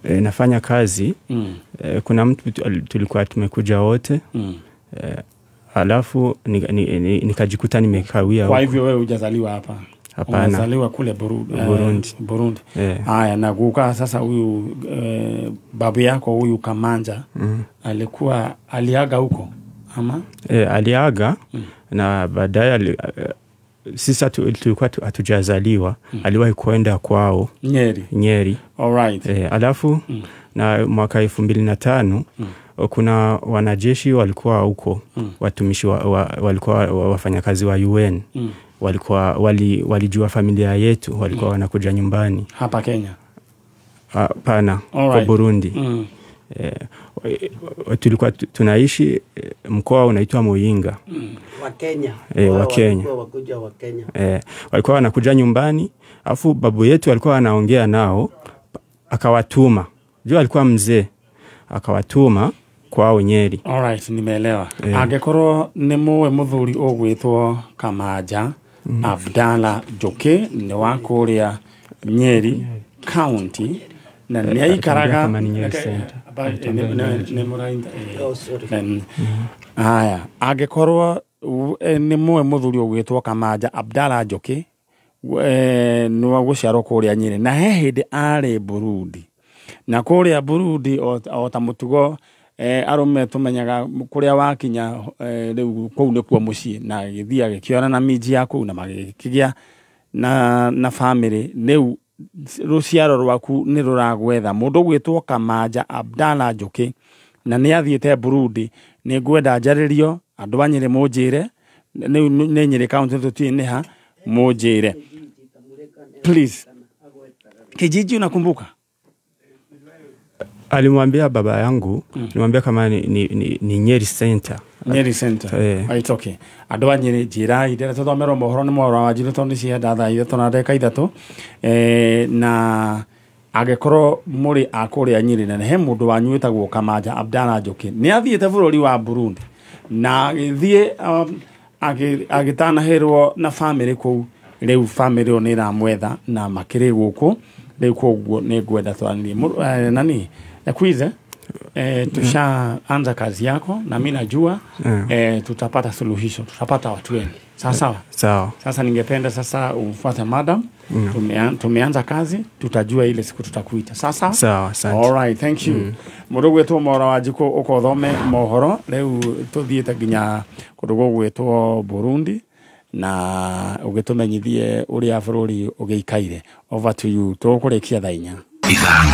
Nafanya kazi. Kuna mtu tulikuwa tumekuja wote. Alafu nikajikuta nimekawia. Kwa hivyo wewe hujazaliwa hapa? Hapana. Umezaliwa kule Burundi. Burundi. Haya, na guka sasa huyu babu yako huyu Kamanja alikuwa aliaga huko ama? Aliaga na baadaye sisi tulikuwa hatujazaliwa. Aliwahi kwenda kwao Nyeri. All right. Alafu na mwaka 2005 kuna wanajeshi walikuwa huko, watumishi walikuwa wafanyakazi wa UN. Walikuwa walijua familia yetu, walikuwa wanakuja nyumbani hapa Kenya. Hapana, kwa Burundi. Tulikuwa tunaishi mkoa unaitwa Muyinga. Wa Kenya. Wa Kenya. Walikuwa wa Kenya. Walikuwa wanakuja nyumbani, afu babu yetu alikuwa anaongea nao, akawatuma. Jua alikuwa mzee, akawatuma kwao Nyeri. All right, nimeelewa. Angekorwo nĩ mũĩ mũthuri ũgwĩtwo Kamaja Abdalla Njoki nĩ wa kũrĩa Nyeri County na nĩ aikaraga haya. Angĩkorwo nĩ mũĩ mũthuri ũgwĩtwo Kamaja Abdalla Njoki nĩ wa gũciarwo kũrĩa Nyeri na he hĩndĩ arĩ Burundi, na kũrĩa Burundi o ta mũtugo arũme tumenyaga kũrĩa wakinya rĩu kũu nĩkuo mũciĩ, na gĩthiĩ agĩkĩona na miji ya kũu na magĩkĩgĩa na family. Rĩu rũciaro rwaku nĩ rũragwetha mũndũ ũgwĩtwo Kamaja Abdalla Njoki na nĩ athiĩte Burundi. Nĩ ngwenda njarĩrio andũ a Nyĩrĩ mũnjĩre, nĩ Nyĩrĩ County tũtiĩ nĩ ha, mũnjĩre please. Kijiji unakumbuka? Alimwambia baba yangu, nilimwambia kama ni Nyeri Center. Nyeri Center. It's okay. Andũ a Nyeri njĩrai ndĩrenda tũthomerwo mohoro nĩ Mwaũra wa Njirũ tondũ nĩ cienda thaa 3 na ndagĩka 3. Na angĩkorwo mũrĩ a kũrĩa Nyeri na he mũndũ wanyu wĩtagwo Kamaja Abdalla Njoki nĩ athiĩte bũrũri wa Burundi na agĩthiĩ agĩtanahĩrwo na family kũu, rĩu family ĩyo nĩ ĩramwetha na makĩrĩ gũkũ rĩu, koguo nĩ ngwenda twaranĩrie nani Kwize. Tushaanza kazi yako na mimi najua tutapata suluhisho, tutapata watu wengi. Sawa sawa. Sawa. Sasa ningependa sasa umfuate madam. Tumeanza kazi, tutajua ile siku tutakuita. Sasa? Sawa, asante. All right, thank you. Mũndũ gwĩtwo Mwaũra wa Njikũ ũkothome mohoro rĩu tũthiĩte nginya kũndũ gũgwĩtwo Burundi na ũgĩtũmenyithie ũrĩa bũrũri ũgĩikaire. Over to you. Tũkũrĩkia thaa 4.